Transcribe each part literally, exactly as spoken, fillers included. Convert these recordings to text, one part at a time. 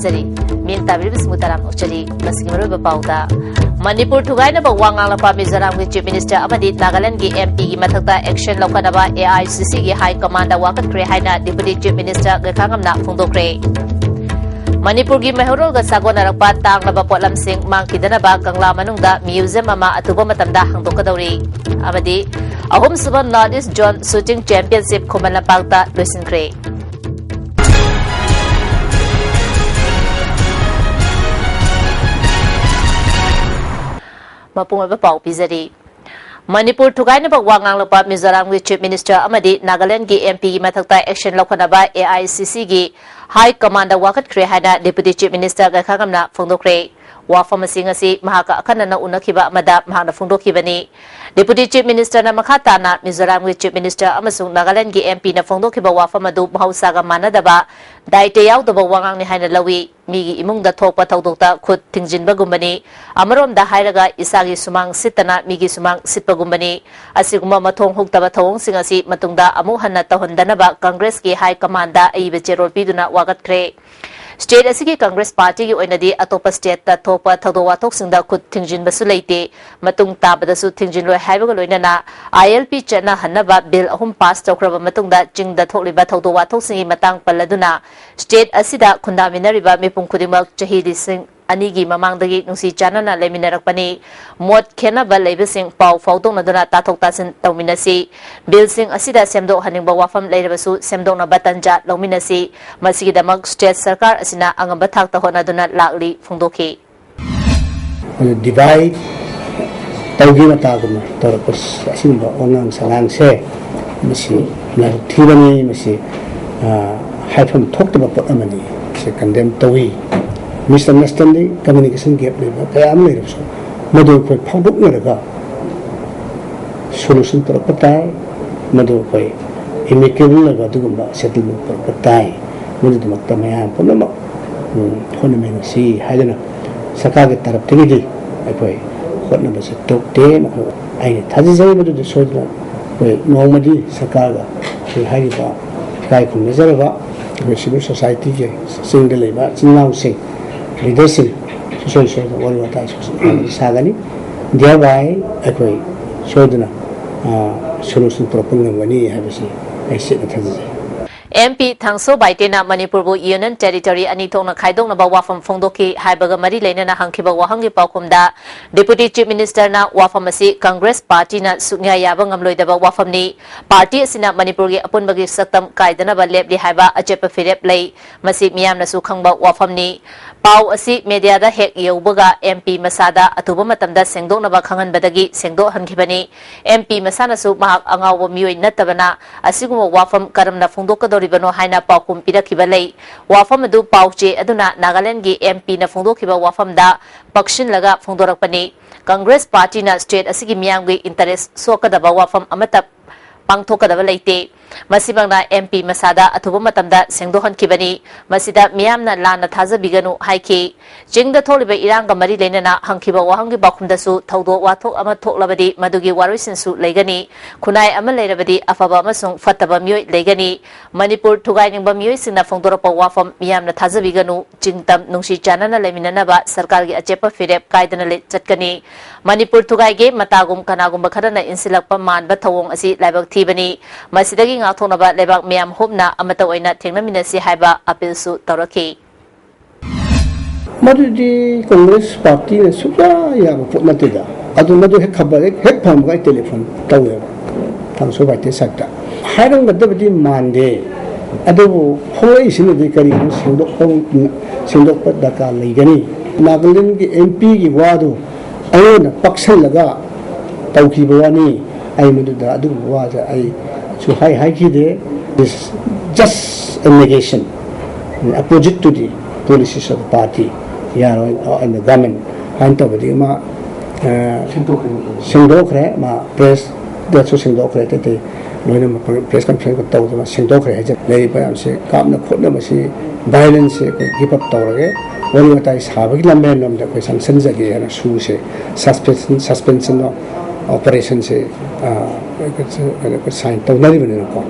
ꯖꯔꯤ꯫ ꯃꯤꯠꯌꯦꯡ ꯇꯥꯕꯤꯔꯤꯕꯁꯤꯡꯕꯨ ꯇꯔꯥꯝꯅ ꯑꯣꯛꯆꯔꯤ꯫ ꯃꯁꯤꯒꯤ ꯃꯔꯨꯑꯣꯏꯕ ꯄꯥꯎꯗ, ꯃꯅꯤꯄꯨꯔ ꯊꯨꯒꯥꯏꯅꯕ ꯋꯥ ꯉꯥꯡꯂꯛꯄ ꯃꯤꯖꯣꯔꯥꯝꯒꯤ Chief Minister ꯑꯃꯗꯤ ꯅꯥꯒꯥꯂꯦꯟꯗꯒꯤ M P ꯒꯤ ꯃꯊꯛꯇ action ꯂꯧꯈꯠꯅꯕ A I C C ꯒꯤ High Command ꯗ ꯋꯥꯀꯠꯈ꯭ꯔꯦ ꯍꯥꯏꯅ Deputy Chief Minister ꯒꯩꯈꯥꯉꯝꯅ ꯐꯣꯡꯗꯣꯛꯈ꯭ꯔꯦ꯫ ꯃꯅꯤꯄꯨꯔꯒꯤ ꯃꯩꯍꯧꯔꯣꯜꯒ ꯆꯥꯒꯣꯟꯅꯔꯛꯄ ꯇꯥꯡꯂꯕ ꯄꯣꯠꯂꯝꯁꯤꯡ ꯃꯥꯡꯈꯤꯗꯅꯕ ꯀꯪꯂꯥ ꯃꯅꯨꯡꯗ museum ꯑꯃ ꯑꯊꯨꯕ ꯃꯇꯝꯗ ꯍꯥꯡꯗꯣꯛꯀꯗꯧꯔꯤ꯫ ꯑꯃꯗꯤ ꯑꯍꯨꯝꯁꯨꯕ North East Zone Shooting Championship ꯈꯨꯃꯟ ꯂꯝꯄꯥꯛꯇ ꯂꯣꯏꯁꯤꯟꯈ꯭ꯔꯦ꯫ ꯃꯄꯨꯡ ꯑꯣꯏꯕ ꯄꯥꯎ ꯄꯤꯖꯔꯤ꯫ ꯃꯅꯤꯄꯨꯔ ꯊꯨꯒꯥꯏꯅꯕ ꯋꯥ ꯉꯥꯡꯂꯛꯄ ꯃꯤꯖꯣꯔꯥꯝꯒꯤ Chief Minister ꯑꯃꯗꯤ ꯅꯥꯒꯥꯂꯦꯟꯗꯒꯤ M P ꯒꯤ ꯃꯊꯛꯇ action ꯂꯧꯈꯠꯅꯕ A I C C ꯒꯤ High Command ꯗ ꯋꯥꯀꯠꯈ꯭ꯔꯦ ꯍꯥꯏꯅ Deputy Chief Minister ꯒꯩꯈꯥꯉꯝꯅ ꯐꯣꯡꯗꯣꯛꯈ꯭ꯔꯦ꯫ ꯋꯥꯐꯝ ꯑꯁꯤ ꯉꯁꯤ ꯃꯍꯥꯛꯀ ꯑꯈꯟꯅꯅ ꯎꯅꯈꯤꯕ ꯑꯃꯗ ꯃꯍꯥꯛꯅ ꯐꯣꯡꯗꯣꯛꯈꯤꯕꯅꯤ꯫ Deputy Chief Minister ꯅ ꯃꯈꯥ ꯇꯥꯅ ꯃꯤꯖꯣꯔꯥꯝꯒꯤ Chief Minister ꯑꯃꯁꯨꯡ ꯅꯥꯒꯥꯂꯦꯟꯗꯒꯤ M P ꯅ ꯐꯣꯡꯗꯣꯛꯈꯤꯕ ꯋꯥꯐꯝ ꯑꯗꯨ ꯃꯍꯧꯁꯥꯒ ꯃꯥꯟꯅꯗꯕ, ꯗꯥꯏꯇ ꯌꯥꯎꯗꯕ ꯋꯥꯉꯥꯡꯅꯤ ꯍꯥꯏꯅ ꯂꯧꯏ꯫ ꯃꯤꯒꯤ ꯏꯃꯨꯡꯗ ꯊꯣꯛꯄ ꯊꯧꯗꯣꯛꯇ ꯈꯨꯠ ꯊꯤꯡꯖꯤꯟꯕꯒꯨꯝꯕꯅꯤ꯫ ꯑꯃꯔꯣꯝꯗ ꯍꯥꯏꯔꯒ ꯏꯁꯥꯒꯤ ꯁꯨꯃꯥꯡ ꯁꯤꯠꯇꯅ ꯃꯤꯒꯤ ꯁꯨꯃꯥꯡ ꯁꯤꯠꯄꯒꯨꯝꯕꯅꯤ꯫ ꯑꯁꯤꯒꯨꯝꯕ ꯃꯊꯣꯡ ꯍꯨꯛꯇꯕ ꯊꯧꯑꯣꯡꯁꯤꯡ ꯑꯁꯤ ꯃꯇꯨꯡꯗ ꯑꯃꯨꯛ ꯍꯟꯅ ꯇꯧꯍꯟꯗꯅꯕ ꯀꯪꯒ꯭ꯔꯦꯁꯀꯤ High Command ꯗ ꯑꯏꯕ ꯆꯦꯔꯣꯜ ꯄꯤꯗꯨꯅ ꯋꯥꯀꯠꯈ꯭ꯔꯦ꯫ State ꯑꯁꯤꯒꯤ ꯀꯪꯒ꯭ꯔꯦꯁ ꯄꯥꯔꯇꯤꯒꯤ ꯑꯣꯏꯅꯗꯤ ꯑꯇꯣꯞꯄ state ꯇ ꯊꯣꯛꯄ ꯊꯧꯗꯣꯛ ꯋꯥꯊꯣꯛꯁꯤꯡꯗ ꯈꯨꯠ ꯊꯤꯡꯖꯤꯟꯕꯁꯨ ꯂꯩꯇꯦ꯫ ꯃꯇꯨꯡ ꯇꯥꯕꯗꯁꯨ ꯊꯤꯡꯖꯤꯜꯂꯣꯏ ꯍꯥꯏꯕꯒ ꯂꯣꯏꯅꯅ I L P ꯆꯠꯅꯍꯟꯅꯕ bill ꯑꯍꯨꯝ pass ꯇꯧꯈ꯭ꯔꯕ ꯃꯇꯨꯡꯗ ꯆꯤꯡꯗ ꯊꯣꯛꯂꯤꯕ ꯊꯧꯗꯣꯛ ꯋꯥꯊꯣꯛꯁꯤꯡꯒꯤ ꯃꯇꯥꯡ ꯄꯜꯂꯗꯨꯅ state ꯑꯁꯤꯗ ꯈꯨꯟꯗꯥꯃꯤꯟꯅꯔꯤꯕ ꯃꯤꯄꯨꯝ ꯈꯨꯗꯤꯡꯃꯛ ꯆꯍꯤ ꯂꯤꯁꯤꯡ ꯑꯅꯤꯒꯤ ꯃꯃꯥꯡꯗꯒꯤ ꯅꯨꯡꯁꯤ ꯆꯥꯟꯅꯅ ꯂꯩꯃꯤꯟꯅꯔꯛꯄꯅꯤ꯫ ꯃꯣꯠ ꯈꯦꯠꯅꯕ ꯂꯩꯕꯁꯤꯡ ꯄꯥꯎ ꯐꯥꯎꯗꯣꯛꯅꯗꯨꯅ ꯇꯥꯊꯣꯛ ꯇꯥꯁꯤꯟ ꯇꯧꯃꯤꯟꯅꯁꯤ꯫ Bill ꯁꯤꯡ ꯑꯁꯤꯗ ꯁꯦꯝꯗꯣꯛꯍꯟꯅꯤꯡꯕ ꯋꯥꯐꯝ ꯂꯩꯔꯕꯁꯨ ꯁꯦꯝꯗꯣꯛꯅꯕ ꯇꯟꯖꯥ ꯂꯧꯃꯤꯟꯅꯁꯤ꯫ ꯃꯁꯤꯒꯤꯗꯃꯛ state ꯁꯔꯀꯥꯔ ꯑꯁꯤꯅ ꯑꯉꯝꯕ ꯊꯥꯛꯇ ꯍꯣꯠꯅꯗꯨꯅ ꯂꯥꯛꯂꯤ ꯐꯣꯡꯗꯣꯛꯈꯤ꯫ ꯑꯗꯨ divide ꯇꯧꯒꯦ ꯃꯇꯥꯒꯨꯝꯅ ꯇꯧꯔꯛꯄ ꯑꯁꯤꯒꯨꯝꯕ ꯋꯥꯉꯥꯡ ꯁꯉꯥꯡꯁꯦ ꯃꯁꯤ ꯂꯥꯏꯕꯛ ꯊꯤꯕꯅꯤ, ꯃꯁꯤ, ꯑ, ꯍꯥꯏꯐꯝ ꯊꯣꯛꯇꯕ ꯄꯣꯠ ꯑꯃꯅꯤ꯫ ꯃꯁꯤ condemn ꯇꯧꯏ꯫ Misunderstanding, communication gap ꯂꯩꯕ ꯀꯌꯥ ꯑꯃ ꯂꯩꯔꯕꯁꯨ ꯃꯗꯨ ꯑꯩꯈꯣꯏ ꯐꯥꯎꯗꯣꯛꯅꯔꯒ solution ꯄꯨꯔꯛꯄ ꯇꯥꯏ꯫ ꯃꯗꯨ ꯑꯩꯈꯣꯏ amicable ꯑꯣꯏꯕ ꯑꯗꯨꯒꯨꯝꯕ settlement ꯄꯨꯔꯛꯄ ꯇꯥꯏ꯫ ꯃꯗꯨꯒꯤꯗꯃꯛꯇ ꯃꯌꯥꯝ ꯄꯨꯝꯅꯃꯛ, ꯎꯝ, ꯍꯣꯠꯅꯃꯤꯟꯅꯁꯤ ꯍꯥꯏꯗꯨꯅ ꯁꯔꯀꯥꯔꯒꯤ ꯇꯔꯞꯇꯒꯤꯗꯤ ꯑꯩꯈꯣꯏ ꯍꯣꯠꯅꯕꯁꯦ ꯇꯣꯛꯇꯦ꯫ ꯃꯈꯣꯏ ꯑꯩꯅ ꯊꯥꯖꯖꯩ ꯃꯗꯨꯗꯤ ꯁꯣꯏꯗꯅ ꯑꯩꯈꯣꯏ ꯅꯣꯡꯃꯗꯤ ꯁꯔꯀꯥꯔꯒ ꯑꯩꯈꯣꯏ ꯍꯥꯏꯔꯤꯕ ꯏꯀꯥꯏ ꯈꯨꯝꯅꯖꯔꯕ ꯑꯩꯈꯣꯏ ꯁꯤꯚꯤꯜ ꯁꯣꯁꯥꯏꯇꯤꯒꯤ ꯆꯤꯡꯗ ꯂꯩꯕ ꯏꯆꯤꯟ ꯏꯅꯥꯎꯁꯤꯡ, ꯂꯤꯗꯔꯁꯤꯡ ꯁꯨꯡꯁꯣꯏ ꯁꯣꯏꯗꯅ ꯋꯥꯔꯤ ꯋꯥꯇꯥꯏ ꯁꯥꯒꯅꯤ꯫ Thereby ꯑꯩꯈꯣꯏ ꯁꯣꯏꯗꯅ ꯁꯣꯂꯨꯁꯟ ꯄꯨꯔꯛꯄ ꯉꯝꯒꯅꯤ ꯍꯥꯏꯕꯁꯤ ꯑꯩ ꯆꯦꯠꯅ ꯊꯥꯖꯖꯩ꯫ ꯑꯦꯝ ꯄꯤ ꯊꯥꯡꯁꯣ ꯕꯥꯏꯇꯦꯅ ꯃꯅꯤꯄꯨꯔꯕꯨ ꯌꯨꯅꯤꯌꯟ ꯇꯦꯔꯤꯇꯣꯔꯤ ꯑꯅꯤ ꯊꯣꯛꯅ ꯈꯥꯏꯗꯣꯛꯅꯕ ꯋꯥꯐꯝ ꯐꯣꯡꯗꯣꯛꯈꯤ ꯍꯥꯏꯕꯒ ꯃꯔꯤ ꯂꯩꯅꯅ ꯍꯪꯈꯤꯕ ꯋꯥꯍꯪꯒꯤ ꯄꯥꯎꯈꯨꯝꯗ Deputy Chief Minister ꯅ ꯋꯥꯐꯝ ꯑꯁꯤ ꯀꯪꯒ꯭ꯔꯦꯁ ꯄꯥꯔꯇꯤꯅ ꯁꯨꯛꯌꯥ ꯌꯥꯕ ꯉꯝꯂꯣꯏꯗꯕ ꯋꯥꯐꯝꯅꯤ, ꯄꯥꯔꯇꯤ ꯑꯁꯤꯅ ꯃꯅꯤꯄꯨꯔꯒꯤ ꯑꯄꯨꯟꯕꯒꯤ ꯁꯛꯇꯝ ꯀꯥꯏꯗꯅꯕ ꯂꯦꯞꯂꯤ ꯍꯥꯏꯕ ꯑꯆꯦꯠꯄ ꯐꯤꯔꯦꯞ ꯂꯩ, ꯃꯁꯤ ꯃꯤꯌꯥꯝꯅꯁꯨ ꯈꯪꯕ ꯋꯥꯐꯝꯅꯤ꯫ ꯄꯥꯎ ꯑꯁꯤ ꯃꯦꯗꯤꯌꯥꯗ ꯍꯦꯛ ꯌꯧꯕꯒ ꯑꯦꯝ ꯄꯤ ꯃꯁꯥꯗ ꯑꯊꯨꯕ ꯃꯇꯝꯗ ꯁꯦꯡꯗꯣꯛꯅꯕ ꯈꯪꯍꯟꯕꯗꯒꯤ ꯁꯦꯡꯗꯣꯛꯍꯟꯈꯤꯕꯅꯤ꯫ ꯑꯦꯝ ꯄꯤ ꯃꯁꯥꯅꯁꯨ ꯃꯍꯥꯛ ꯑꯉꯥꯎꯕ ꯃꯤꯑꯣꯏ ꯅꯠꯇꯕꯅ ꯑꯁꯤꯒꯨꯝꯕ ꯋꯥꯐꯝ ꯀꯔꯝꯅ ꯐꯣꯡꯗꯣꯛꯀꯗꯧꯔꯤꯕꯅꯣ ꯍꯥꯏꯅ ꯄꯥꯎꯈꯨꯝ ꯄꯤꯔꯛꯈꯤꯕ ꯂꯩ꯫ ꯋꯥꯐꯝ ꯑꯗꯨ ꯄꯥꯎ ꯆꯦ ꯑꯗꯨꯅ ꯅꯥꯒꯥꯂꯦꯟꯗꯒꯤ ꯑꯦꯝ ꯄꯤ ꯅ ꯐꯣꯡꯗꯣꯛꯈꯤꯕ ꯋꯥꯐꯝꯗ ꯄꯛꯁꯤꯜꯂꯒ ꯐꯣꯡꯗꯣꯔꯛꯄꯅꯤ꯫ ꯀꯪꯒ꯭ꯔꯦꯁ ꯄꯥꯔꯇꯤꯅ ꯁ꯭ꯇꯦꯠ ꯑꯁꯤꯒꯤ ꯃꯤꯌꯥꯝꯒꯤ ꯏꯟꯇꯔꯦꯁ ꯁꯣꯛꯀꯗꯕ ꯋꯥꯐꯝ ꯑꯃꯠꯇ ꯄꯥꯡꯊꯣꯛꯀꯗꯕ ꯂꯩꯇꯦ꯫ ꯃꯁꯤꯃꯛꯅ ꯑꯦꯝ ꯄꯤ ꯃꯁꯥꯗ ꯑꯊꯨꯕ ꯃꯇꯝꯗ ꯁꯦꯡꯗꯣꯛꯍꯟꯈꯤꯕꯅꯤ꯫ ꯃꯁꯤꯗ ꯃꯤꯌꯥꯝꯅ ꯂꯥꯟꯅ ꯊꯥꯖꯕꯤꯒꯅꯨ ꯍꯥꯏꯈꯤ꯫ ꯆꯤꯡꯗ ꯊꯣꯛꯂꯤꯕ ꯏꯔꯥꯡꯒ ꯃꯔꯤ ꯂꯩꯅꯅ ꯍꯪꯈꯤꯕ ꯋꯥꯍꯪꯒꯤ ꯄꯥꯎꯈꯨꯝꯗꯁꯨ ꯊꯧꯗꯣꯛ ꯋꯥꯊꯣꯛ ꯑꯃ ꯊꯣꯛꯂꯕꯗꯤ ꯃꯗꯨꯒꯤ ꯋꯥꯔꯣꯏꯁꯤꯟꯁꯨ ꯂꯩꯒꯅꯤ꯫ ꯈꯨꯟꯅꯥꯏ ꯑꯃ ꯂꯩꯔꯕꯗꯤ ꯑꯐꯕ ꯑꯃꯁꯨꯡ ꯐꯠꯇꯕ ꯃꯤꯑꯣꯏ ꯂꯩꯒꯅꯤ꯫ ꯃꯅꯤꯄꯨꯔ ꯊꯨꯒꯥꯏꯅꯤꯡꯕ ꯃꯤꯑꯣꯏꯁꯤꯡꯅ ꯐꯣꯡꯗꯣꯔꯛꯄ ꯋꯥꯐꯝ ꯃꯤꯌꯥꯝꯅ ꯊꯥꯖꯕꯤꯒꯅꯨ꯫ ꯆꯤꯡꯇꯝ ꯅꯨꯡꯁꯤ ꯆꯥꯟꯅꯅ ꯂꯩꯃꯤꯟꯅꯅꯕ ꯁꯔꯀꯥꯔꯒꯤ ꯑꯆꯦꯠꯄ ꯐꯤꯔꯦꯞ ꯀꯥꯏꯗꯅ ꯂꯩ-, ꯆꯠꯀꯅꯤ꯫ ꯃꯅꯤꯄꯨꯔ ꯊꯨꯒꯥꯏꯒꯦ ꯃꯇꯥꯒꯨꯝ ꯀꯅꯥꯒꯨꯝꯕ ꯈꯔꯅ ꯏꯟꯁꯤꯜꯂꯛꯄ ꯃꯥꯟꯕ ꯊꯧꯑꯣꯡ ꯑꯁꯤ ꯂꯥꯏꯕꯛ ꯊꯤꯕꯅꯤ꯫ ꯃꯁꯤꯗꯒꯤ ꯉꯥꯛꯊꯣꯛꯅꯕ ꯂꯩꯕꯥꯛ ꯃꯤꯌꯥꯝ ꯍꯨꯞꯅ ꯑꯃꯠꯇ ꯑꯣꯏꯅ ꯊꯦꯡꯅꯃꯤꯟꯅꯁꯤ ꯍꯥꯏꯕ ꯑꯄꯤꯜꯁꯨ ꯇꯧꯔꯛꯈꯤ꯫ ꯃꯗꯨꯗꯤ ꯀꯪꯒ꯭ꯔꯦꯁ ꯄꯥꯔꯇꯤꯅ ꯁꯨꯛꯌꯥ ꯌꯥꯕ ꯄꯣꯠ ꯅꯠꯇꯦꯗ꯫ ꯑꯗꯨ ꯃꯗꯨ ꯍꯦꯛ ꯈꯕꯔ ꯍꯦꯛ, ꯍꯦꯛ ꯐꯪꯕꯒ ꯑꯩ ꯇꯦꯂꯤꯐꯣꯟ ꯇꯧꯋꯦꯕ ꯊꯥꯡꯁꯣ ꯕꯥꯏꯇꯦ ꯁꯥꯏꯠꯇ꯫ ꯍꯥꯏꯔꯝꯒꯗꯕꯗꯤ ꯃꯥꯟꯗꯦ, ꯑꯗꯨꯕꯨ ꯐꯣꯡꯂꯛꯏꯁꯤꯅꯗꯤ ꯀꯔꯤꯅꯣ ꯁꯦꯡꯗꯣꯛꯄ, ꯁꯦꯡꯗꯣꯛꯄ ꯗꯔꯀꯥꯔ ꯂꯩꯒꯅꯤ꯫ ꯅꯥꯒꯥꯂꯦꯟꯒꯤ ꯑꯦꯝ ꯄꯤꯒꯤ ꯋꯥꯗꯨ ꯑꯩꯉꯣꯟꯗ ꯄꯛꯁꯜꯂꯒ ꯇꯧꯈꯤꯕ ꯋꯥꯅꯤ꯫ ꯑꯩ ꯃꯗꯨꯗ ꯑꯗꯨꯒꯨꯝꯕ ꯋꯥꯁꯦ ꯑꯩ ꯁꯨꯡꯍꯥꯏ ꯍꯥꯏꯈꯤꯗꯦ꯫ This is just a negation, opposite to the policies of the party, ꯌꯥꯔꯣꯏ, and the government ꯍꯥꯏꯅ ꯇꯧꯕꯗꯒꯤ ꯃꯥ, ꯑ, ꯁꯦꯡꯗꯣꯛꯈ꯭ꯔꯦ꯫ ꯁꯦꯡꯗꯣꯛꯈ꯭ꯔꯦ꯫ ꯃꯥ ꯄ꯭ꯔꯦꯁꯇꯁꯨ ꯁꯦꯡꯗꯣꯛꯈ꯭ꯔꯦ, ꯑꯇꯩ ꯑꯇꯩ ꯂꯣꯏꯅꯃꯛ ꯄ꯭ꯔꯦꯁ ꯀꯟꯐꯔꯦꯟꯁ ꯇꯧꯗꯅ ꯁꯦꯡꯗꯣꯛꯈ꯭ꯔꯦ ꯍꯥꯏꯖꯔꯤ꯫ ꯂꯩꯔꯤꯕ ꯃꯌꯥꯝꯁꯦ ꯀꯥꯞꯅ ꯈꯣꯠꯅ ꯃꯁꯤ ꯚꯥꯏꯑꯣꯂꯦꯟꯁꯁꯦ ꯑꯩꯈꯣꯏ ꯒꯤꯞ ꯑꯞ ꯇꯧꯔꯒꯦ, ꯋꯥꯔꯤ ꯋꯥꯇꯥꯏ ꯁꯥꯕꯒꯤ ꯂꯝꯕꯦꯟ ꯂꯣꯝꯗ ꯑꯩꯈꯣꯏ ꯆꯪꯁꯤꯟꯖꯒꯦ ꯍꯥꯏꯅ ꯁꯨꯁꯦ ꯁꯁꯄꯦꯟꯁꯟ, ꯁꯁꯄꯦꯟꯁꯟ ꯑꯣꯄꯔꯦꯁꯟꯁꯦ, ꯑ, ꯑꯩꯈꯣꯏ ꯁꯥꯏꯟ ꯇꯧꯅꯔꯤꯕꯅꯤꯅꯀꯣ꯫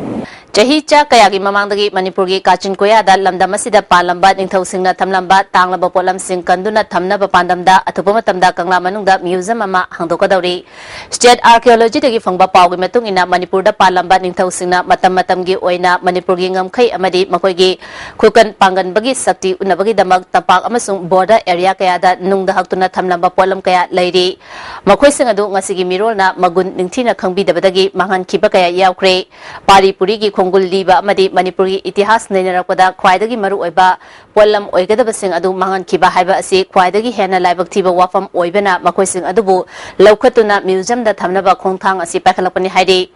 ꯆꯍꯤ ꯆꯥ ꯀꯌꯥꯒꯤ ꯃꯃꯥꯡꯗꯒꯤ ꯃꯅꯤꯄꯨꯔꯒꯤ ꯀꯥꯆꯤꯟ ꯀꯣꯌꯥꯗ ꯂꯝꯗꯝ ꯑꯁꯤꯗ ꯄꯥꯜꯂꯝꯕ ꯅꯤꯡꯊꯧꯁꯤꯡꯅ ꯊꯝꯂꯝꯕ ꯇꯥꯡꯂꯕ ꯄꯣꯠꯂꯝꯁꯤꯡ ꯀꯟꯗꯨꯅ ꯊꯝꯅꯕ ꯄꯥꯟꯗꯝꯗ ꯑꯊꯨꯕ ꯃꯇꯝꯗ ꯀꯪꯂꯥ ꯃꯅꯨꯡꯗ museum ꯑꯃ ꯍꯥꯡꯗꯣꯛꯀꯗꯧꯔꯤ꯫ State Archaeology ꯗꯒꯤ ꯐꯪꯕ ꯄꯥꯎꯒꯤ ꯃꯇꯨꯡ ꯏꯟꯅ, ꯃꯅꯤꯄꯨꯔꯗ ꯄꯥꯜꯂꯝꯕ ꯅꯤꯡꯊꯧꯁꯤꯡꯅ ꯃꯇꯝ ꯃꯇꯝꯒꯤ ꯑꯣꯏꯅ ꯃꯅꯤꯄꯨꯔꯒꯤ ꯉꯝꯈꯩ ꯑꯃꯗꯤ ꯃꯈꯣꯏꯒꯤ ꯈꯨꯀꯟ ꯄꯥꯡꯒꯟꯕꯒꯤ ꯁꯛꯇꯤ ꯎꯠꯅꯕꯒꯤꯗꯃꯛ ꯇꯝꯄꯥꯛ ꯑꯃꯁꯨꯡ border area ꯀꯌꯥꯗ ꯅꯨꯡꯗ ꯍꯛꯇꯨꯅ ꯊꯝꯂꯝꯕ ꯄꯣꯠꯂꯝ ꯀꯌꯥ ꯂꯩꯔꯤ꯫ ꯃꯈꯣꯏꯁꯤꯡ ꯑꯗꯨ ꯉꯁꯤꯒꯤ ꯃꯤꯔꯣꯜꯅ ꯃꯒꯨꯟ ꯅꯤꯡꯊꯤꯅ ꯈꯪꯕꯤꯗꯕꯗꯒꯤ ꯃꯥꯡꯍꯟꯈꯤꯕ ꯀꯌꯥ ꯌꯥꯎꯈ꯭ꯔꯦ꯫ ꯄꯥꯔꯤ ꯄꯨꯔꯤꯒꯤ ꯈꯣꯡꯒꯨꯜ ꯂꯤꯕ ꯑꯃꯗꯤ ꯃꯅꯤꯄꯨꯔꯒꯤ ꯏꯇꯤꯍꯥꯁ ꯅꯩꯅꯔꯛꯄꯗ ꯈ꯭ꯋꯥꯏꯗꯒꯤ ꯃꯔꯨꯑꯣꯏꯕ ꯄꯣꯠꯂꯝ ꯑꯣꯏꯒꯗꯕꯁꯤꯡ ꯑꯗꯨ ꯃꯥꯡꯍꯟꯈꯤꯕ ꯍꯥꯏꯕ ꯑꯁꯤ ꯈ꯭ꯋꯥꯏꯗꯒꯤ ꯍꯦꯟꯅ ꯂꯥꯏꯕꯛ ꯊꯤꯕ ꯋꯥꯐꯝ ꯑꯣꯏꯕꯅ, ꯃꯈꯣꯏꯁꯤꯡ ꯑꯗꯨꯕꯨ ꯂꯧꯈꯠꯇꯨꯅ museum ꯗ ꯊꯝꯅꯕ ꯈꯣꯡꯊꯥꯡ ꯑꯁꯤ ꯄꯥꯏꯈꯠꯂꯛꯄꯅꯤ ꯍꯥꯏꯔꯤ꯫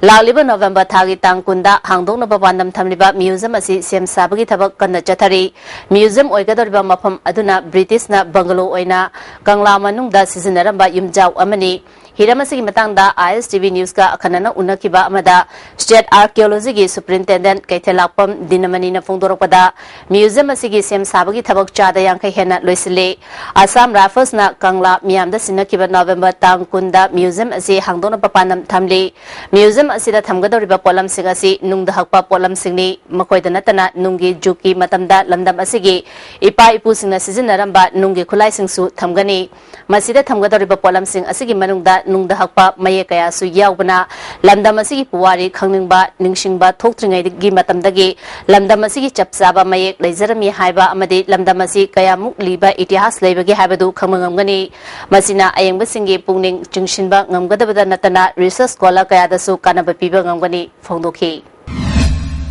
ꯂꯥꯛꯂꯤꯕ November ꯊꯥꯒꯤ ꯇꯥꯡ ꯀꯨꯟꯗ ꯍꯥꯡꯗꯣꯛꯅꯕ ꯄꯥꯟꯗꯝ ꯊꯝꯂꯤꯕ museum ꯑꯁꯤ ꯁꯦꯝ ꯁꯥꯕꯒꯤ ꯊꯕꯛ ꯀꯟꯅ ꯆꯠꯊꯔꯤ꯫ Museum ꯑꯣꯏꯒꯗꯧꯔꯤꯕ ꯃꯐꯝ ꯑꯗꯨꯅ British ꯅ bungalow ꯑꯣꯏꯅ ꯀꯪꯂꯥ ꯃꯅꯨꯡꯗ ꯁꯤꯖꯤꯟꯅꯔꯝꯕ ꯌꯨꯝꯖꯥꯎ ꯑꯃꯅꯤ꯫ ꯍꯤꯔꯝ ꯑꯁꯤꯒꯤ ꯃꯇꯥꯡꯗ I S T V News ꯀ ꯑꯈꯟꯅꯅ ꯎꯅꯈꯤꯕ ꯑꯃꯗ, State Archaeology ꯒꯤ Superintendent ꯀꯩꯊꯦꯜꯂꯥꯛꯄꯝ ꯗꯤꯅꯃꯅꯤꯅ ꯐꯣꯡꯗꯣꯔꯛꯄꯗ, museum ꯑꯁꯤꯒꯤ ꯁꯦꯝ ꯁꯥꯕꯒꯤ ꯊꯕꯛ ꯆꯥꯗ ꯌꯥꯡꯈꯩ ꯍꯦꯟꯅ ꯂꯣꯏꯁꯤꯜꯂꯦ꯫ Assam Rifles ꯅ ꯀꯪꯂꯥ ꯃꯤꯌꯥꯝꯗ ꯁꯤꯟꯅꯈꯤꯕ November ꯇꯥꯡ ꯀꯨꯟꯗ museum ꯑꯁꯤ ꯍꯥꯡꯗꯣꯛꯅꯕ ꯄꯥꯟꯗꯝ ꯊꯝꯂꯤ꯫ Museum ꯑꯁꯤꯗ ꯊꯝꯒꯗꯧꯔꯤꯕ ꯄꯣꯠꯂꯝꯁꯤꯡ ꯑꯁꯤ ꯅꯨꯡꯗ ꯍꯛꯄ ꯄꯣꯠꯂꯝꯁꯤꯡꯅꯤ꯫ ꯃꯈꯣꯏꯗ ꯅꯠꯇꯅ ꯅꯨꯡꯒꯤ ꯖꯨꯒꯀꯤ ꯃꯇꯝꯗ ꯂꯝꯗꯝ ꯑꯁꯤꯒꯤ ꯏꯄꯥ ꯏꯄꯨꯁꯤꯡꯅ ꯁꯤꯖꯤꯟꯅꯔꯝꯕ ꯅꯨꯡꯒꯤ ꯈꯨꯠꯂꯥꯏꯁꯤꯡꯁꯨ ꯊꯝꯒꯅꯤ꯫ ꯃꯁꯤꯗ ꯊꯝꯒꯗꯧꯔꯤꯕ ꯄꯣꯠꯂꯝꯁꯤꯡ ꯑꯁꯤꯒꯤ ꯃꯅꯨꯡꯗ ꯅꯨꯡꯗ ꯍꯛꯄ ꯃꯌꯦꯛ ꯀꯌꯥꯁꯨ ꯌꯥꯎꯕꯅ, ꯂꯝꯗꯝ ꯑꯁꯤꯒꯤ ꯄꯨꯋꯥꯔꯤ ꯈꯪꯅꯤꯡꯕ, ꯅꯤꯡꯁꯤꯡꯕ ꯊꯣꯛꯇ꯭ꯔꯤꯉꯩꯒꯤ ꯃꯇꯝꯗꯒꯤ ꯂꯝꯗꯝ ꯑꯁꯤꯒꯤ ꯆꯞ ꯆꯥꯕ ꯃꯌꯦꯛ ꯂꯩꯖꯔꯝꯃꯤ ꯍꯥꯏꯕ ꯑꯃꯗꯤ ꯂꯝꯗꯝ ꯑꯁꯤ ꯀꯌꯥꯃꯨꯛ ꯂꯤꯕ ꯏꯇꯤꯍꯥꯁ ꯂꯩꯕꯒꯦ ꯍꯥꯏꯕꯗꯨ ꯈꯪꯕ ꯉꯝꯒꯅꯤ꯫ ꯃꯁꯤꯅ ꯑꯌꯦꯡꯕꯁꯤꯡꯒꯤ ꯄꯨꯛꯅꯤꯡ ꯆꯤꯡꯁꯤꯟꯕ ꯉꯝꯒꯗꯕꯗ ꯅꯠꯇꯅ, research scholar ꯀꯌꯥꯗꯁꯨ ꯀꯥꯟꯅꯕ ꯄꯤꯕ ꯉꯝꯒꯅꯤ꯫ ꯐꯣꯡꯗꯣꯛꯈꯤ꯫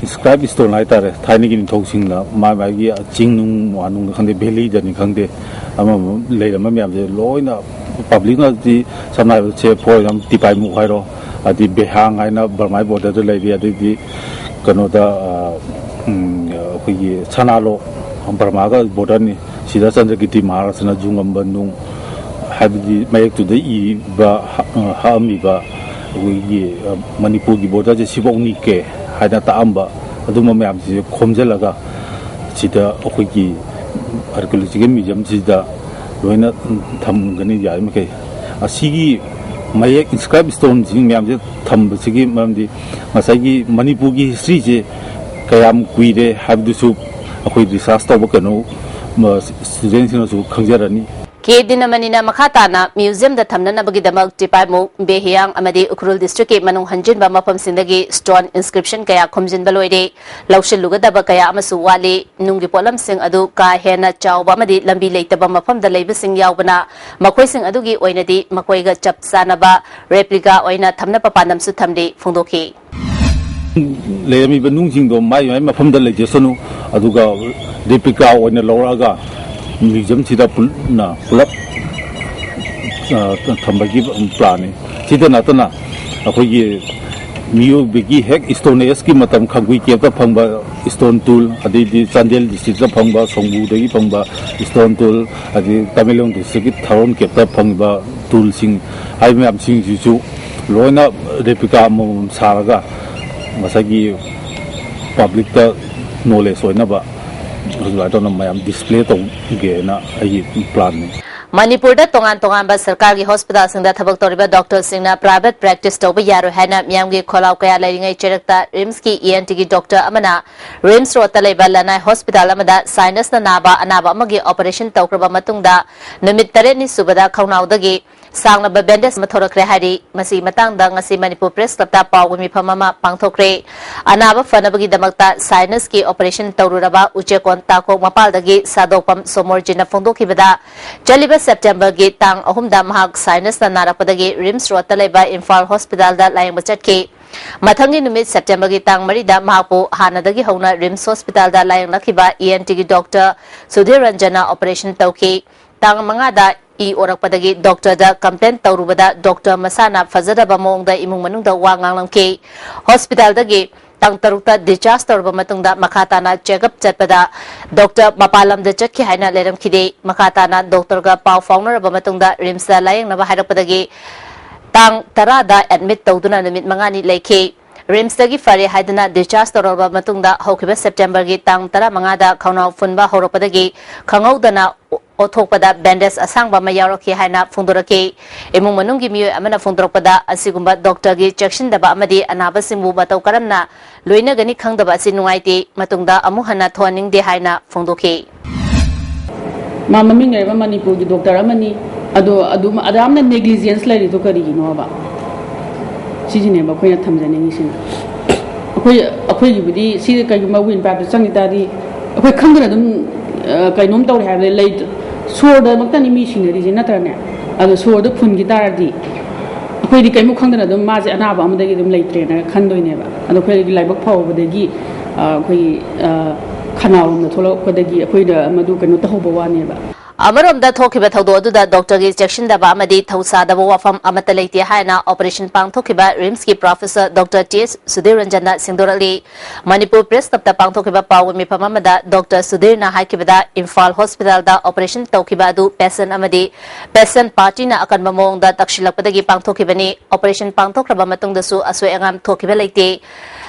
Inscribed stone ꯍꯥꯏꯇꯥꯔꯦ꯫ ꯊꯥꯏꯅꯒꯤ ꯅꯤꯡꯊꯧꯁꯤꯡꯅ ꯃꯥ ꯃꯥꯒꯤ ꯆꯤꯡ ꯅꯨꯡ, ꯋꯥ ꯅꯨꯡ ꯈꯪꯗꯦ, valley ꯗꯅꯤ ꯈꯪꯗꯦ, ꯑꯃ ꯑꯃ ꯂꯩꯔꯝꯕ ꯃꯌꯥꯝꯁꯦ ꯂꯣꯏꯅ public ꯅꯗꯤ, ꯁꯝꯅ ꯍꯥꯏꯔꯕꯗ ꯁꯦ for example ꯇꯤꯄꯥꯏꯃꯨꯛ ꯍꯥꯏꯔꯣ, ꯑꯗꯩ ꯕꯦꯍꯥꯡ ꯍꯥꯏꯅ ꯕꯔꯃꯥꯒꯤ border ꯗ ꯂꯩꯔꯤ, ꯑꯗꯩꯗꯤ ꯀꯩꯅꯣꯗ ꯑ, ꯎꯝ, ꯑꯩꯈꯣꯏꯒꯤ ꯁꯅꯥꯂꯣꯛ, ꯕꯔꯃꯥꯒ border ꯅꯤ, ꯁꯤꯗ ꯆꯟꯗ꯭ꯔꯀꯤꯔꯇꯤ ꯃꯍꯥꯔꯥꯖꯅ ꯖꯨꯡꯉꯝꯕ ꯅꯨꯡ, ꯍꯥꯏꯕꯗꯤ ꯃꯌꯦꯛꯇꯨꯗ ꯏꯕ, ꯍꯛ-, ꯍꯛꯑꯝꯃꯤꯕ ꯑꯩꯈꯣꯏꯒꯤ, ꯑ, ꯃꯅꯤꯄꯨꯔꯒꯤ border ꯁꯦ ꯁꯤꯐꯧꯅꯤꯀꯦ ꯍꯥꯏꯅ ꯇꯥꯛꯑꯝꯕ ꯑꯗꯨꯝꯕ ꯃꯌꯥꯝꯁꯤꯁꯨ ꯈꯣꯝꯖꯤꯜꯂꯒ ꯁꯤꯗ ꯑꯩꯈꯣꯏꯒꯤ Archaeological Museum ꯁꯤꯗ ꯂꯣꯏꯅ ꯊꯝꯒꯅꯤ ꯌꯥꯔꯤꯃꯈꯩ꯫ ꯑꯁꯤꯒꯤ ꯃꯌꯦꯛ inscribed stoneꯁꯤꯡ ꯃꯌꯥꯝꯁꯦ ꯊꯝꯕꯁꯤꯒꯤ ꯃꯔꯝꯗꯤ ꯉꯁꯥꯏꯒꯤ ꯃꯅꯤꯄꯨꯔꯒꯤ historyꯁꯦ ꯀꯌꯥꯝ ꯀꯨꯏꯔꯦ ꯍꯥꯏꯕꯗꯨꯁꯨ ꯑꯩꯈꯣꯏ research ꯇꯧꯕ ꯀꯩꯅꯣ studentꯁꯤꯡꯅꯁꯨ ꯈꯪꯖꯔꯅꯤ꯫ ꯀꯦ ꯗꯤꯅꯃꯅꯤꯅ ꯃꯈꯥ ꯇꯥꯅ museumꯗ ꯊꯝꯅꯅꯕꯒꯤꯗꯃꯛ ꯇꯤꯄꯥꯏꯃꯨ, ꯕꯦꯍꯤꯌꯥꯡ ꯑꯃꯗꯤ ꯎꯈ꯭ꯔꯨꯜ districtꯀꯤ ꯃꯅꯨꯡ ꯍꯟꯖꯤꯟꯕ ꯃꯐꯝꯁꯤꯡꯗꯒꯤ stone inscription ꯀꯌꯥ ꯈꯣꯝꯖꯤꯟꯕ ꯂꯣꯏꯔꯦ꯫ ꯂꯧꯁꯤꯜꯂꯨꯒꯗꯕ ꯀꯌꯥ ꯑꯃꯁꯨ ꯋꯥꯠꯂꯤ꯫ ꯅꯨꯡꯒꯤ ꯄꯣꯠꯂꯝꯁꯤꯡ ꯑꯗꯨ ꯀꯥ ꯍꯦꯟꯅ ꯆꯥꯎꯕ ꯑꯃꯗꯤ ꯂꯝꯕꯤ ꯂꯩꯇꯕ ꯃꯐꯝꯗ ꯂꯩꯕꯁꯤꯡ ꯌꯥꯎꯕꯅ ꯃꯈꯣꯏꯁꯤꯡ ꯑꯗꯨꯒꯤ ꯑꯣꯏꯅꯗꯤ ꯃꯈꯣꯏꯒ ꯆꯞ ꯆꯥꯅꯕ replica ꯑꯣꯏꯅ ꯊꯝꯅꯕ ꯄꯥꯟꯗꯝꯁꯨ ꯊꯝꯂꯤ ꯐꯣꯡꯗꯣꯛꯈꯤ꯫ ꯂꯩꯔꯝꯃꯤꯕ ꯅꯨꯡꯁꯤꯡꯗꯣ ꯃꯥꯏ ꯃꯥꯏ ꯃꯐꯝꯗ ꯂꯩꯖꯁꯅꯨ, ꯑꯗꯨꯒ replica ꯑꯣꯏꯅ ꯂꯧꯔꯛꯑꯒ museumꯁꯤꯗ ꯄꯨꯟꯅ ꯄꯨꯂꯞ ꯊꯝꯕꯒꯤ planꯅꯤ꯫ ꯁꯤꯗ ꯅꯠꯇꯅ ꯑꯩꯈꯣꯏꯒꯤ ꯃꯤꯑꯣꯏꯕꯒꯤ ꯍꯦꯛ stone ageꯀꯤ ꯃꯇꯝ ꯈꯪꯒꯨꯏ caveꯇ ꯐꯪꯕ stone tool, ꯑꯗꯩꯗꯤ ꯆꯥꯟꯗꯦꯜ districtꯇ ꯐꯪꯕ ꯁꯣꯡꯕꯨꯗꯒꯤ ꯐꯪꯕ stone tool, ꯑꯗꯩ ꯇꯃꯦꯡꯂꯣꯡ districtꯀꯤ ꯊꯥꯔꯣꯟ caveꯇ ꯐꯪꯕ toolꯁꯤꯡ ꯍꯥꯏꯕ ꯃꯌꯥꯝꯁꯤꯡꯁꯤꯁꯨ ꯂꯣꯏꯅ replica ꯑꯃꯃꯝ ꯁꯥꯔꯒ ꯉꯁꯥꯏꯒꯤ publicꯇ knowledge ꯑꯣꯏꯅꯕ ꯑꯗꯨꯃꯥꯏꯅ ꯇꯧꯅ ꯃꯌꯥꯝ display ꯇꯧꯒꯦꯅ ꯑꯩꯒꯤ planꯅꯤ꯫ ꯃꯅꯤꯄꯨꯔꯗ ꯇꯣꯉꯥꯟ ꯇꯣꯉꯥꯟꯕ ꯁꯔꯀꯥꯔꯒꯤ hospitalꯁꯤꯡꯗ ꯊꯕꯛ ꯇꯧꯔꯤꯕ doctorꯁꯤꯡꯅ private practice ꯇꯧꯕ ꯌꯥꯔꯣꯏ ꯍꯥꯏꯅ ꯃꯤꯌꯥꯝꯒꯤ ꯈꯣꯜꯂꯥꯎ ꯀꯌꯥ ꯂꯩꯔꯤꯉꯩ ꯆꯩꯔꯛꯇ RIMSꯀꯤ ENTꯒꯤ doctor ꯑꯃꯅ RIMS roadꯇ ꯂꯩꯕ ꯂꯅꯥꯏ hospital ꯑꯃꯗ sinusꯅ ꯅꯥꯕ ꯑꯅꯥꯕ ꯑꯃꯒꯤ operation ꯇꯧꯈ꯭ꯔꯕ ꯃꯇꯨꯡꯗ ꯅꯨꯃꯤꯠ ꯇꯔꯦꯠꯅꯤ ꯁꯨꯕꯗ ꯈꯧꯅꯥꯎꯗꯒꯤ ꯁꯥꯡꯂꯕ bandage ꯑꯃ ꯊꯣꯔꯛꯈ꯭ꯔꯦ ꯍꯥꯏꯔꯤ꯫ ꯃꯁꯤꯒꯤ ꯃꯇꯥꯡꯗ ꯉꯁꯤ ꯃꯅꯤꯄꯨꯔ press clubꯇ ꯄꯥꯎꯒꯤ ꯃꯤꯐꯝ ꯑꯃ ꯄꯥꯡꯊꯣꯛꯈ꯭ꯔꯦ꯫ ꯑꯅꯥꯕ ꯐꯅꯕꯒꯤꯗꯃꯛꯇ sinusꯀꯤ operation ꯇꯧꯔꯨꯔꯕ ꯎꯆꯦꯛꯀꯣꯟ ꯇꯥꯀꯣꯛ ꯃꯄꯥꯜꯗꯒꯤ ꯁꯥꯗꯣꯛꯄꯝ ꯁꯣꯃꯣꯔꯖꯤꯠꯅ ꯐꯣꯡꯗꯣꯛꯈꯤꯕꯗ, ꯆꯠꯂꯤꯕ Septemberꯒꯤ ꯇꯥꯡ ꯑꯍꯨꯝꯗ ꯃꯍꯥꯛ sinusꯅ ꯅꯥꯔꯛꯄꯗꯒꯤ RIMS roadꯇ ꯂꯩꯕ ꯏꯝꯐꯥꯜ hospitalꯗ ꯂꯥꯌꯦꯡꯕ ꯆꯠꯈꯤ꯫ ꯃꯊꯪꯒꯤ ꯅꯨꯃꯤꯠ Septemberꯒꯤ ꯇꯥꯡ ꯃꯔꯤꯗ ꯃꯍꯥꯛꯄꯨ ꯍꯥꯟꯅꯗꯒꯤ ꯍꯧꯅ RIMS hospitalꯗ ꯂꯥꯌꯦꯡꯂꯛꯈꯤꯕ ENTꯒꯤ doctor ꯁꯨꯙꯤꯔ ꯔꯟꯖꯟꯅ operation ꯇꯧꯈꯤ꯫ ꯇꯥꯡ ꯃꯉꯥꯗ ꯏ ꯑꯣꯔꯛꯄꯗꯒꯤ doctorꯗ complain ꯇꯧꯔꯨꯕꯗ doctor ꯃꯁꯥꯅ ꯐꯖꯗꯕ ꯃꯑꯣꯡꯗ ꯏꯃꯨꯡ ꯃꯅꯨꯡꯗ ꯋꯥ ꯉꯥꯡꯂꯝꯈꯤ꯫ Hospitalꯗꯒꯤ ꯇꯥꯡ ꯇꯔꯨꯛꯇ discharge ꯇꯧꯔꯕ ꯃꯇꯨꯡꯗ ꯃꯈꯥ ꯇꯥꯅ check up ꯆꯠꯄꯗ doctor ꯃꯄꯥꯟ ꯂꯝꯗ ꯆꯠꯈꯤ ꯍꯥꯏꯅ ꯂꯩꯔꯝꯈꯤꯗꯦ꯫ ꯃꯈꯥ ꯇꯥꯅ doctorꯒ ꯄꯥꯎ ꯐꯥꯎꯅꯔꯕ ꯃꯇꯨꯡꯗ RIMSꯇ ꯂꯥꯌꯦꯡꯅꯕ ꯍꯥꯏꯔꯛꯄꯗꯒꯤ ꯇꯥꯡ ꯇꯔꯥꯗ admit ꯇꯧꯗꯨꯅ ꯅꯨꯃꯤꯠ ꯃꯉꯥꯅꯤ ꯂꯩꯈꯤ꯫ RIMSꯇꯒꯤ ꯐꯔꯦ ꯍꯥꯏꯗꯨꯅ discharge ꯇꯧꯔꯕ ꯃꯇꯨꯡꯗ ꯍꯧꯈꯤꯕ Septemberꯒꯤ ꯇꯥꯡ ꯇꯔꯥꯃꯉꯥꯗ ꯈꯧꯅꯥꯎ ꯐꯨꯟꯕ ꯍꯧꯔꯛꯄꯗꯒꯤ ꯈꯪꯍꯧꯗꯅ ꯑꯣꯊꯣꯛꯄꯗ ꯕꯦꯟꯗꯦꯖ ꯑꯁꯥꯡꯕ ꯑꯃ ꯌꯥꯎꯔꯛꯈꯤ ꯍꯥꯏꯅ ꯐꯣꯡꯗꯣꯔꯛꯈꯤ꯫ ꯏꯃꯨꯡ ꯃꯅꯨꯡꯒꯤ ꯃꯤꯑꯣꯏ ꯑꯃꯅ ꯐꯣꯡꯗꯣꯔꯛꯄꯗ, ꯑꯁꯤꯒꯨꯝꯕ ꯗꯣꯛꯇꯔꯒꯤ ꯆꯦꯛꯁꯤꯟꯗꯕ ꯑꯃꯗꯤ ꯑꯅꯥꯕꯁꯤꯡꯕꯨ ꯃꯇꯧ ꯀꯔꯝꯅ ꯂꯣꯏꯅꯒꯅꯤ ꯈꯪꯗꯕ ꯑꯁꯤ ꯅꯨꯡꯉꯥꯏꯇꯦ, ꯃꯇꯨꯡꯗ ꯑꯃꯨꯛ ꯍꯟꯅ ꯊꯣꯛꯍꯟꯅꯤꯡꯗꯦ ꯍꯥꯏꯅ ꯐꯣꯡꯗꯣꯛꯈꯤ꯫ ꯃꯥ ꯃꯃꯤꯡ ꯂꯩꯔꯕ ꯃꯅꯤꯄꯨꯔꯒꯤ ꯗꯣꯛꯇꯔ ꯑꯃꯅꯤ꯫ ꯑꯗꯣ ꯑꯗꯨꯝ ꯑꯗꯨꯌꯥꯝꯅ ꯅꯦꯒ꯭ꯂꯤꯖꯦꯟꯁ ꯂꯩꯔꯤꯗꯣ ꯀꯔꯤꯒꯤꯅꯣꯕ? ꯁꯤꯁꯤꯅꯦꯕ ꯑꯩꯈꯣꯏꯅ ꯊꯝꯖꯅꯤꯡꯉꯤꯁꯤꯅ꯫ ꯑꯩꯈꯣꯏ, ꯑꯩꯈꯣꯏꯒꯤꯕꯨꯗꯤ ꯁꯤ ꯀꯩꯒꯨꯝꯕ ꯋꯤꯟ ꯄꯥꯏꯞꯇ ꯆꯪꯈꯤ ꯇꯥꯔꯗꯤ, ꯑꯩꯈꯣꯏ ꯈꯪꯗꯅ ꯑꯗꯨꯝ, ꯑ, ꯀꯩꯅꯣꯝ ꯇꯧꯔꯦ ꯍꯥꯏꯕꯗꯤ ꯂꯩ, ꯁꯣꯔꯗꯃꯛꯇꯅꯤ ꯃꯤ ꯁꯤꯅꯔꯤꯁꯦ, ꯅꯠꯇ꯭ꯔꯅꯦ? ꯑꯗꯣ ꯁꯣꯔꯗꯣ ꯐꯨꯟꯈꯤ ꯇꯥꯔꯗꯤ, ꯑꯩꯈꯣꯏꯗꯤ ꯀꯩꯝ ꯈꯪꯗꯅ ꯑꯗꯨꯝ ꯃꯥꯁꯦ ꯑꯅꯥꯕ ꯑꯃꯗꯒꯤ ꯑꯗꯨꯝ ꯂꯩꯇ꯭ꯔꯦꯅ ꯈꯟꯗꯣꯏꯅꯦꯕ꯫ ꯑꯗꯣ ꯑꯩꯈꯣꯏꯒꯤ ꯂꯥꯏꯕꯛ ꯐꯍꯧꯕꯗꯒꯤ, ꯑ, ꯑꯩꯈꯣꯏꯒꯤ, ꯑ, ꯈꯅꯥꯎꯔꯣꯝꯗ ꯊꯣꯛꯂꯛꯄꯗꯒꯤ ꯑꯩꯈꯣꯏꯗ ꯃꯗꯨ ꯀꯩꯅꯣ ꯇꯧꯍꯧꯕ ꯋꯥꯅꯦꯕ꯫ ꯑꯃꯔꯣꯝꯗ, ꯊꯣꯛꯈꯤꯕ ꯊꯧꯗꯣꯛ ꯑꯗꯨꯗ ꯗꯣꯛꯇꯔꯒꯤ ꯆꯦꯛꯁꯤꯟꯗꯕ ꯑꯃꯗꯤ ꯊꯧꯁꯥꯗꯕ ꯋꯥꯐꯝ ꯑꯃꯠꯇ ꯂꯩꯇꯦ ꯍꯥꯏꯅ ꯑꯣꯄꯔꯦꯁꯟ ꯄꯥꯡꯊꯣꯛꯈꯤꯕ ꯔꯤꯝꯁꯀꯤ ꯄ꯭ꯔꯣꯐꯦꯁꯔ ꯗꯣꯛꯇꯔ ꯇꯤ ꯑꯦꯁ ꯁꯨꯙꯤꯔ ꯔꯟꯖꯟꯅ ꯁꯦꯡꯗꯣꯔꯛꯂꯤ꯫ ꯃꯅꯤꯄꯨꯔ ꯄ꯭ꯔꯦꯁ ꯀ꯭ꯂꯕꯇ ꯄꯥꯡꯊꯣꯛꯈꯤꯕ ꯄꯥꯎꯒꯤ ꯃꯤꯐꯝ ꯑꯃꯗ ꯗꯣꯛꯇꯔ ꯁꯨꯙꯤꯔꯅ ꯍꯥꯏꯈꯤꯕꯗ, ꯏꯝꯐꯥꯜ ꯍꯣꯁꯄꯤꯇꯥꯜꯗ ꯑꯣꯄꯔꯦꯁꯟ ꯇꯧꯈꯤꯕ ꯑꯗꯨ ꯄꯦꯁꯦꯟ ꯑꯃꯗꯤ ꯄꯦꯁꯦꯟ ꯄꯥꯔꯇꯤꯅ ꯑꯀꯟꯕ ꯃꯑꯣꯡꯗ ꯇꯛꯁꯤꯜꯂꯛꯄꯗꯒꯤ ꯄꯥꯡꯊꯣꯛꯈꯤꯕꯅꯤ꯫ ꯑꯣꯄꯔꯦꯁꯟ ꯄꯥꯡꯊꯣꯛꯈ꯭ꯔꯕ ꯃꯇꯨꯡꯗꯁꯨ ꯑꯁꯣꯏ ꯑꯉꯥꯝ ꯊꯣꯛꯈꯤꯕ ꯂꯩꯇꯦ꯫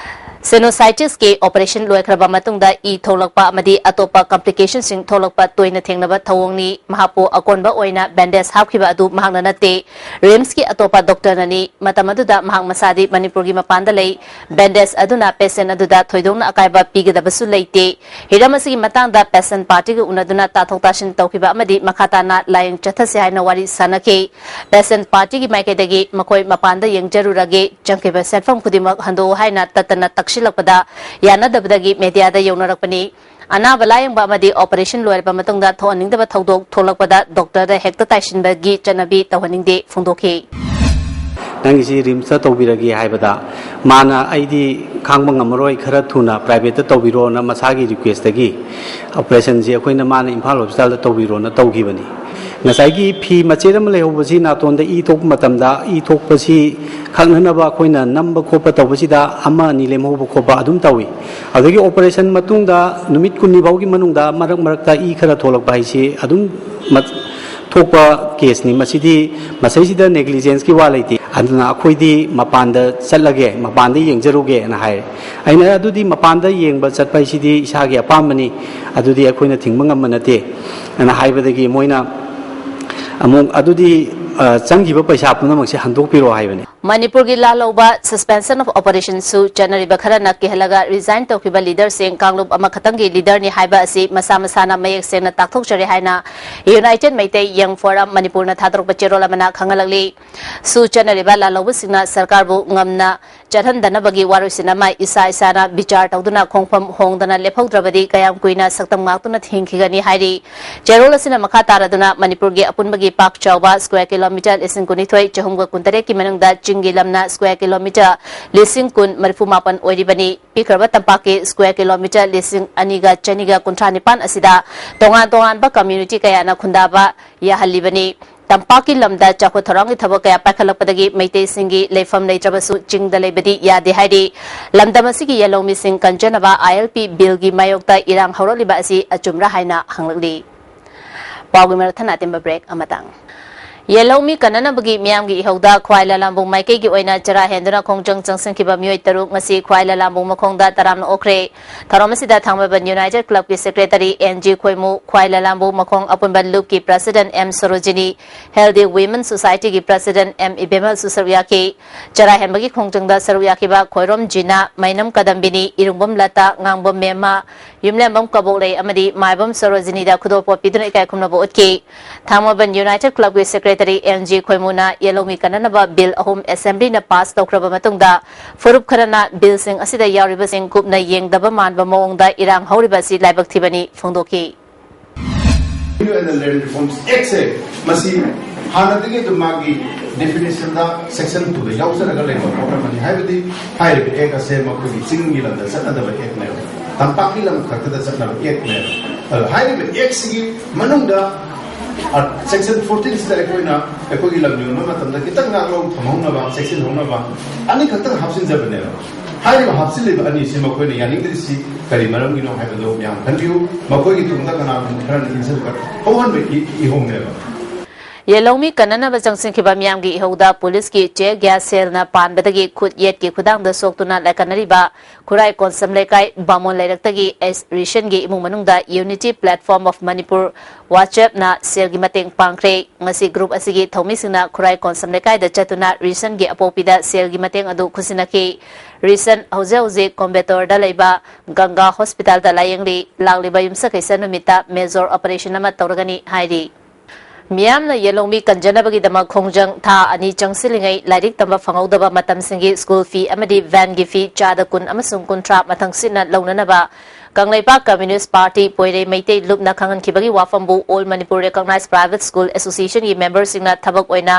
ꯁꯦꯅꯣꯁꯥꯏꯇꯤꯁꯀꯤ ꯑꯣꯄꯔꯦꯁꯟ ꯂꯣꯏꯈ꯭ꯔꯕ ꯃꯇꯨꯡꯗ ꯏ ꯊꯣꯛꯂꯛꯄ ꯑꯃꯗꯤ ꯑꯇꯣꯞꯄ ꯀꯝꯄ꯭ꯂꯤꯀꯦꯁꯟꯁꯤꯡ ꯊꯣꯛꯂꯛꯄ ꯇꯣꯏꯅ ꯊꯦꯡꯅꯕ ꯊꯧꯑꯣꯡꯅꯤ꯫ ꯃꯍꯥꯛꯄꯨ ꯑꯀꯣꯟꯕ ꯑꯣꯏꯅ ꯕꯦꯟꯗꯦꯖ ꯍꯥꯞꯈꯤꯕ ꯑꯗꯨ ꯃꯍꯥꯛꯅ ꯅꯠꯇꯦ, ꯔꯤꯝꯁꯀꯤ ꯑꯇꯣꯞꯄ ꯗꯣꯛꯇꯔꯅꯅꯤ꯫ ꯃꯇꯝ ꯑꯗꯨꯗ ꯃꯍꯥꯛ ꯃꯁꯥꯗꯤ ꯃꯅꯤꯄꯨꯔꯒꯤ ꯃꯄꯥꯟꯗ ꯂꯩ꯫ ꯕꯦꯟꯗꯦꯖ ꯑꯗꯨꯅ ꯄꯦꯁꯦꯟ ꯑꯗꯨꯗ ꯊꯣꯏꯗꯣꯛꯅ ꯑꯀꯥꯏꯕ ꯄꯤꯒꯗꯕꯁꯨ ꯂꯩꯇꯦ꯫ ꯍꯤꯔꯝ ꯑꯁꯤꯒꯤ ꯃꯇꯥꯡꯗ ꯄꯦꯁꯦꯟ ꯄꯥꯔꯇꯤꯒ ꯎꯅꯗꯨꯅ ꯇꯥꯊꯣꯛ ꯇꯥꯁꯤꯟ ꯇꯧꯈꯤꯕ ꯑꯃꯗꯤ ꯃꯈꯥ ꯇꯥꯅ ꯂꯥꯌꯦꯡ ꯆꯠꯊꯁꯤ ꯍꯥꯏꯅ ꯋꯥꯔꯤ ꯁꯥꯟꯅꯈꯤ꯫ ꯄꯦꯁꯦꯟ ꯄꯥꯔꯇꯤꯒꯤ ꯃꯥꯏꯀꯩꯗꯒꯤ ꯃꯈꯣꯏ ꯃꯄꯥꯟꯗ ꯌꯦꯡꯖꯔꯨꯔꯒꯦ, ꯆꯪꯈꯤꯕ ꯁꯦꯟꯐꯝ ꯈꯨꯗꯤꯡꯃꯛ ꯍꯟꯗꯣꯛꯎ ꯍꯥꯏꯅ ꯇꯠꯇꯅ ꯇꯛꯁꯤꯜꯂꯛꯄꯗ, ꯌꯥꯅꯗꯕꯗꯒꯤ ꯃꯦꯗꯤꯌꯥꯗ ꯌꯧꯅꯔꯛꯄꯅꯤ꯫ ꯑꯅꯥꯕ ꯂꯥꯌꯦꯡꯕ ꯑꯃꯗꯤ ꯑꯣꯄꯔꯦꯁꯟ ꯂꯣꯏꯔꯕ ꯃꯇꯨꯡꯗ ꯊꯣꯛꯍꯟꯅꯤꯡꯗꯕ ꯊꯧꯗꯣꯛ ꯊꯣꯛꯂꯛꯄꯗ ꯗꯣꯛꯇꯔꯗ ꯍꯦꯛꯇ ꯇꯥꯏꯁꯤꯟꯕꯒꯤ ꯆꯠꯅꯕꯤ ꯇꯧꯍꯟꯅꯤꯡꯗꯦ ꯐꯣꯡꯗꯣꯛꯈꯤ꯫ ꯅꯪꯒꯤꯁꯤ ꯔꯤꯝꯁꯇ ꯇꯧꯕꯤꯔꯒꯦ ꯍꯥꯏꯕꯗ, ꯃꯥꯅ "ꯑꯩꯗꯤ ꯈꯥꯡꯕ ꯉꯝꯃꯔꯣꯏ, ꯈꯔ ꯊꯨꯅ ꯄ꯭ꯔꯥꯏꯚꯦꯠꯇ ꯇꯧꯕꯤꯔꯣꯅ" ꯃꯁꯥꯒꯤ ꯔꯤꯀ꯭ꯋꯦꯁꯇꯒꯤ ꯑꯣꯄꯔꯦꯁꯟꯁꯤ ꯑꯩꯈꯣꯏꯅ ꯃꯥꯅ ꯏꯝꯐꯥꯜ ꯍꯣꯁꯄꯤꯇꯥꯜꯗ ꯇꯧꯕꯤꯔꯣꯅ ꯇꯧꯈꯤꯕꯅꯤ꯫ ꯉꯁꯥꯏꯒꯤ ꯐꯤ ꯃꯆꯦꯠ ꯑꯃ ꯂꯩꯍꯧꯕꯁꯤ ꯅꯥꯇꯣꯟꯗ ꯏ ꯊꯣꯛꯄ ꯃꯇꯝꯗ ꯏ ꯊꯣꯛꯄꯁꯤ ꯈꯪꯅꯅꯕ ꯑꯩꯈꯣꯏꯅ ꯅꯝꯕ ꯈꯣꯠꯄ ꯇꯧꯕꯁꯤꯗ ꯑꯃ ꯑꯅꯤ ꯂꯦꯝꯍꯧꯕ ꯈꯣꯠꯄ ꯑꯗꯨꯝ ꯇꯧꯏ꯫ ꯑꯗꯨꯗꯒꯤ ꯑꯣꯄꯔꯦꯁꯟ ꯃꯇꯨꯡꯗ ꯅꯨꯃꯤꯠ ꯀꯨꯟꯅꯤ ꯐꯥꯎꯒꯤ ꯃꯅꯨꯡꯗ ꯃꯔꯛ ꯃꯔꯛꯇ ꯏ ꯈꯔ ꯊꯣꯛꯂꯛꯄ ꯍꯥꯏꯁꯤ ꯑꯗꯨꯝ ꯃ-, ꯊꯣꯛꯄ ꯀꯦꯁꯅꯤ꯫ ꯃꯁꯤꯗꯤ, ꯃꯁꯤꯗꯩꯁꯤꯗ ꯅꯦꯒ꯭ꯂꯤꯖꯦꯟꯁꯀꯤ ꯋꯥ ꯂꯩꯇꯦ꯫ ꯑꯗꯨꯅ ꯑꯩꯈꯣꯏꯗꯤ ꯃꯄꯥꯟꯗ ꯆꯠꯂꯒꯦ, ꯃꯄꯥꯟꯗ ꯌꯦꯡꯖꯔꯨꯒꯦꯅ ꯍꯥꯏꯔꯦ꯫ ꯑꯩꯅ, "ꯑꯗꯨꯗꯤ ꯃꯄꯥꯟꯗ ꯌꯦꯡꯕ ꯆꯠꯄ ꯍꯥꯏꯁꯤꯗꯤ ꯏꯁꯥꯒꯤ ꯑꯄꯥꯝꯕꯅꯤ, ꯑꯗꯨꯗꯤ ꯑꯩꯈꯣꯏꯅ ꯊꯤꯡꯕ ꯉꯝꯕ ꯅꯠꯇꯦ" ꯑꯅ ꯍꯥꯏꯕꯗꯒꯤ ꯃꯣꯏꯅ ꯑꯃꯨꯛ, "ꯑꯗꯨꯗꯤ, ꯑ, ꯆꯪꯈꯤꯕ ꯄꯩꯁꯥ ꯄꯨꯝꯅꯃꯛꯁꯦ ꯍꯟꯗꯣꯛꯄꯤꯔꯣ" ꯍꯥꯏꯕꯅꯤ꯫ ꯃꯅꯤꯄꯨꯔꯒꯤ ꯂꯥꯜꯍꯧꯕ suspension of operation ꯁꯨ ꯆꯠꯅꯔꯤꯕ ꯈꯔꯅ ꯀꯤꯍꯜꯂꯒ resign ꯇꯧꯈꯤꯕ leader ꯁꯤꯡ ꯀꯥꯡꯂꯨꯞ ꯑꯃꯈꯛꯇꯪꯒꯤ leader ꯅꯤ ꯍꯥꯏꯕ ꯑꯁꯤ ꯃꯁꯥ ꯃꯁꯥꯅ ꯃꯌꯦꯛ ꯁꯦꯡꯅ ꯇꯥꯛꯊꯣꯛꯆꯔꯦ ꯍꯥꯏꯅ United Meitei Young Forum ꯃꯅꯤꯄꯨꯔꯅ ꯊꯥꯗꯣꯔꯛꯄ ꯆꯦꯔꯣꯜ ꯑꯃꯅ ꯈꯪꯍꯜꯂꯛꯂꯤ꯫ ꯁꯨ ꯆꯠꯅꯔꯤꯕ ꯂꯥꯜꯍꯧꯕꯁꯤꯡꯅ ꯁꯔꯀꯥꯔꯕꯨ ꯉꯝꯅ ꯆꯠꯍꯟꯗꯅꯕꯒꯤ ꯋꯥꯔꯣꯏꯁꯤꯟ ꯑꯃ ꯏꯁꯥ ꯏꯁꯥꯅ ꯕꯤꯆꯥꯔ ꯇꯧꯗꯨꯅ ꯈꯣꯡꯐꯝ ꯍꯣꯡꯗꯅ ꯂꯦꯞꯍꯧꯗ꯭ꯔꯕꯗꯤ ꯀꯌꯥꯝ ꯀꯨꯏꯅ ꯁꯛꯇꯝ ꯉꯥꯛꯇꯨꯅ ꯍꯤꯡꯈꯤꯒꯅꯤ ꯍꯥꯏꯔꯤ꯫ ꯆꯦꯔꯣꯜ ꯑꯁꯤꯅ ꯃꯈꯥ ꯇꯥꯔꯗꯨꯅ ꯃꯅꯤꯄꯨꯔꯒꯤ ꯑꯄꯨꯟꯕꯒꯤ ꯄꯥꯛ ꯆꯥꯎꯕ square kilometre ꯂꯤꯁꯤꯡ ꯀꯨꯟꯅꯤꯊꯣꯏ ꯆꯍꯨꯝꯒ ꯀꯨꯟꯇꯔꯦꯠꯀꯤ ꯃꯅꯨꯡꯗ ꯆꯤꯡꯒꯤ ꯂꯝꯅ square kilometre ꯂꯤꯁꯤꯡ ꯀꯨꯟ ꯃꯔꯤꯐꯨ ꯃꯥꯄꯟ ꯑꯣꯏꯔꯤꯕꯅꯤ꯫ ꯄꯤꯛꯈ꯭ꯔꯕ ꯇꯝꯄꯥꯛꯀꯤ square kilometre ꯂꯤꯁꯤꯡ ꯑꯅꯤꯒ ꯆꯅꯤꯒ ꯀꯨꯟꯊ꯭ꯔꯥ ꯅꯤꯄꯥꯟ ꯑꯁꯤꯗ ꯇꯣꯉꯥꯟ ꯇꯣꯉꯥꯟꯕ community ꯀꯌꯥꯅ ꯈꯨꯟꯗꯥꯕ ꯌꯥꯍꯜꯂꯤꯕꯅꯤ꯫ ꯇꯝꯄꯥꯛꯀꯤ ꯂꯝꯗ ꯆꯥꯎꯈꯠ ꯊꯧꯔꯥꯡꯒꯤ ꯊꯕꯛ ꯀꯌꯥ ꯄꯥꯏꯈꯠꯂꯛꯄꯗꯒꯤ ꯃꯩꯇꯩꯁꯤꯡꯒꯤ ꯂꯩꯐꯝ ꯂꯩꯇ꯭ꯔꯕꯁꯨ ꯆꯤꯡꯗ ꯂꯩꯕꯗꯤ ꯌꯥꯗꯦ ꯍꯥꯏꯔꯤ꯫ ꯂꯝꯗꯝ ꯑꯁꯤꯒꯤ ꯌꯦꯜꯍꯧꯃꯤꯁꯤꯡ ꯀꯟꯖꯅꯕ I L P bill ꯒꯤ ꯃꯥꯌꯣꯛꯇ ꯏꯔꯥꯡ ꯍꯧꯔꯛꯂꯤꯕ ꯑꯁꯤ ꯑꯆꯨꯝꯕ꯭ꯔꯥ ꯍꯥꯏꯅ ꯍꯪꯂꯛꯂꯤ꯫ ꯄꯥꯎꯒꯤ ꯃꯔꯛ ꯊꯠꯅ ꯑꯇꯦꯟꯕ break ꯑꯃꯇꯪ꯫ ꯌꯦꯜꯍꯧꯃꯤ ꯀꯟꯅꯅꯕꯒꯤ ꯃꯤꯌꯥꯝꯒꯤ ꯏꯍꯧꯗ ꯈ꯭ꯋꯥꯏ ꯂꯂꯥꯝꯕꯨꯡ ꯃꯥꯏꯀꯩꯒꯤ ꯑꯣꯏꯅ ꯆꯔꯥ ꯍꯦꯟꯗꯨꯅ ꯈꯣꯡꯖꯪ ꯆꯪꯁꯤꯟꯈꯤꯕ ꯃꯤꯑꯣꯏ ꯇꯔꯨꯛ ꯉꯁꯤ ꯈ꯭ꯋꯥꯏ ꯂꯂꯥꯝꯕꯨꯡ ꯃꯈꯣꯡꯗ ꯇꯔꯥꯝꯅ ꯑꯣꯛꯈ꯭ꯔꯦ꯫ ꯊꯧꯔꯝ ꯑꯁꯤꯗ ꯊꯥꯡꯃꯩꯕꯟ United Club ꯀꯤ secretary N G ꯈꯣꯏꯃꯨ, ꯈ꯭ꯋꯥꯏ ꯂꯂꯥꯝꯕꯨꯡ ꯃꯈꯣꯡ ꯑꯄꯨꯟꯕ ꯂꯨꯞꯀꯤ president M Sarojini, Healthy Women Society ꯒꯤ president M ꯏꯕꯦꯝꯍꯜꯁꯨ ꯁꯔꯨꯛ ꯌꯥꯈꯤ꯫ ꯆꯔꯥ ꯍꯦꯟꯕꯒꯤ ꯈꯣꯡꯖꯪꯗ ꯁꯔꯨꯛ ꯌꯥꯈꯤꯕ ꯈꯣꯏꯔꯣꯝ ꯖꯤꯅꯥ, ꯃꯩꯅꯝ ꯀꯗꯝꯕꯤꯅꯤ, ꯏꯔꯨꯡꯕꯝ ꯂꯇꯥ, ꯉꯥꯡꯕꯝ ꯃꯦꯝꯃ, ꯌꯨꯝꯂꯦꯝꯕꯝ ꯀꯕꯣꯛꯂꯩ ꯑꯃꯗꯤ ꯃꯥꯏꯕꯝ ꯁꯣꯔꯣꯖꯤꯅꯤꯗ ꯈꯨꯗꯣꯜꯄꯣꯠ ꯄꯤꯗꯨꯅ ꯏꯀꯥꯏ ꯈꯨꯝꯅꯕ ꯎꯠꯈꯤ꯫ ꯊꯥꯡꯃꯩꯕꯟ United Club ꯀꯤ secretary N G ꯈꯣꯏꯃꯨꯅ ꯌꯦꯜꯍꯧꯃꯤ ꯀꯟꯅꯅꯕ bill ꯑꯍꯨꯝ assembly ꯅ pass ꯇꯧꯈ꯭ꯔꯕ ꯃꯇꯨꯡꯗ ꯐꯨꯔꯨꯞ ꯈꯔꯅ bill ꯁꯤꯡ ꯑꯁꯤꯗ ꯌꯥꯎꯔꯤꯕꯁꯤꯡ ꯀꯨꯞꯅ ꯌꯦꯡꯗꯕ ꯃꯥꯟꯕ ꯃꯑꯣꯡꯗ ꯏꯔꯥꯡ ꯍꯧꯔꯤꯕ ꯑꯁꯤ ꯂꯥꯏꯕꯛ ꯊꯤꯕꯅꯤ ꯐꯣꯡꯗꯣꯛꯈꯤ꯫ Land Reforms Act ꯁꯦ ꯃꯁꯤ ꯍꯥꯟꯅꯗꯒꯤ ꯑꯗꯨꯝ ꯃꯥꯒꯤ definition ꯗ section two ꯗ ꯌꯥꯎꯖꯔꯒ ꯂꯩꯕ ꯄꯣꯠ ꯑꯃꯅꯤ꯫ ꯍꯥꯏꯕꯗꯤ ꯍꯥꯏꯔꯤꯕ act ꯑꯁꯦ ꯃꯈꯣꯏꯒꯤ ꯆꯤꯡꯒꯤ ꯂꯝꯗ ꯆꯠꯅꯗꯕ act ꯅꯦꯕ, ꯇꯝꯄꯥꯛꯀꯤ ꯂꯝ ꯈꯛꯇꯗ ꯆꯠꯅꯕ act ꯅꯦꯕ꯫ ꯑꯗꯣ ꯍꯥꯏꯔꯤꯕ act ꯁꯤꯒꯤ ꯃꯅꯨꯡꯗ section fourteen ꯁꯤꯗ ꯑꯩꯈꯣꯏꯅ ꯑꯩꯈꯣꯏꯒꯤ ꯂꯝ ꯌꯣꯟꯕ ꯃꯇꯝꯗ ꯈꯤꯇꯪ ꯉꯥꯛꯂꯧ ꯊꯝꯍꯧꯅꯕ, ꯆꯦꯛꯁꯤꯟꯍꯧꯅꯕ ꯑꯅꯤꯈꯛꯇꯪ ꯍꯥꯞꯆꯤꯟꯖꯕꯅꯦꯕ꯫ ꯍꯥꯏꯔꯤꯕ ꯍꯥꯞꯆꯤꯜꯂꯤꯕ ꯑꯅꯤꯁꯤ ꯃꯈꯣꯏꯅ ꯌꯥꯅꯤꯡꯗ꯭ꯔꯤꯁꯤ ꯀꯔꯤ ꯃꯔꯝꯒꯤꯅꯣ ꯍꯥꯏꯕꯗꯨ ꯃꯌꯥꯝ ꯈꯟꯕꯤꯌꯨ꯫ ꯃꯈꯣꯏꯒꯤ ꯇꯨꯡꯗ ꯀꯅꯥꯒꯨꯝꯕ ꯈꯔꯅ ꯏꯟꯁꯤꯟꯕ ꯍꯧꯍꯟꯕꯒꯤ ꯏꯍꯧꯅꯦꯕ꯫ ꯌꯦꯜꯍꯧꯃꯤ ꯀꯟꯅꯅꯕ ꯆꯪꯁꯤꯟꯈꯤꯕ ꯃꯤꯌꯥꯝꯒꯤ ꯏꯍꯧꯗ ꯄꯨꯂꯤꯁꯀꯤ tear gas shellꯅ ꯄꯥꯟꯕꯗꯒꯤ ꯈꯨꯠ ꯌꯦꯠꯀꯤ ꯈꯨꯗꯥꯡꯗ ꯁꯣꯛꯇꯨꯅ ꯂꯥꯏꯀꯠꯅꯔꯤꯕ ꯈꯨꯔꯥꯏ ꯀꯣꯟꯁꯝ ꯂꯩꯀꯥꯏ ꯕꯥꯃꯣꯟ ꯂꯩꯔꯛꯇꯒꯤ ꯑꯦꯁ ꯔꯤꯁꯟꯒꯤ ꯏꯃꯨꯡ ꯃꯅꯨꯡꯗ Unity Platform of Manipur WhatsAppꯅ ꯁꯦꯜꯒꯤ ꯃꯇꯦꯡ ꯄꯥꯡꯈ꯭ꯔꯦ꯫ ꯉꯁꯤ group ꯑꯁꯤꯒꯤ ꯊꯧꯃꯤꯁꯤꯡꯅ ꯈꯨꯔꯥꯏ ꯀꯣꯟꯁꯝ ꯂꯩꯀꯥꯏꯗ ꯆꯠꯇꯨꯅ ꯔꯤꯁꯟꯒꯤ ꯑꯄꯣꯛꯄꯤꯗ ꯁꯦꯜꯒꯤ ꯃꯇꯦꯡ ꯑꯗꯨ ꯈꯨꯠꯁꯤꯟꯅꯈꯤ꯫ ꯔꯤꯁꯟ ꯍꯧꯖꯤꯛ ꯍꯧꯖꯤꯛ ꯀꯣꯝꯕꯦꯇꯣꯔꯗ ꯂꯩꯕ ꯒꯪꯒꯥ ꯍꯣꯁꯄꯤꯇꯥꯜꯗ ꯂꯥꯌꯦꯡꯂꯤ꯫ ꯂꯥꯛꯂꯤꯕ ꯌꯨꯝꯁꯀꯩꯁ ꯅꯨꯃꯤꯠꯇ major operation ꯑꯃ ꯇꯧꯔꯒꯅꯤ ꯍꯥꯏꯔꯤ꯫ ꯃꯤꯌꯥꯝꯅ ꯌꯦꯜꯍꯧꯃꯤ ꯀꯟꯖꯅꯕꯒꯤꯗꯃꯛ ꯈꯣꯡꯖꯪ ꯊꯥ ꯑꯅꯤ ꯆꯪꯁꯤꯜꯂꯤꯉꯩ ꯂꯥꯏꯔꯤꯛ ꯇꯝꯕ ꯐꯪꯍꯧꯗꯕ ꯃꯇꯝꯁꯤꯡꯒꯤ school fee ꯑꯃꯗꯤ vanꯒꯤ fee ꯆꯥꯗ ꯀꯨꯟ ꯑꯃꯁꯨꯡ ꯀꯨꯟꯊ꯭ꯔꯥ ꯃꯊꯪꯁꯤꯠꯅ ꯂꯧꯅꯅꯕ Kangleipak Communist Party ꯄꯣꯏꯔꯩ Meitei ꯂꯨꯞꯅ ꯈꯪꯍꯟꯈꯤꯕꯒꯤ ꯋꯥꯐꯝꯕꯨ All Manipur Recognized Private School Associationꯒꯤ memberꯁꯤꯡꯅ ꯊꯕꯛ ꯑꯣꯏꯅ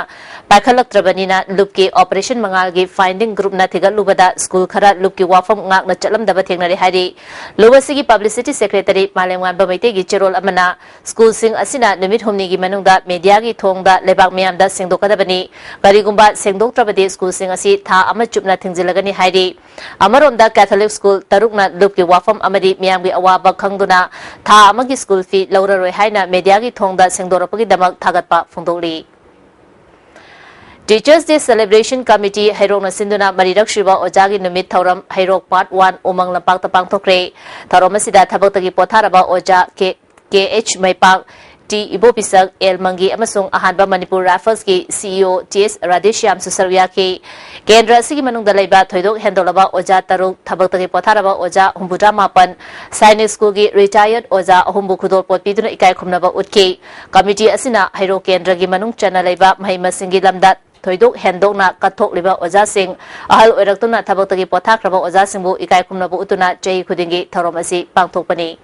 ꯄꯥꯏꯈꯠꯂꯛꯇ꯭ꯔꯕꯅꯤꯅ ꯂꯨꯞꯀꯤ operation ꯃꯉꯥꯜꯒꯤ finding groupꯅ ꯊꯤꯒꯠꯂꯨꯕꯗ school ꯈꯔ ꯂꯨꯞꯀꯤ ꯋꯥꯐꯝ ꯉꯥꯛꯅ ꯆꯠꯂꯝꯗꯕ ꯊꯦꯡꯅꯔꯦ ꯍꯥꯏꯔꯤ꯫ ꯂꯨꯞ ꯑꯁꯤꯒꯤ publicity secretary ꯃꯥꯂꯦꯝꯉꯥꯟꯕ ꯃꯩꯇꯩꯒꯤ ꯆꯦꯔꯣꯜ ꯑꯃꯅ schoolꯁꯤꯡ ꯑꯁꯤꯅ ꯅꯨꯃꯤꯠ ꯍꯨꯝꯅꯤꯒꯤ ꯃꯅꯨꯡꯗ mediaꯒꯤ ꯊꯣꯡꯗ ꯂꯩꯕꯥꯛ ꯃꯤꯌꯥꯝꯗ ꯁꯦꯡꯗꯣꯛꯀꯗꯕꯅꯤ꯫ ꯀꯔꯤꯒꯨꯝꯕ ꯁꯦꯡꯗꯣꯛꯇ꯭ꯔꯕꯗꯤ schoolꯁꯤꯡ ꯑꯁꯤ ꯊꯥ ꯑꯃ ꯆꯨꯞꯅ ꯊꯤꯡꯖꯤꯜꯂꯒꯅꯤ ꯍꯥꯏꯔꯤ꯫ ꯑꯃꯔꯣꯝꯗ Catholic school ꯇꯔꯨꯛꯅ ꯂꯨꯞꯀꯤ ꯋꯥꯐꯝ ꯑꯃꯗꯤ ꯃꯤꯌꯥꯝꯒꯤ ꯑꯋꯥꯕ ꯈꯪꯗꯨꯅ ꯊꯥ ꯑꯃꯒꯤ school fee ꯂꯧꯔꯔꯣꯏ ꯍꯥꯏꯅ mediaꯒꯤ ꯊꯣꯡꯗ ꯁꯦꯡꯗꯣꯔꯛꯄꯒꯤꯗꯃꯛ ꯊꯥꯒꯠꯄ ꯐꯣꯡꯗꯣꯛꯂꯤ꯫ Teachers Day Celebration Committee ꯍꯩꯔꯣꯛꯅ ꯁꯤꯟꯗꯨꯅ ꯃꯔꯤꯔꯛ ꯁꯨꯕ ꯑꯣꯖꯥꯒꯤ ꯅꯨꯃꯤꯠ ꯊꯧꯔꯝ ꯍꯩꯔꯣꯛ Part One ꯎꯃꯪ ꯂꯝꯄꯥꯛꯇ ꯄꯥꯡꯊꯣꯛꯈ꯭ꯔꯦ꯫ ꯊꯧꯔꯝ ꯑꯁꯤꯗ ꯊꯕꯛꯇꯒꯤ ꯄꯣꯊꯥꯔꯕ ꯑꯣꯖꯥ ꯀꯦ, ꯀꯦ ꯑꯩꯆ ꯃꯩꯄꯥꯛ, ꯇꯤ ꯏꯕꯣꯄꯤꯁꯛ, ꯑꯦꯜ ꯃꯪꯒꯤ ꯑꯃꯁꯨꯡ ꯑꯍꯥꯟꯕ ꯃꯅꯤꯄꯨꯔ ꯔꯥꯏꯐꯜꯁꯀꯤ CEO ꯇꯤ ꯑꯦꯁ ꯔꯥꯙꯦꯁ꯭ꯌꯥꯝꯁꯨ ꯁꯔꯨꯛ ꯌꯥꯈꯤ꯫ ꯀꯦꯟꯗ꯭ꯔ ꯑꯁꯤꯒꯤ ꯃꯅꯨꯡꯗ ꯂꯩꯕ ꯊꯣꯏꯗꯣꯛ ꯍꯦꯟꯗꯣꯛꯂꯕ ꯑꯣꯖꯥ ꯇꯔꯨꯛ, ꯊꯕꯛꯇꯒꯤ ꯄꯣꯊꯥꯔꯕ ꯑꯣꯖꯥ ꯍꯨꯝꯐꯨꯇꯔꯥ ꯃꯥꯄꯟ, ꯁꯥꯏꯅꯤꯛ ꯁ꯭ꯀꯨꯜꯒꯤ retired ꯑꯣꯖꯥ ꯑꯍꯨꯝꯕꯨ ꯈꯨꯗꯣꯜꯄꯣꯠ ꯄꯤꯗꯨꯅ ꯏꯀꯥꯏ ꯈꯨꯝꯅꯕ ꯎꯠꯈꯤ꯫ ꯀꯃꯤꯇꯤ ꯑꯁꯤꯅ ꯍꯩꯔꯣꯛ ꯀꯦꯟꯗ꯭ꯔꯒꯤ ꯃꯅꯨꯡ ꯆꯟꯅ ꯂꯩꯕ ꯃꯍꯩ ꯃꯁꯤꯡꯒꯤ ꯂꯝꯗ ꯊꯣꯏꯗꯣꯛ ꯍꯦꯟꯗꯣꯛꯅ ꯀꯠꯊꯣꯛꯂꯤꯕ ꯑꯣꯖꯥꯁꯤꯡ, ꯑꯍꯜ ꯑꯣꯏꯔꯛꯇꯨꯅ ꯊꯕꯛꯇꯒꯤ ꯄꯣꯊꯥꯈ꯭ꯔꯕ ꯑꯣꯖꯥꯁꯤꯡꯕꯨ ꯏꯀꯥꯏ ꯈꯨꯝꯅꯕ ꯎꯠꯇꯨꯅ ꯆꯍꯤ ꯈꯨꯗꯤꯡꯒꯤ ꯊꯧꯔꯝ ꯑꯁꯤ ꯄꯥꯡꯊꯣꯛꯄꯅꯤ꯫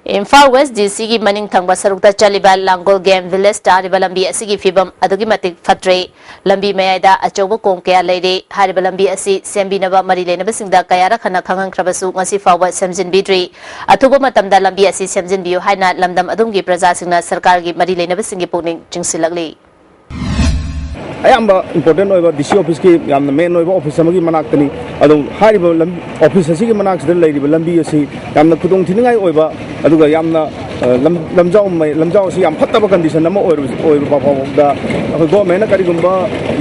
ꯏꯝꯐꯥꯜ West D Cꯒꯤ ꯃꯅꯤꯡ ꯊꯪꯕ ꯁꯔꯨꯛꯇ ꯆꯠꯂꯤꯕ ꯂꯥꯡꯒꯣꯜ Game Village ꯇꯥꯔꯤꯕ ꯂꯝꯕꯤ ꯑꯁꯤꯒꯤ ꯐꯤꯕꯝ ꯑꯗꯨꯛꯀꯤ ꯃꯇꯤꯛ ꯐꯠꯇ꯭ꯔꯦ꯫ ꯂꯝꯕꯤ ꯃꯌꯥꯏꯗ ꯑꯆꯧꯕ ꯀꯣꯝ ꯀꯌꯥ ꯂꯩꯔꯦ꯫ ꯍꯥꯏꯔꯤꯕ ꯂꯝꯕꯤ ꯑꯁꯤ ꯁꯦꯝꯕꯤꯅꯕ ꯃꯔꯤ ꯂꯩꯅꯕꯁꯤꯡꯗ ꯀꯌꯥꯔꯛ ꯍꯟꯅ ꯈꯪꯍꯟꯈ꯭ꯔꯕꯁꯨ ꯉꯁꯤ ꯐꯥꯎꯕ ꯁꯦꯝꯖꯤꯟꯕꯤꯗ꯭ꯔꯤ꯫ ꯑꯊꯨꯕ ꯃꯇꯝꯗ ꯂꯝꯕꯤ ꯑꯁꯤ ꯁꯦꯝꯖꯤꯟꯕꯤꯌꯨ ꯍꯥꯏꯅ ꯂꯝꯗꯝ ꯑꯗꯨꯝꯒꯤ ꯄ꯭ꯔꯖꯥꯁꯤꯡꯅ ꯁꯔꯀꯥꯔꯒꯤ ꯃꯔꯤ ꯂꯩꯅꯕꯁꯤꯡꯒꯤ ꯄꯨꯛꯅꯤꯡ ꯆꯤꯡꯁꯤꯜꯂꯛꯂꯤ꯫ ꯑꯌꯥꯝꯕ important ꯑꯣꯏꯕ D C officeꯀꯤ ꯌꯥꯝꯅ main ꯑꯣꯏꯕ office ꯑꯃꯒꯤ ꯃꯅꯥꯛꯇꯅꯤ꯫ ꯑꯗꯣ ꯍꯥꯏꯔꯤꯕ ꯂꯝ-, office ꯑꯁꯤꯒꯤ ꯃꯅꯥꯛꯁꯤꯗ ꯂꯩꯔꯤꯕ ꯂꯝꯕꯤ ꯑꯁꯤ ꯌꯥꯝꯅ ꯈꯨꯗꯣꯡ ꯊꯤꯅꯤꯡꯉꯥꯏ ꯑꯣꯏꯕ, ꯑꯗꯨꯒ ꯌꯥꯝꯅ ꯑ, ꯂꯝ-, ꯂꯝꯖꯥꯎ ꯃꯩ-, ꯂꯝꯖꯥꯎ ꯑꯁꯤ ꯌꯥꯝ ꯐꯠꯇꯕ ꯀꯟꯗꯤꯁꯟ ꯑꯃ ꯑꯣꯏꯔꯕ, ꯑꯣꯏꯕ ꯐꯥꯎꯕꯗ ꯑꯩꯈꯣꯏ ꯒꯣꯔꯃꯦꯟꯅ ꯀꯔꯤꯒꯨꯝꯕ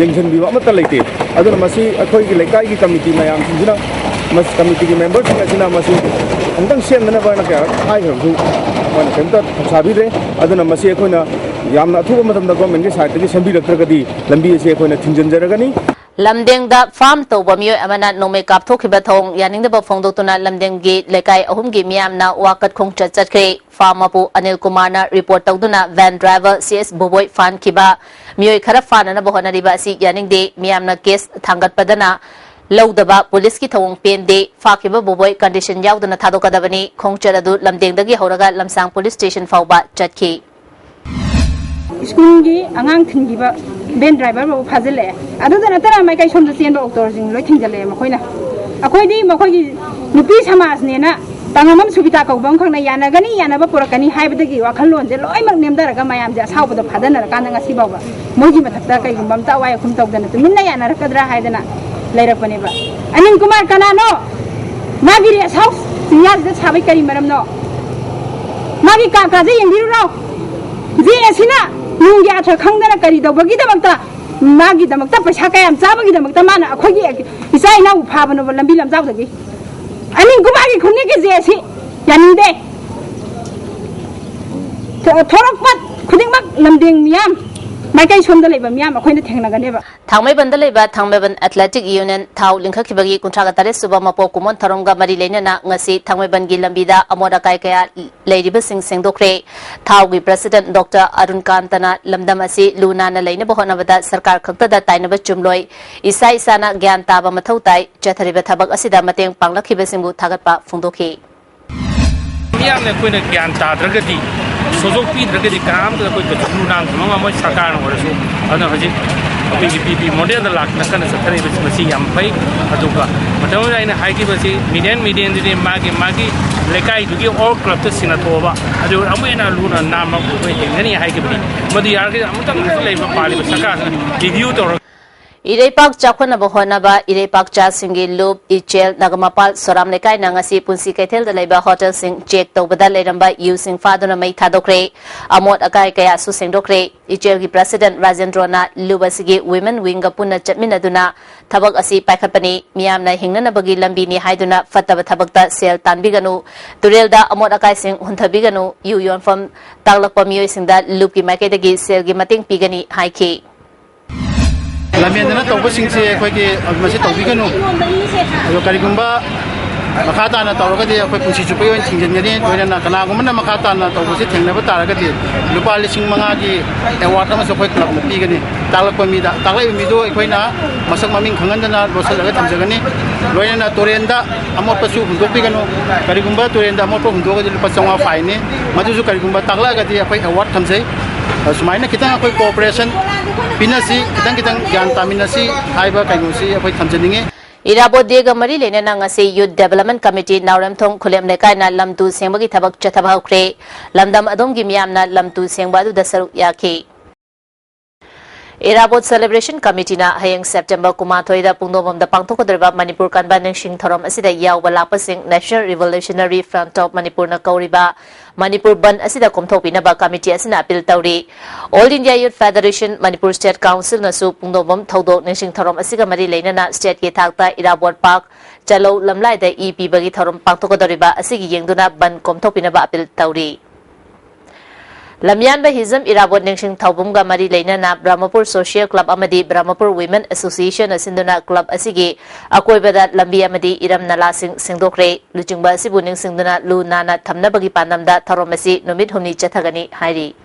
ꯌꯦꯡꯁꯤꯟꯕꯤꯕ ꯑꯃꯠꯇ ꯂꯩꯇꯦ꯫ ꯑꯗꯨꯅ ꯃꯁꯤ ꯑꯩꯈꯣꯏꯒꯤ ꯂꯩꯀꯥꯏꯒꯤ ꯀꯃꯤꯇꯤ ꯃꯌꯥꯝꯁꯤꯡꯁꯤꯅ, ꯃꯁꯤ ꯀꯃꯤꯇꯤꯒꯤ ꯃꯦꯝꯕꯔꯁꯤꯡ ꯑꯁꯤꯅ ꯃꯁꯤ ꯑꯃꯨꯛꯇꯪ ꯁꯦꯝꯅꯅꯕ ꯍꯥꯏꯅ ꯀꯌꯥꯔꯛ ꯍꯥꯏꯈ꯭ꯔꯕꯁꯨ ꯃꯣꯏꯅ ꯀꯔꯤꯝꯇ ꯊꯧꯁꯥꯕꯤꯗ꯭ꯔꯦ꯫ ꯑꯗꯨꯅ ꯃꯁꯤ ꯑꯩꯈꯣꯏꯅ ꯌꯥꯝꯅ ꯑꯊꯨꯕ ꯃꯇꯝꯗ ꯒꯣꯔꯃꯦꯟꯒꯤ ꯁꯥꯏꯠꯇꯒꯤ ꯁꯦꯝꯕꯤꯔꯛꯇ꯭ꯔꯒꯗꯤ ꯂꯝꯕꯤ ꯑꯁꯤ ꯑꯩꯈꯣꯏꯅ ꯊꯤꯡꯖꯤꯟꯖꯔꯒꯅꯤ꯫ ꯂꯝꯗꯦꯡꯗ ꯐꯥꯔꯝ ꯇꯧꯕ ꯃꯤꯑꯣꯏ ꯑꯃꯅ ꯅꯣꯡꯃꯩ ꯀꯥꯞꯊꯣꯛꯈꯤꯕ ꯊꯧꯑꯣꯡ ꯌꯥꯅꯤꯡꯗꯕ ꯐꯣꯡꯗꯣꯛꯇꯨꯅ ꯂꯝꯗꯦꯡꯒꯤ ꯂꯩꯀꯥꯏ ꯑꯍꯨꯝꯒꯤ ꯃꯤꯌꯥꯝꯅ ꯋꯥꯀꯠ ꯈꯣꯡꯆꯠ ꯆꯠꯈ꯭ꯔꯦ꯫ ꯐꯥꯔꯝ ꯃꯄꯨ ꯑꯅꯤꯜ ꯀꯨꯃꯥꯔꯅ ꯔꯤꯄꯣꯔꯠ ꯇꯧꯗꯨꯅ ꯚꯦꯟ ꯗ꯭ꯔꯥꯏꯚꯔ ꯁꯤ ꯑꯦꯁ ꯕꯣꯕꯣꯏ ꯐꯥꯍꯟꯈꯤꯕ ꯃꯤꯑꯣꯏ ꯈꯔ ꯐꯥꯅꯅꯕ ꯍꯣꯠꯅꯔꯤꯕ ꯑꯁꯤ ꯌꯥꯅꯤꯡꯗꯦ꯫ ꯃꯤꯌꯥꯝꯅ ꯀꯦꯁ ꯊꯥꯡꯒꯠꯄꯗꯅ ꯂꯧꯗꯕ ꯄꯨꯂꯤꯁꯀꯤ ꯊꯧꯑꯣꯡ ꯄꯦꯟꯗꯦ꯫ ꯐꯥꯈꯤꯕ ꯕꯣꯕꯣꯏ ꯀꯟꯗꯤꯁꯟ ꯌꯥꯎꯗꯅ ꯊꯥꯗꯣꯛꯀꯗꯕꯅꯤ꯫ ꯈꯣꯡꯆꯠ ꯑꯗꯨ ꯂꯝꯗꯦꯡꯗꯒꯤ ꯍꯧꯔꯒ ꯂꯝꯁꯥꯡ ꯄꯨꯂꯤꯁ ꯁ꯭ꯇꯦꯁꯟ ꯐꯥꯎꯕ ꯆꯠꯈꯤ꯫ ꯁ꯭ꯀꯨꯜꯒꯤ ꯑꯉꯥꯡ ꯊꯤꯟꯈꯤꯕ ꯚꯦꯟ ꯗ꯭ꯔꯥꯏꯚꯔ ꯐꯥꯎ ꯐꯥꯖꯤꯜꯂꯛꯑꯦ꯫ ꯑꯗꯨꯗ ꯅꯠꯇꯅ ꯃꯥꯏꯀꯩ ꯁꯣꯝꯗ ꯆꯦꯟꯕ ꯑꯣꯛꯇꯣꯁꯤꯡ ꯂꯣꯏ ꯊꯤꯡꯖꯤꯜꯂꯛꯑꯦ꯫ ꯃꯈꯣꯏꯅ, ꯑꯩꯈꯣꯏꯗꯤ ꯃꯈꯣꯏꯒꯤ ꯅꯨꯄꯤ ꯁꯃꯥꯖꯅꯦꯅ ꯇꯥꯉꯝꯕꯝ ꯁꯨꯕꯤꯇꯥ ꯀꯧꯕ ꯑꯃꯈꯛꯅ ꯌꯥꯅꯒꯅꯤ, ꯌꯥꯅꯕ ꯄꯨꯔꯛꯀꯅꯤ ꯍꯥꯏꯕꯗꯒꯤ ꯋꯥꯈꯜꯂꯣꯟꯁꯦ ꯂꯣꯏꯅꯃꯛ ꯅꯦꯝꯊꯔꯒ ꯃꯌꯥꯝꯁꯦ ꯑꯁꯥꯎꯕꯗ ꯐꯥꯗꯅꯔꯀꯥꯟꯗ ꯉꯁꯤ ꯐꯥꯎꯕ ꯃꯣꯏꯒꯤ ꯃꯊꯛꯇ ꯀꯩꯒꯨꯝꯕ ꯑꯝꯇ ꯑꯋꯥꯏ ꯑꯈꯨꯝ ꯇꯧꯗꯅ ꯇꯨꯃꯤꯟꯅ ꯌꯥꯅꯔꯛꯀꯗ꯭ꯔꯥ ꯍꯥꯏꯗꯅ ꯂꯩꯔꯛꯄꯅꯦꯕ꯫ ꯑꯅꯤꯜ ꯀꯨꯃꯥꯔ ꯀꯅꯥꯅꯣ? ꯃꯥꯒꯤ ꯔꯦꯁ ꯍꯥꯎꯁ ꯆꯤꯡꯌꯥꯁꯤꯗ ꯁꯥꯕꯩ ꯀꯔꯤ ꯃꯔꯝꯅꯣ? ꯃꯥꯒꯤ ꯀꯥ ꯀꯥꯁꯦ ꯌꯦꯡꯕꯤꯔꯨꯔꯣ꯫ ꯖꯦ ꯑꯦꯁꯤꯅ ꯅꯨꯡꯒꯤ ꯑꯥꯊ꯭ꯔ ꯈꯪꯗꯅ ꯀꯔꯤ ꯇꯧꯕꯒꯤꯗꯃꯛꯇ, ꯃꯥꯒꯤꯗꯃꯛꯇ ꯄꯩꯁꯥ ꯀꯌꯥꯝ ꯆꯥꯕꯒꯤꯗꯃꯛꯇ ꯃꯥꯅ ꯑꯩꯈꯣꯏꯒꯤ ꯏꯆꯥ ꯏꯅꯥꯎꯕꯨ ꯐꯥꯕꯅꯣꯕ ꯂꯝꯕꯤ ꯂꯝꯖꯥꯎꯗꯒꯤ? ꯑꯅꯤꯜ ꯀꯨꯃꯥꯔꯒꯤ ꯈꯨꯟꯅꯤꯒꯤ ꯖꯦ ꯑꯦꯁꯤ ꯌꯥꯅꯤꯡꯗꯦ꯫ ꯊꯣ-, ꯊꯣꯔꯛꯄ ꯈꯨꯗꯤꯡꯃꯛ ꯂꯝꯗꯦꯡ ꯃꯤꯌꯥꯝ, ꯃꯥꯏꯀꯩ ꯁꯣꯝꯗ ꯂꯩꯕ ꯃꯤꯌꯥꯝ ꯑꯩꯈꯣꯏꯅ ꯊꯦꯡꯅꯒꯅꯦꯕ꯫ ꯊꯥꯡꯃꯩꯕꯟꯗ ꯂꯩꯕ ꯊꯥꯡꯃꯩꯕꯟ ꯑꯦꯊꯂꯦꯇꯤꯛ ꯌꯨꯅꯤꯌꯟ ꯊꯥꯎ ꯂꯤꯡꯈꯠꯈꯤꯕꯒꯤ ꯀꯨꯟꯊ꯭ꯔꯥꯒ ꯇꯔꯦꯠ ꯁꯨꯕ ꯃꯄꯣꯛ ꯀꯨꯝꯑꯣꯟ ꯊꯧꯔꯝꯒ ꯃꯔꯤ ꯂꯩꯅꯅ ꯉꯁꯤ ꯊꯥꯡꯃꯩꯕꯟꯒꯤ ꯂꯝꯕꯤꯗ ꯑꯃꯣꯠ ꯑꯀꯥꯏ ꯀꯌꯥ ꯂꯩꯔꯤꯕꯁꯤꯡ ꯁꯦꯡꯗꯣꯛꯈ꯭ꯔꯦ꯫ ꯊꯥꯎꯒꯤ ꯄ꯭ꯔꯁꯤꯗꯦꯟꯠ ꯗꯣꯛꯇꯔ ꯑꯔꯨꯟ ꯀꯥꯟꯇꯅ ꯂꯝꯗꯝ ꯑꯁꯤ ꯂꯨ ꯅꯥꯟꯅ ꯂꯩꯅꯕ ꯍꯣꯠꯅꯕꯗ ꯁꯔꯀꯥꯔ ꯈꯛꯇꯗ ꯇꯥꯏꯅꯕ ꯆꯨꯝꯂꯣꯏ, ꯏꯁꯥ ꯏꯁꯥꯅ ꯒ꯭ꯌꯥꯟ ꯇꯥꯕ ꯃꯊꯧ ꯇꯥꯏ꯫ ꯆꯠꯊꯔꯤꯕ ꯊꯕꯛ ꯑꯁꯤꯗ ꯃꯇꯦꯡ ꯄꯥꯡꯂꯛꯈꯤꯕꯁꯤꯡꯕꯨ ꯊꯥꯒꯠꯄ ꯐꯣꯡꯗꯣꯛꯈꯤ꯫ ꯃꯤꯌꯥꯝꯅ ꯑꯩꯈꯣꯏꯅ ꯒ꯭ꯌꯥꯟ ꯇꯥꯗ꯭ꯔꯒꯗꯤ, ꯁꯣꯖꯣꯛ ꯄꯤꯗ꯭ꯔꯒꯗꯤ ꯀꯅꯥꯝꯇ ꯑꯩꯈꯣꯏ ꯀꯩꯁꯨ ꯂꯨ ꯅꯥꯟ ꯊꯝꯕ ꯉꯝꯃꯣꯏ꯫ ꯁꯔꯀꯥꯔꯅ ꯑꯣꯏꯔꯁꯨ, ꯑꯗꯨꯅ ꯍꯧꯖꯤꯛ ꯑꯩꯈꯣꯏꯒꯤ ꯄꯤ ꯄꯤ ꯃꯣꯗꯦꯜꯗ ꯂꯥꯛꯇꯅ ꯀꯟꯅ ꯆꯠꯊꯔꯤꯕꯁꯤ ꯃꯁꯤ ꯌꯥꯝ ꯐꯩ꯫ ꯑꯗꯨꯒ ꯃꯇꯝ ꯑꯃꯗ ꯑꯩꯅ ꯍꯥꯏꯈꯤꯕꯁꯤ, ꯃꯤꯗꯤꯌꯟ ꯃꯤꯗꯤꯌꯟꯗꯨꯗꯤ ꯃꯥꯒꯤ ꯃꯥꯒꯤ ꯂꯩꯀꯥꯏꯗꯨꯒꯤ ꯑꯣꯜ ꯀ꯭ꯂꯕꯇ ꯁꯤꯟꯅꯊꯣꯛꯑꯕ, ꯑꯗꯨ ꯑꯃꯨꯛ ꯍꯦꯟꯅ ꯂꯨꯅ ꯅꯥꯟꯕ ꯑꯩꯈꯣꯏ ꯍꯦꯟꯒꯅꯤ ꯍꯥꯏꯈꯤꯕꯅꯤ꯫ ꯃꯗꯨ ꯌꯥꯔꯒꯗꯤ ꯑꯃꯨꯛꯇꯪ ꯍꯧꯖꯤꯛ ꯂꯩꯔꯤꯕ ꯄꯥꯜꯂꯤꯕ ꯁꯔꯀꯥꯔꯁꯤꯅ ꯔꯤꯚ꯭ꯌꯨ ꯇꯧꯔꯒ ꯏꯔꯩꯄꯥꯛ ꯆꯥꯎꯈꯠꯅꯕ ꯍꯣꯠꯅꯕ ꯏꯔꯩꯄꯥꯛ ꯆꯥꯁꯤꯡꯒꯤ ꯂꯨꯞ ꯏꯆꯦꯜ ꯅꯒꯃꯄꯥꯜ ꯁꯣꯔꯥꯝ ꯂꯩꯀꯥꯏꯅ ꯉꯁꯤ ꯄꯨꯟꯁꯤ ꯀꯩꯊꯦꯜꯗ ꯂꯩꯕ ꯍꯣꯇꯦꯜꯁꯤꯡ ꯆꯦꯛ ꯇꯧꯕꯗ ꯂꯩꯔꯝꯕ ꯌꯨꯁꯤꯡ ꯐꯥꯗꯨꯅ ꯃꯩ ꯊꯥꯗꯣꯛꯈ꯭ꯔꯦ꯫ ꯑꯃꯣꯠ ꯑꯀꯥꯏ ꯀꯌꯥꯁꯨ ꯁꯦꯡꯗꯣꯛꯈ꯭ꯔꯦ꯫ ꯏꯆꯦꯜꯒꯤ ꯄ꯭ꯔꯦꯁꯤꯗꯦꯟꯠ ꯔꯥꯖꯦꯟꯗ꯭ꯔꯣꯅ ꯂꯨꯞ ꯑꯁꯤꯒꯤ ꯋꯤꯃꯦꯟ ꯋꯤꯡꯒ ꯄꯨꯟꯅ ꯆꯠꯃꯤꯟꯅꯗꯨꯅ ꯊꯕꯛ ꯑꯁꯤ ꯄꯥꯏꯈꯠꯄꯅꯤ꯫ ꯃꯤꯌꯥꯝꯅ ꯍꯤꯡꯅꯅꯕꯒꯤ ꯂꯝꯕꯤꯅꯤ ꯍꯥꯏꯗꯨꯅ ꯐꯠꯇꯕ ꯊꯕꯛꯇ ꯁꯦꯜ ꯇꯥꯟꯕꯤꯒꯅꯨ, ꯇꯨꯔꯦꯜꯗ ꯑꯃꯣꯠ ꯑꯀꯥꯏꯁꯤꯡ ꯍꯨꯟꯊꯕꯤꯒꯅꯨ, ꯌꯨ ꯌꯣꯟꯐꯝ ꯇꯥꯛꯂꯛꯄ ꯃꯤꯑꯣꯏꯁꯤꯡꯗ ꯂꯨꯞꯀꯤ ꯃꯥꯏꯀꯩꯗꯒꯤ ꯁꯦꯜꯒꯤ ꯃꯇꯦꯡ ꯄꯤꯒꯅꯤ ꯍꯥꯏꯈꯤ꯫ ꯂꯝꯍꯦꯟꯗꯅ ꯇꯧꯕꯁꯤꯡꯁꯦ ꯑꯩꯈꯣꯏꯒꯤ ꯃꯁꯤ ꯇꯧꯕꯤꯒꯅꯨ꯫ ꯑꯗꯣ ꯀꯔꯤꯒꯨꯝꯕ ꯃꯈꯥ ꯇꯥꯅ ꯇꯧꯔꯒꯗꯤ ꯑꯩꯈꯣꯏ ꯄꯨꯟꯁꯤ ꯆꯨꯞꯄꯒꯤ ꯑꯣꯏꯅ ꯊꯤꯡꯖꯤꯟꯒꯅꯤ꯫ ꯂꯣꯏꯅꯅ ꯀꯅꯥꯒꯨꯝꯕꯅ ꯃꯈꯥ ꯇꯥꯅ ꯇꯧꯕꯁꯤ ꯊꯦꯡꯅꯕ ꯇꯥꯔꯒꯗꯤ ꯂꯨꯄꯥ ꯂꯤꯁꯤꯡ ꯃꯉꯥꯒꯤ ꯑꯦꯋꯥꯔꯗ ꯑꯃꯁꯨ ꯑꯩꯈꯣꯏ ꯀ꯭ꯂꯕꯅ ꯄꯤꯒꯅꯤ꯫ ꯇꯥꯛꯂꯛꯄ ꯃꯤꯗ, ꯇꯥꯛꯂꯛꯏꯕ ꯃꯤꯗꯨ ꯑꯩꯈꯣꯏꯅ ꯃꯁꯛ ꯃꯃꯤꯡ ꯈꯪꯍꯟꯗꯅ ꯂꯣꯠꯁꯤꯜꯂꯒ ꯊꯝꯖꯒꯅꯤ꯫ ꯂꯣꯏꯅꯅ ꯇꯨꯔꯦꯟꯗ ꯑꯃꯣꯠꯄꯁꯨ ꯍꯨꯟꯗꯣꯛꯄꯤꯒꯅꯨ꯫ ꯀꯔꯤꯒꯨꯝꯕ ꯇꯨꯔꯦꯟꯗ ꯑꯃꯣꯠꯄ ꯍꯨꯟꯗꯣꯛꯑꯒꯗꯤ ꯂꯨꯄꯥ ꯆꯥꯝꯃꯉꯥ ꯐꯥꯏꯟꯅꯤ꯫ ꯃꯗꯨꯁꯨ ꯀꯔꯤꯒꯨꯝꯕ ꯇꯥꯛꯂꯛꯑꯒꯗꯤ ꯑꯩꯈꯣꯏ ꯑꯦꯋꯥꯔꯗ ꯊꯝꯖꯩ꯫ ꯑꯁꯨꯃꯥꯏꯅ ꯈꯤꯇꯪ ꯑꯩꯈꯣꯏ ꯀꯣꯑꯣꯄꯔꯦꯁꯟ ꯄꯤꯅꯁꯤ, ꯈꯤꯇꯪ ꯈꯤꯇꯪ ꯒ꯭ꯌꯥꯟ ꯇꯥꯃꯤꯟꯅꯁꯤ ꯍꯥꯏꯕ ꯀꯩꯅꯣꯁꯤ ꯑꯩꯈꯣꯏ ꯊꯝꯖꯅꯤꯡꯉꯤ꯫ ꯏꯔꯥꯕꯣꯠ ꯗꯦꯒ ꯃꯔꯤ ꯂꯩꯅꯅ ꯉꯁꯤ ꯌꯨꯠ ꯗꯦꯕꯂꯞꯃꯦꯟ ꯀꯃꯤꯇꯤ ꯅꯥꯎꯔꯦꯝꯊꯣꯡ ꯈꯨꯂꯦꯝ ꯂꯩꯀꯥꯏꯅ ꯂꯝ ꯇꯨ ꯁꯦꯡꯕꯒꯤ ꯊꯕꯛ ꯆꯠꯊꯕ ꯍꯧꯈ꯭ꯔꯦ꯫ ꯂꯝꯗꯝ ꯑꯗꯣꯝꯒꯤ ꯃꯤꯌꯥꯝꯅ ꯂꯝ ꯇꯨ ꯁꯦꯡꯕ ꯑꯗꯨꯗ ꯁꯔꯨꯛ ꯌꯥꯈꯤ꯫ ꯏꯔꯥꯕꯣꯠ ꯁꯦꯂꯦꯕ꯭ꯔꯦꯁꯟ ꯀꯃꯤꯇꯤꯅ ꯍꯌꯦꯡ ꯁꯦꯞꯇꯦꯝꯕꯔ ꯀꯨꯟꯃꯥꯊꯣꯏꯗ ꯄꯨꯡꯗꯣꯡꯕꯝꯗ ꯄꯥꯡꯊꯣꯛꯀꯗꯧꯔꯤꯕ ꯃꯅꯤꯄꯨꯔ ꯀꯟꯕ ꯅꯤꯡꯁꯤꯡ ꯊꯧꯔꯝ ꯑꯁꯤꯗ ꯌꯥꯎꯕ ꯂꯥꯛꯄꯁꯤꯡ National Revolutionary Front of ꯃꯅꯤꯄꯨꯔꯅ ꯀꯧꯔꯤꯕ ꯃꯅꯤꯄꯨꯔ ꯕꯟ ꯑꯁꯤꯗ ꯀꯣꯝꯊꯣꯛꯄꯤꯅꯕ ꯀꯃꯤꯇꯤ ꯑꯁꯤꯅ ꯑꯄꯤꯜ ꯇꯧꯔꯤ꯫ All India Youth Federation, Manipur state ꯀꯥꯎꯟꯁꯤꯜꯅꯁꯨ ꯄꯨꯡꯗꯣꯡꯕꯝ ꯊꯧꯗꯣꯛ ꯅꯤꯡꯁꯤꯡ ꯊꯧꯔꯝ ꯑꯁꯤꯒ ꯃꯔꯤ ꯂꯩꯅꯅ ꯁ꯭ꯇꯦꯠꯀꯤ ꯊꯥꯛꯇ ꯏꯔꯥꯕꯣꯠ ꯄꯥꯔꯛ, ꯆꯂꯧ ꯂꯝꯂꯥꯏꯗ ꯏ ꯄꯤꯕꯒꯤ ꯊꯧꯔꯝ ꯄꯥꯡꯊꯣꯛꯀꯗꯧꯔꯤꯕ ꯑꯁꯤꯒꯤ ꯌꯦꯡꯗꯨꯅ ꯕꯟ ꯀꯣꯝꯊꯣꯛꯄꯤꯅꯕ ꯑꯄꯤꯜ ꯇꯧꯔꯤ꯫ ꯂꯝꯌꯥꯟꯕ ꯍꯤꯖꯝ ꯏꯔꯥꯕꯣꯠ ꯅꯤꯡꯁꯤꯡ ꯊꯧꯕꯨꯝꯒ ꯃꯔꯤ ꯂꯩꯅꯅ ꯕ꯭ꯔꯍꯃꯄꯨꯔ ꯁꯣꯁꯤꯌꯦꯜ ꯀ꯭ꯂꯕ ꯑꯃꯗꯤ ꯕ꯭ꯔꯍꯃꯄꯨꯔ ꯋꯤꯃꯦꯟ ꯑꯦꯁꯣꯁꯤꯌꯦꯁꯟꯅ ꯁꯤꯟꯗꯨꯅ ꯀ꯭ꯂꯕ ꯑꯁꯤꯒꯤ ꯑꯀꯣꯏꯕꯗ ꯂꯝꯕꯤ ꯑꯃꯗꯤ ꯏꯔꯝ ꯅꯂꯥꯁꯤꯡ ꯁꯦꯡꯗꯣꯛꯈ꯭ꯔꯦ꯫ ꯂꯨꯆꯤꯡꯕ ꯑꯁꯤꯕꯨ ꯅꯤꯡꯁꯤꯡꯗꯨꯅ ꯂꯨ ꯅꯥꯟꯅ ꯊꯝꯅꯕꯒꯤ ꯄꯥꯟꯗꯝꯗ ꯊꯧꯔꯝ ꯑꯁꯤ ꯅꯨꯃꯤꯠ ꯍꯨꯝꯅꯤ ꯆꯠꯊꯒꯅꯤ ꯍꯥꯏꯔꯤ꯫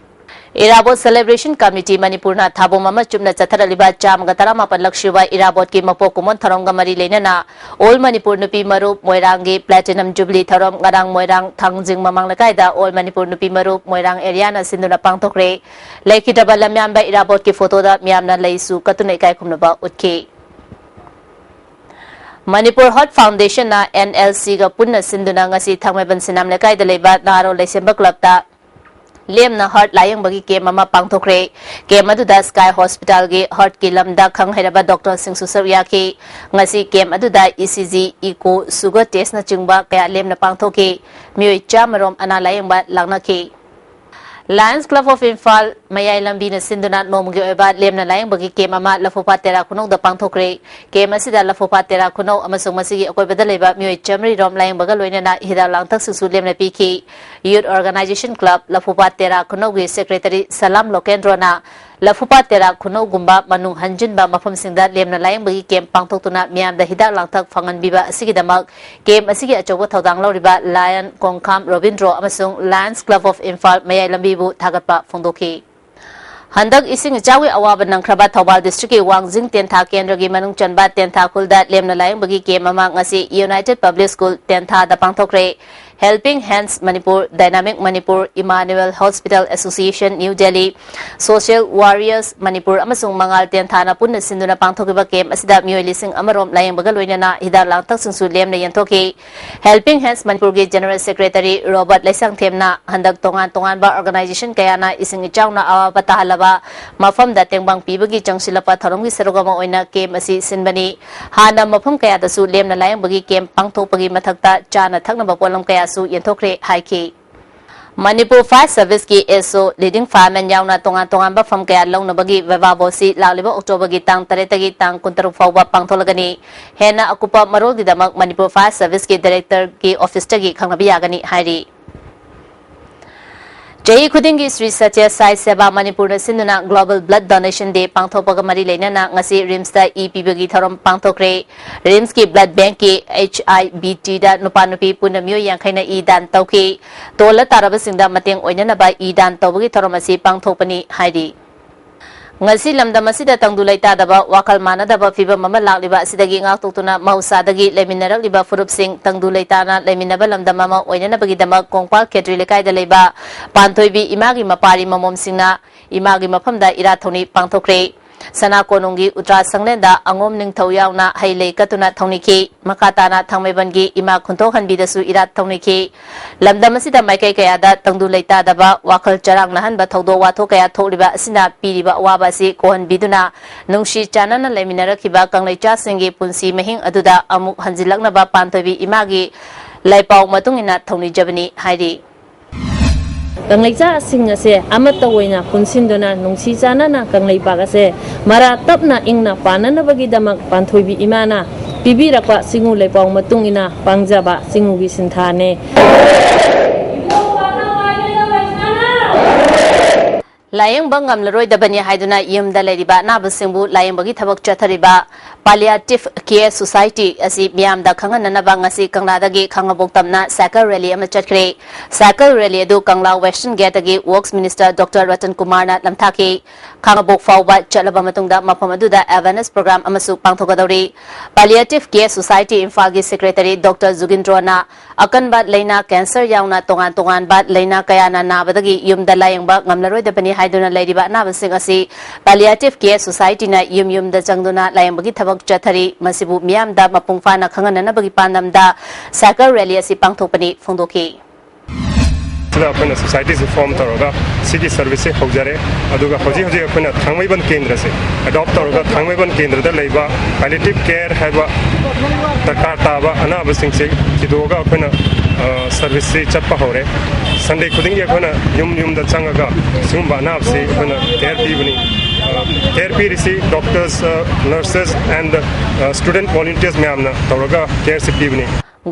ꯏꯔꯥꯕꯣꯠ ꯁꯦꯂꯦꯕ꯭ꯔꯦꯁꯟ ꯀꯃꯤꯇꯤ ꯃꯅꯤꯄꯨꯔꯅ ꯊꯥꯕꯣꯝ ꯑꯃ ꯆꯨꯞꯅ ꯆꯠꯊꯔꯛꯂꯤꯕ ꯆꯥꯝꯃꯒ ꯇꯔꯥꯃꯥꯄꯜꯂꯛ ꯁꯨꯕ ꯏꯔꯥꯕꯣꯠꯀꯤ ꯃꯄꯣꯛ ꯀꯨꯝꯑꯣꯟ ꯊꯧꯔꯝꯒ ꯃꯔꯤ ꯂꯩꯅꯅ All Manipur ꯅꯨꯄꯤ ꯃꯔꯨꯞ ꯃꯣꯏꯔꯥꯡꯒꯤ Platinum Jubilee ꯊꯧꯔꯝ ꯉꯔꯥꯡ ꯃꯣꯏꯔꯥꯡ ꯊꯥꯡꯖꯤꯡ ꯃꯃꯥꯡ ꯂꯩꯀꯥꯏꯗ All Manipur ꯅꯨꯄꯤ ꯃꯔꯨꯞ ꯃꯣꯏꯔꯥꯡ ꯑꯦꯔꯤꯌꯥꯅ ꯁꯤꯟꯗꯨꯅ ꯄꯥꯡꯊꯣꯛꯈ꯭ꯔꯦ꯫ ꯂꯩꯈꯤꯗ꯭ꯔꯕ ꯂꯝꯌꯥꯟꯕ ꯏꯔꯥꯕꯣꯠꯀꯤ ꯐꯣꯇꯣꯗ ꯃꯤꯌꯥꯝꯅ ꯂꯩꯁꯨ ꯀꯠꯇꯨꯅ ꯏꯀꯥꯏ ꯈꯨꯝꯅꯕ ꯎꯠꯈꯤ꯫ ꯃꯅꯤꯄꯨꯔ ꯍꯔꯠ ꯐꯥꯎꯟꯗꯦꯁꯟꯅ N L Cꯒ ꯄꯨꯟꯅ ꯁꯤꯟꯗꯨꯅ ꯉꯁꯤ ꯊꯥꯡꯃꯩꯕꯟ ꯁꯤꯅꯥꯝ ꯂꯩꯀꯥꯏꯗ ꯂꯩꯕ ꯅꯍꯥꯔꯣꯜ ꯂꯩꯁꯦꯝꯕ ꯀ꯭ꯂꯕꯇ ꯂꯦꯝꯅ ꯍꯥꯔꯠ ꯂꯥꯌꯦꯡꯕꯒꯤ ꯀꯦꯝ ꯑꯃ ꯄꯥꯡꯊꯣꯛꯈ꯭ꯔꯦ꯫ ꯀꯦꯝ ꯑꯗꯨꯗ ꯁ꯭ꯀꯥꯏ ꯍꯣꯁꯄꯤꯇꯥꯜꯒꯤ ꯍꯥꯔꯠꯀꯤ ꯂꯝꯗ ꯈꯪ ꯍꯩꯔꯕ ꯗꯣꯛꯇꯔꯁꯤꯡꯁꯨ ꯁꯔꯨꯛ ꯌꯥꯈꯤ꯫ ꯉꯁꯤ ꯀꯦꯝ ꯑꯗꯨꯗ E C G, eco, sugar ꯇꯦꯁꯅꯆꯤꯡꯕ ꯀꯌꯥ ꯂꯦꯝꯅ ꯄꯥꯡꯊꯣꯛꯈꯤ꯫ ꯃꯤꯑꯣꯏ ꯆꯥꯃꯔꯣꯝ ꯑꯅꯥ ꯂꯥꯌꯦꯡꯕ ꯂꯥꯛꯅꯈꯤ꯫ Lions Club of ꯏꯝꯐꯥꯜ ꯃꯌꯥꯏ ꯂꯝꯕꯤꯅ ꯁꯤꯟꯗꯨꯅ ꯅꯣꯡꯃꯒꯤ ꯑꯣꯏꯕ ꯂꯦꯝꯅ ꯂꯥꯌꯦꯡꯕꯒꯤ ꯀꯦꯝ ꯑꯃ ꯂꯐꯨꯄꯥꯠ ꯇꯦꯔꯥ ꯈꯨꯅꯧꯗ ꯄꯥꯡꯊꯣꯛꯈ꯭ꯔꯦ꯫ ꯀꯦꯝ ꯑꯁꯤꯗ ꯂꯐꯨꯄꯥꯠ ꯇꯦꯔꯥ ꯈꯨꯅꯧ ꯑꯃꯁꯨꯡ ꯃꯁꯤꯒꯤ ꯑꯀꯣꯏꯕꯗ ꯂꯩꯕ ꯃꯤꯑꯣꯏ ꯆꯥꯃꯔꯤ ꯔꯣꯝ ꯂꯥꯌꯦꯡꯕꯒ ꯂꯣꯏꯅꯅ ꯍꯤꯗꯥꯛ ꯂꯥꯡꯊꯛꯁꯤꯡꯁꯨ ꯂꯦꯝꯅ ꯄꯤꯈꯤ꯫ Youth Organization Club ꯂꯐꯨꯄꯥꯠ ꯇꯦꯔꯥ ꯈꯨꯅꯧꯒꯤ ꯁꯦꯀ꯭ꯔꯦꯇꯔꯤ ꯁꯂꯥꯝ ꯂꯣꯀꯦꯟꯗ꯭ꯔꯣꯅ ꯂꯐꯨꯄꯥꯠ ꯇꯦꯔꯥ ꯈꯨꯅꯧꯒꯨꯝꯕ ꯃꯅꯨꯡ ꯍꯟꯖꯤꯟꯕ ꯃꯐꯝꯁꯤꯡꯗ ꯂꯦꯝꯅ ꯂꯥꯌꯦꯡꯕꯒꯤ ꯀꯦꯝ ꯄꯥꯡꯊꯣꯛꯇꯨꯅ ꯃꯤꯌꯥꯝꯗ ꯍꯤꯗꯥꯛ ꯂꯥꯡꯊꯛ ꯐꯪꯍꯟꯕꯤꯕ ꯑꯁꯤꯒꯤꯗꯃꯛ ꯀꯦꯝ ꯑꯁꯤꯒꯤ ꯑꯆꯧꯕ ꯊꯧꯗꯥꯡ ꯂꯧꯔꯤꯕ ꯂꯥꯌꯟ ꯀꯣꯡꯈꯥꯝ ꯔꯣꯕꯤꯟꯗ꯭ꯔꯣ ꯑꯃꯁꯨꯡ Lions Club of ꯏꯝꯐꯥꯜ ꯃꯌꯥꯏ ꯂꯝꯕꯤꯕꯨ ꯊꯥꯒꯠꯄ ꯐꯣꯡꯗꯣꯛꯈꯤ꯫ ꯍꯟꯗꯛ ꯏꯁꯤꯡ ꯏꯆꯥꯎꯒꯤ ꯑꯋꯥꯕ ꯅꯪꯈ꯭ꯔꯕ ꯊꯧꯕꯥꯜ ꯗꯤꯁꯇ꯭ꯔꯤꯛꯀꯤ ꯋꯥꯡꯖꯤꯡ ꯇꯦꯟꯊꯥ ꯀꯦꯟꯗ꯭ꯔꯒꯤ ꯃꯅꯨꯡ ꯆꯟꯕ ꯇꯦꯟꯊꯥ ꯈꯨꯜꯗ ꯂꯦꯝꯅ ꯂꯥꯌꯦꯡꯕꯒꯤ ꯀꯦꯝ ꯑꯃ ꯉꯁꯤ United Public School ꯇꯦꯟꯊꯥꯗ ꯄꯥꯡꯊꯣꯛꯈ꯭ꯔꯦ꯫ Helping Hands Manipur, Dynamic Manipur, Emmanuel Hospital Association New Delhi, Social Warriors Manipur ꯑꯃꯁꯨꯡ ꯃꯉꯥꯜ ꯇꯦꯟꯊꯥꯅ ꯄꯨꯟꯅ ꯁꯤꯟꯗꯨꯅ ꯄꯥꯡꯊꯣꯛꯈꯤꯕ ꯀꯦꯝ ꯑꯁꯤꯗ ꯃꯤꯑꯣꯏ ꯂꯤꯁꯤꯡ ꯑꯃꯔꯣꯝ ꯂꯥꯌꯦꯡꯕꯒ ꯂꯣꯏꯅꯅ ꯍꯤꯗꯥꯛ ꯂꯥꯡꯊꯛꯁꯤꯡꯁꯨ ꯂꯦꯝꯅ ꯌꯦꯟꯊꯣꯛꯈꯤ꯫ Helping Hands ꯃꯅꯤꯄꯨꯔꯒꯤ General Secretary ꯔꯣꯕꯔꯠ ꯂꯩꯁꯥꯡꯊꯦꯝꯅ ꯍꯟꯗꯛ ꯇꯣꯉꯥꯟ ꯇꯣꯉꯥꯟꯕ organization ꯀꯌꯥꯅ ꯏꯁꯤꯡ ꯏꯆꯥꯎꯅ ꯑꯋꯥꯕ ꯇꯥꯍꯜꯂꯕ ꯃꯐꯝꯗ ꯇꯦꯡꯕꯥꯡ ꯄꯤꯕꯒꯤ ꯆꯪꯁꯤꯜꯂꯛꯄ ꯊꯧꯔꯝꯒꯤ ꯁꯔꯨꯛ ꯑꯃ ꯑꯣꯏꯅ ꯀꯦꯝ ꯑꯁꯤ ꯁꯤꯟꯕꯅꯤ꯫ ꯍꯥꯟꯅ ꯃꯐꯝ ꯀꯌꯥꯗꯁꯨ ꯂꯦꯝꯅ ꯂꯥꯌꯦꯡꯕꯒꯤ ꯀꯦꯝ ꯄꯥꯡꯊꯣꯛꯄꯒꯤ ꯃꯊꯛꯇ ꯆꯥꯅ ꯊꯛꯅꯕ ꯄꯣꯠꯂꯝ ꯀꯌꯥꯁꯨ ꯌꯦꯟꯊꯣꯛꯈ꯭ꯔꯦ ꯍꯥꯏꯈꯤ꯫ Manipur Fire Serviceꯀꯤ S O, leading fireman ꯌꯥꯎꯅ ꯇꯣꯉꯥꯟ ꯇꯣꯉꯥꯟꯕ ꯐꯝ ꯀꯌꯥ ꯂꯧꯅꯕꯒꯤ ꯕꯥꯏꯕꯥꯕꯣꯁꯤ ꯂꯥꯛꯂꯤꯕ ꯑꯣꯛꯇꯣꯕꯔꯒꯤ ꯇꯥꯡ ꯇꯔꯦꯠꯇꯒꯤ ꯇꯥꯡ ꯀꯨꯟꯇꯔꯨꯛ ꯐꯥꯎꯕ ꯄꯥꯡꯊꯣꯛꯂꯒꯅꯤ꯫ ꯍꯦꯟꯅ ꯑꯀꯨꯞꯄ ꯃꯔꯣꯜꯒꯤꯗꯃꯛ ꯃꯅꯤꯄꯨꯔ Fire Serviceꯀꯤ directorꯒꯤ officeꯇꯒꯤ ꯈꯪꯅꯕ ꯌꯥꯒꯅꯤ ꯍꯥꯏꯔꯤ꯫ ꯆꯍꯤ ꯈꯨꯗꯤꯡꯒꯤ ꯁ꯭ꯔꯤ ꯁꯇ꯭ꯌ ꯁꯥꯏ ꯁꯦꯕꯥ ꯃꯅꯤꯄꯨꯔꯅ ꯁꯤꯟꯗꯨꯅ Global Blood Donation Day ꯄꯥꯡꯊꯣꯛꯄꯒ ꯃꯔꯤ ꯂꯩꯅꯅ ꯉꯁꯤ ꯔꯤꯝꯁꯇ ꯏ ꯄꯤꯕꯒꯤ ꯊꯧꯔꯝ ꯄꯥꯡꯊꯣꯛꯈ꯭ꯔꯦ꯫ ꯔꯤꯝꯁꯀꯤ blood bankꯀꯤ H I B Tꯗ ꯅꯨꯄꯥ ꯅꯨꯄꯤ ꯄꯨꯟꯅ ꯃꯤꯑꯣꯏ ꯌꯥꯡꯈꯩꯅ ꯏ ꯗꯥꯟ ꯇꯧꯈꯤ꯫ ꯇꯣꯜꯂ ꯇꯥꯔꯕꯁꯤꯡꯗ ꯃꯇꯦꯡ ꯑꯣꯏꯅꯅꯕ ꯏ ꯗꯥꯟ ꯇꯧꯕꯒꯤ ꯊꯧꯔꯝ ꯑꯁꯤ ꯄꯥꯡꯊꯣꯛꯄꯅꯤ ꯍꯥꯏꯔꯤ꯫ ꯉꯁꯤ ꯂꯝꯗꯝ ꯑꯁꯤꯗ ꯇꯪꯗꯨ ꯂꯩꯇꯥꯗꯕ, ꯋꯥꯈꯜ ꯃꯥꯟꯅꯗꯕ ꯐꯤꯕꯝ ꯑꯃ ꯂꯥꯛꯂꯤꯕ ꯑꯁꯤꯗꯒꯤ ꯉꯥꯛꯊꯣꯛꯇꯨꯅ ꯃꯍꯧꯁꯥꯗꯒꯤ ꯂꯩꯃꯤꯟꯅꯔꯛꯂꯤꯕ ꯐꯨꯔꯨꯞꯁꯤꯡ ꯇꯪꯗꯨ ꯂꯩꯇꯥꯅ ꯂꯩꯃꯤꯟꯅꯕ ꯂꯝꯗꯝ ꯑꯃ ꯑꯣꯏꯅꯅꯕꯒꯤꯗꯃꯛ ꯀꯣꯡꯄꯥꯜ ꯈꯦꯇ꯭ꯔꯤ ꯂꯩꯀꯥꯏꯗ ꯂꯩꯕ ꯄꯥꯟꯊꯣꯏꯕꯤ ꯏꯃꯥꯒꯤ ꯃꯄꯥꯔꯤ ꯃꯃꯣꯝꯁꯤꯡꯅ ꯏꯃꯥꯒꯤ ꯃꯐꯝꯗ ꯏꯔꯥꯠ ꯊꯧꯅꯤ ꯄꯥꯡꯊꯣꯛꯈ꯭ꯔꯦ꯫ ꯁꯅꯥ ꯀꯣꯅꯨꯡꯒꯤ ꯎꯇ꯭ꯔꯥ ꯁꯪꯂꯦꯟꯗ ꯑꯉꯣꯝ ꯅꯤꯡꯊꯧ ꯌꯥꯎꯅ ꯍꯩ ꯂꯩ ꯀꯠꯇꯨꯅ ꯊꯧꯅꯤꯈꯤ꯫ ꯃꯈꯥ ꯇꯥꯅ ꯊꯥꯡꯃꯩꯕꯟꯒꯤ ꯏꯃꯥ ꯈꯨꯟꯊꯣꯛꯍꯟꯕꯤꯗꯁꯨ ꯏꯔꯥꯠ ꯊꯧꯅꯤꯈꯤ꯫ ꯂꯝꯗꯝ ꯑꯁꯤꯗ ꯃꯥꯏꯀꯩ ꯀꯌꯥꯗ ꯇꯪꯗꯨ ꯂꯩꯇꯥꯗꯕ, ꯋꯥꯈꯜ ꯆꯔꯥꯡꯅꯍꯟꯕ ꯊꯧꯗꯣꯛ ꯋꯥꯊꯣꯛ ꯀꯌꯥ ꯊꯣꯛꯂꯤꯕ ꯑꯁꯤꯅ ꯄꯤꯔꯤꯕ ꯑꯋꯥꯕ ꯑꯁꯤ ꯀꯣꯛꯍꯟꯕꯤꯗꯨꯅ, ꯅꯨꯡꯁꯤ ꯆꯥꯟꯅꯅ ꯂꯩꯃꯤꯟꯅꯔꯛꯈꯤꯕ ꯀꯪꯂꯩꯆꯥꯁꯤꯡꯒꯤ ꯄꯨꯟꯁꯤ ꯃꯍꯤꯡ ꯑꯗꯨꯗ ꯑꯃꯨꯛ ꯍꯟꯖꯤꯜꯂꯛꯅꯕ ꯄꯥꯟꯊꯣꯏꯕꯤ ꯏꯃꯥꯒꯤ ꯂꯥꯏꯄꯥꯎ ꯃꯇꯨꯡ ꯏꯟꯅ ꯊꯧꯅꯤꯖꯕꯅꯤ ꯍꯥꯏꯔꯤ꯫ ꯀꯪꯂꯩꯆꯥꯁꯤꯡ ꯑꯁꯦ ꯑꯃꯠꯇ ꯑꯣꯏꯅ ꯄꯨꯟꯁꯤꯟꯗꯨꯅ ꯅꯨꯡꯁꯤ ꯆꯥꯟꯅꯅ ꯀꯪꯂꯩꯄꯥꯛ ꯑꯁꯦ ꯃꯔꯥ ꯇꯞꯅ ꯏꯪꯅ ꯄꯥꯟꯅꯅꯕꯒꯤꯗꯃꯛ ꯄꯥꯟꯊꯣꯏꯕꯤ ꯏꯃꯥꯅ ꯄꯤꯕꯤꯔꯛꯄ ꯆꯤꯡꯉꯨ ꯂꯩꯄꯥꯎ ꯃꯇꯨꯡ ꯏꯟꯅ ꯄꯥꯡꯖꯕ ꯆꯤꯡꯉꯨꯒꯤ ꯁꯤꯟꯊꯥꯅꯦ꯫ ꯂꯥꯌꯦꯡꯕ ꯉꯝꯂꯔꯣꯏꯗꯕꯅꯤ ꯍꯥꯏꯗꯨꯅ ꯌꯨꯝꯗ ꯂꯩꯔꯤꯕ ꯑꯅꯥꯕꯁꯤꯡꯕꯨ ꯂꯥꯌꯦꯡꯕꯒꯤ ꯊꯕꯛ ꯆꯠꯊꯔꯤꯕ Palliative Care Society ꯑꯁꯤ ꯃꯤꯌꯥꯝꯗ ꯈꯪꯍꯟꯅꯅꯕ ꯉꯁꯤ ꯀꯪꯂꯥꯗꯒꯤ ꯈꯥꯉꯕꯣꯛ ꯇꯝꯅ cycle rally ꯑꯃ ꯆꯠꯈ꯭ꯔꯦ꯫ Cycle rally ꯑꯗꯨ ꯀꯪꯂꯥ Western Gate ꯇꯒꯤ Works Minister Doctor ꯔꯇꯟ ꯀꯨꯃꯥꯔꯅ ꯂꯝꯊꯥꯈꯤ꯫ ꯈꯥꯉꯕꯣꯛ ꯐꯥꯎꯕ ꯆꯠꯂꯕ ꯃꯇꯨꯡꯗ ꯃꯐꯝ ꯑꯗꯨꯗ awareness program ꯑꯃꯁꯨ ꯄꯥꯡꯊꯣꯛꯀꯗꯧꯔꯤ꯫ Palliative Care Society ꯏꯝꯐꯥꯜꯒꯤ secretary Doctor ꯖꯨꯒꯤꯟꯗ꯭ꯔꯣꯅ ꯑꯀꯟꯕ ꯂꯩꯅꯥ cancer ꯌꯥꯎꯅ ꯇꯣꯉꯥꯟ ꯇꯣꯉꯥꯟꯕ ꯂꯩꯅꯥ ꯀꯌꯥꯅ ꯅꯥꯕꯗꯒꯤ ꯌꯨꯝꯗ ꯂꯥꯌꯦꯡꯕ ꯉꯝꯂꯔꯣꯏꯗꯕꯅꯤ ꯍꯥꯏꯗꯨꯅ ꯂꯩꯔꯤꯕ ꯑꯅꯥꯕꯁꯤꯡ ꯑꯁꯤ Palliative Care Society ꯅ ꯌꯨꯝ ꯌꯨꯝꯗ ꯆꯪꯗꯨꯅ ꯂꯥꯌꯦꯡꯕꯒꯤ ꯊꯕꯛ ꯆꯠꯊꯔꯤ꯫ ꯃꯁꯤꯕꯨ ꯃꯤꯌꯥꯝꯗ ꯃꯄꯨꯡ ꯐꯥꯅ ꯈꯪꯍꯟꯅꯅꯕꯒꯤ ꯄꯥꯟꯗꯝꯗ cycle rally ꯑꯁꯤ ꯄꯥꯡꯊꯣꯛꯄꯅꯤ ꯐꯣꯡꯗꯣꯛꯈꯤ꯫ ꯁꯤꯗ ꯑꯩꯈꯣꯏꯅ society ꯁꯦ form ꯇꯧꯔꯒ ꯁꯤꯒꯤ service ꯁꯦ ꯍꯧꯖꯔꯦ꯫ ꯑꯗꯨꯒ ꯍꯧꯖꯤꯛ ꯍꯧꯖꯤꯛ ꯑꯩꯈꯣꯏꯅ ꯊꯥꯡꯃꯩꯕꯟ ꯀꯦꯟꯗ꯭ꯔꯁꯦ adopt ꯇꯧꯔꯒ ꯊꯥꯡꯃꯩꯕꯟ ꯀꯦꯟꯗ꯭ꯔꯗ ꯂꯩꯕ palliative care ꯍꯥꯏꯕ ꯗꯔꯀꯥꯔ ꯇꯥꯕ ꯑꯅꯥꯕꯁꯤꯡꯁꯦ ꯊꯤꯗꯣꯛꯑꯒ ꯑꯩꯈꯣꯏꯅ service ꯁꯤ ꯆꯠꯄ ꯍꯧꯔꯦ꯫ Sunday ꯈꯨꯗꯤꯡꯒꯤ ꯑꯩꯈꯣꯏꯅ ꯌꯨꯝ ꯌꯨꯝꯗ ꯆꯪꯉꯒ ꯁꯤꯒꯨꯝꯕ ꯑꯅꯥꯕꯁꯤ ꯑꯩꯈꯣꯏꯅ care ꯄꯤꯕꯅꯤ꯫ Care ꯄꯤꯔꯤꯁꯤ doctors, nurses and student volunteers ꯃꯌꯥꯝꯅ ꯇꯧꯔꯒ care ꯁꯤ ꯄꯤꯕꯅꯤ꯫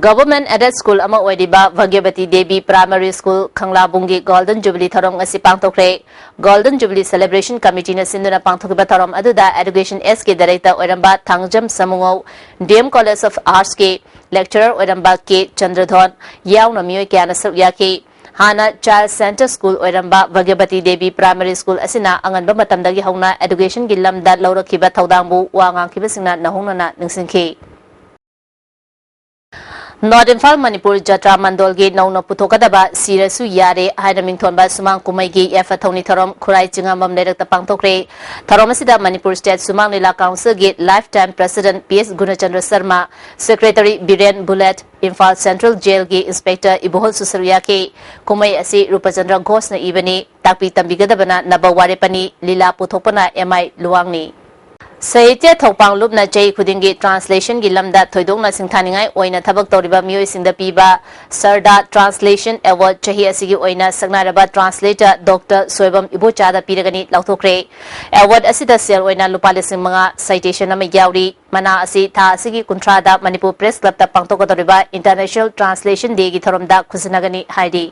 Government aided school ꯑꯃ ꯑꯣꯏꯔꯤꯕ ꯚꯥꯒ꯭ꯌꯕꯇꯤ Devi Primary School ꯈꯪꯂꯥꯕꯨꯡꯒꯤ Golden Jubilee ꯊꯧꯔꯝ ꯉꯁꯤ ꯄꯥꯡꯊꯣꯛꯈ꯭ꯔꯦ꯫ Golden Jubilee Celebration Committee ꯅ ꯁꯤꯟꯗꯨꯅ ꯄꯥꯡꯊꯣꯛꯈꯤꯕ ꯊꯧꯔꯝ ꯑꯗꯨꯗ Education S ꯀꯤ director ꯑꯣꯏꯔꯝꯕ Thangjam ꯁꯃꯨꯉꯧ, D M College of Arts ꯀꯤ lecturer ꯑꯣꯏꯔꯝꯕ ꯀꯦ ꯆꯟꯗ꯭ꯔꯙꯣꯟ ꯌꯥꯎꯅ ꯃꯤꯑꯣꯏ ꯀꯌꯥꯅ ꯁꯔꯨꯛ ꯌꯥꯈꯤ꯫ ꯍꯥꯟꯅ Child Center School ꯑꯣꯏꯔꯝꯕ ꯚꯥꯒ꯭ꯌꯕꯇꯤ ꯗꯦꯕꯤ Primary School ꯑꯁꯤꯅ ꯑꯉꯟꯕ ꯃꯇꯝꯗꯒꯤ ꯍꯧꯅ education ꯒꯤ ꯂꯝꯗ ꯂꯧꯔꯛꯈꯤꯕ ꯊꯧꯗꯥꯡꯕꯨ ꯋꯥ ꯉꯥꯡꯈꯤꯕꯁꯤꯡꯅ ꯅꯧꯍꯧꯅꯅ ꯅꯤꯡꯁꯤꯡꯈꯤ꯫ North Imphal Manipur Jatra Mandolꯒꯤ ꯅꯧꯅ ꯄꯨꯊꯣꯛꯀꯗꯕ ꯁꯤꯔꯁꯨ ꯌꯥꯔꯦ ꯍꯥꯏꯅ ꯃꯤꯡꯊꯣꯟꯕ ꯁꯨꯃꯥꯡ ꯀꯨꯝꯍꯩꯒꯤ ꯌꯥꯏꯐ ꯊꯧꯅꯤ ꯊꯧꯔꯝ ꯈꯨꯔꯥꯏ ꯆꯤꯉꯥꯝꯕꯝ ꯂꯩꯔꯛꯇ ꯄꯥꯡꯊꯣꯛꯈ꯭ꯔꯦ꯫ ꯊꯧꯔꯝ ꯑꯁꯤꯗ Manipur State ꯁꯨꯃꯥꯡ ꯂꯤꯂꯥ Councilꯒꯤ Lifetime President P S Gunachandra Sharma, Secretary Biren Bullet, Imphal Central Jailꯒꯤ Inspector ꯏꯕꯣꯍꯜꯁꯨ ꯁꯔꯨꯛ ꯌꯥꯈꯤ꯫ ꯀꯨꯝꯍꯩ ꯑꯁꯤ ꯔꯨꯄꯆꯟꯗ꯭ꯔ ꯘꯣꯁꯅ ꯏꯕꯅꯤ꯫ ꯇꯥꯛꯄꯤ ꯇꯝꯕꯤꯒꯗꯕꯅ ꯅꯕ ꯋꯥꯔꯦꯄꯅꯤ꯫ ꯂꯤꯂꯥ ꯄꯨꯊꯣꯛꯄꯅ M I ꯂꯨꯋꯥꯡꯅꯤ꯫ ꯁꯥꯍꯤꯇ꯭ꯌ ꯊꯧꯄꯥꯡ ꯂꯨꯞꯅ ꯆꯍꯤ ꯈꯨꯗꯤꯡꯒꯤ translationꯒꯤ ꯂꯝꯗ ꯊꯣꯏꯗꯣꯛꯅ ꯁꯤꯡꯊꯥꯅꯤꯡꯉꯥꯏ ꯑꯣꯏꯅ ꯊꯕꯛ ꯇꯧꯔꯤꯕ ꯃꯤꯑꯣꯏꯁꯤꯡꯗ ꯄꯤꯕ Sharda Translation Award ꯆꯍꯤ ꯑꯁꯤꯒꯤ ꯑꯣꯏꯅ ꯁꯛꯅꯥꯏꯔꯕ translator Doctor ꯁꯣꯏꯕꯝ ꯏꯕꯣꯆꯥꯗ ꯄꯤꯔꯒꯅꯤ ꯂꯥꯎꯊꯣꯛꯈ꯭ꯔꯦ꯫ Award ꯑꯁꯤꯗ ꯁꯦꯜ ꯑꯣꯏꯅ ꯂꯨꯄꯥ ꯂꯤꯁꯤꯡ ꯃꯉꯥ, citation ꯑꯃ ꯌꯥꯎꯔꯤ꯫ ꯃꯅꯥ ꯑꯁꯤ ꯊꯥ ꯑꯁꯤꯒꯤ ꯀꯨꯟꯊ꯭ꯔꯥꯗ ꯃꯅꯤꯄꯨꯔ Press Clubꯇ ꯄꯥꯡꯊꯣꯛꯀꯗꯧꯔꯤꯕ International Translation Dayꯒꯤ ꯊꯧꯔꯝꯗ ꯈꯨꯠꯁꯤꯟꯅꯒꯅꯤ ꯍꯥꯏꯔꯤ꯫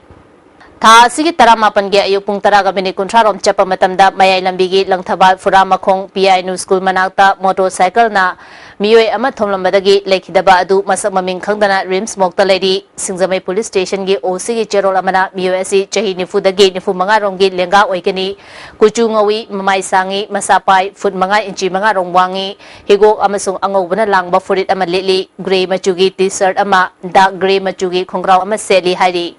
ꯊꯥ ꯑꯁꯤꯒꯤ ꯇꯔꯥꯃꯥꯄꯟꯒꯤ ꯑꯌꯨꯛ ꯄꯨꯡ ꯇꯔꯥꯒ ꯃꯤꯅꯤꯠ ꯀꯨꯟꯊ꯭ꯔꯥ ꯔꯣꯝ ꯆꯠꯄ ꯃꯇꯝꯗ ꯃꯌꯥꯏ ꯂꯝꯕꯤꯒꯤ Langthabal ꯐꯨꯔꯥꯃꯈꯣꯡ P I New School ꯃꯅꯥꯛꯇ motorcycleꯅ ꯃꯤꯑꯣꯏ ꯑꯃ ꯊꯣꯝꯂꯝꯕꯗꯒꯤ ꯂꯩꯈꯤꯗꯕ ꯑꯗꯨ ꯃꯁꯛ ꯃꯃꯤꯡ ꯈꯪꯗꯅ RIMS ꯃꯣꯛꯇ ꯂꯩꯔꯤ꯫ ꯁꯤꯡꯖꯃꯩ Police Stationꯒꯤ OCꯒꯤ ꯆꯦꯔꯣꯜ ꯑꯃꯅ ꯃꯤꯑꯣꯏ ꯑꯁꯤ ꯆꯍꯤ ꯅꯤꯐꯨꯗꯒꯤ ꯅꯤꯐꯨ ꯃꯉꯥ ꯔꯣꯝꯒꯤ ꯂꯦꯡꯒꯥ ꯑꯣꯏꯒꯅꯤ꯫ ꯀꯨꯆꯨ ꯉꯧꯏ, ꯃꯃꯥꯏ ꯁꯥꯡꯏ, ꯃꯁꯥ ꯄꯥꯏ, ꯐꯨꯠ ꯃꯉꯥ ꯏꯟꯆꯤ ꯃꯉꯥ ꯔꯣꯝ ꯋꯥꯡꯏ꯫ ꯍꯤꯒꯣꯛ ꯑꯃꯁꯨꯡ ꯑꯉꯧꯕꯅ ꯂꯥꯡꯕ ꯐꯨꯔꯤꯠ ꯑꯃ ꯂꯤꯠꯂꯤ꯫ Grey ꯃꯆꯨꯒꯤ T-shirt ꯑꯃ, dark grey ꯃꯆꯨꯒꯤ ꯈꯣꯡꯒ꯭ꯔꯥꯎ ꯑꯃ ꯁꯦꯠꯂꯤ ꯍꯥꯏꯔꯤ꯫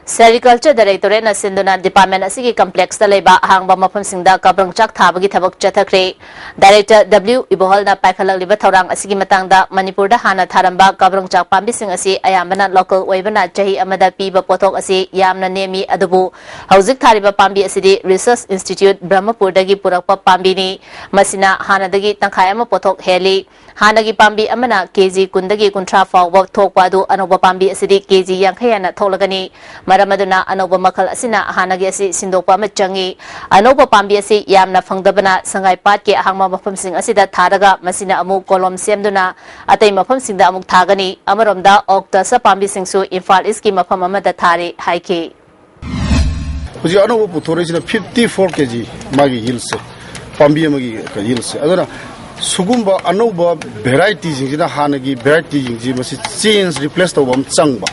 Sericulture Directorateꯅ ꯁꯤꯟꯗꯨꯅ department ꯑꯁꯤꯒꯤ complexꯇ ꯂꯩꯕ ꯑꯍꯥꯡꯕ ꯃꯐꯝꯁꯤꯡꯗ ꯀꯕ꯭ꯔꯪꯆꯥꯛ ꯊꯥꯕꯒꯤ ꯊꯕꯛ ꯆꯠꯊꯈ꯭ꯔꯦ꯫ Director W ꯏꯕꯣꯍꯜꯅ ꯄꯥꯏꯈꯠꯂꯛꯂꯤꯕ ꯊꯧꯔꯥꯡ ꯑꯁꯤꯒꯤ ꯃꯇꯥꯡꯗ ꯃꯅꯤꯄꯨꯔꯗ ꯍꯥꯟꯅ ꯊꯥꯔꯝꯕ ꯀꯕ꯭ꯔꯪꯆꯥꯛ ꯄꯥꯝꯕꯤꯁꯤꯡ ꯑꯁꯤ ꯑꯌꯥꯝꯕꯅ local ꯑꯣꯏꯕꯅ ꯆꯍꯤ ꯑꯃꯗ ꯄꯤꯕ ꯄꯣꯠꯊꯣꯛ ꯑꯁꯤ ꯌꯥꯝꯅ ꯅꯦꯝꯃꯤ, ꯑꯗꯨꯕꯨ ꯍꯧꯖꯤꯛ ꯊꯥꯔꯤꯕ ꯄꯥꯝꯕꯤ ꯑꯁꯤꯗꯤ Research Institute ꯕ꯭ꯔꯍꯃꯄꯨꯔꯗꯒꯤ ꯄꯨꯔꯛꯄ ꯄꯥꯝꯕꯤꯅꯤ꯫ ꯃꯁꯤꯅ ꯍꯥꯟꯅꯗꯒꯤ ꯇꯪꯈꯥꯏ ꯑꯃ ꯄꯣꯠꯊꯣꯛ ꯍꯦꯜꯂꯤ꯫ ꯍꯥꯟꯅꯒꯤ ꯄꯥꯝꯕꯤ ꯑꯃꯅ KG ꯀꯨꯟꯗꯒꯤ ꯀꯨꯟꯊ꯭ꯔꯥ ꯐꯥꯎꯕ ꯊꯣꯛꯄ ꯑꯗꯨ ꯑꯅꯧꯕ ꯄꯥꯝꯕꯤ ꯑꯁꯤꯗꯤ KG ꯌꯥꯡꯈꯩ ꯍꯦꯟꯅ ꯊꯣꯛꯂꯒꯅꯤ꯫ ꯃꯔꯝ ꯑꯗꯨꯅ ꯑꯅꯧꯕ ꯃꯈꯜ ꯑꯁꯤꯅ ꯍꯥꯟꯅꯒꯤ ꯑꯁꯤ ꯁꯤꯟꯗꯣꯛꯄ ꯑꯃ ꯆꯪꯏ꯫ ꯑꯅꯧꯕ ꯄꯥꯝꯕꯤ ꯑꯁꯤ ꯌꯥꯝꯅ ꯐꯪꯗꯕꯅ ꯁꯉꯥꯏ ꯄꯥꯠꯀꯤ ꯑꯍꯥꯡꯕ ꯃꯐꯝꯁꯤꯡ ꯑꯁꯤꯗ ꯊꯥꯔꯒ ꯃꯁꯤꯅ ꯑꯃꯨꯛ ꯀꯣꯂꯣꯝ ꯁꯦꯝꯗꯨꯅ ꯑꯇꯩ ꯃꯐꯝꯁꯤꯡꯗ ꯑꯃꯨꯛ ꯊꯥꯒꯅꯤ꯫ ꯑꯃꯔꯣꯝꯗ ꯑꯣꯛꯇꯁ ꯄꯥꯝꯕꯤꯁꯤꯡꯁꯨ ꯏꯝꯐꯥꯜ ꯏꯁꯀꯤ ꯃꯐꯝ ꯑꯃꯗ ꯊꯥꯔꯤ ꯍꯥꯏꯈꯤ꯫ ꯍꯧꯖꯤꯛ ꯑꯅꯧꯕ ꯄꯨꯊꯣꯔꯛꯏꯁꯤꯅ fifty four KG ꯃꯥꯒꯤ yieldꯁꯦ, ꯄꯥꯝꯕꯤ ꯑꯃꯒꯤ yieldꯁꯦ꯫ ꯑꯗꯨꯅ ꯁꯤꯒꯨꯝꯕ ꯑꯅꯧꯕ varietyꯁꯤꯡꯁꯤꯅ ꯍꯥꯟꯅꯒꯤ varietyꯁꯤꯡꯁꯤ ꯃꯁꯤ change, replace ꯇꯧꯕ ꯑꯃ ꯆꯪꯕ꯫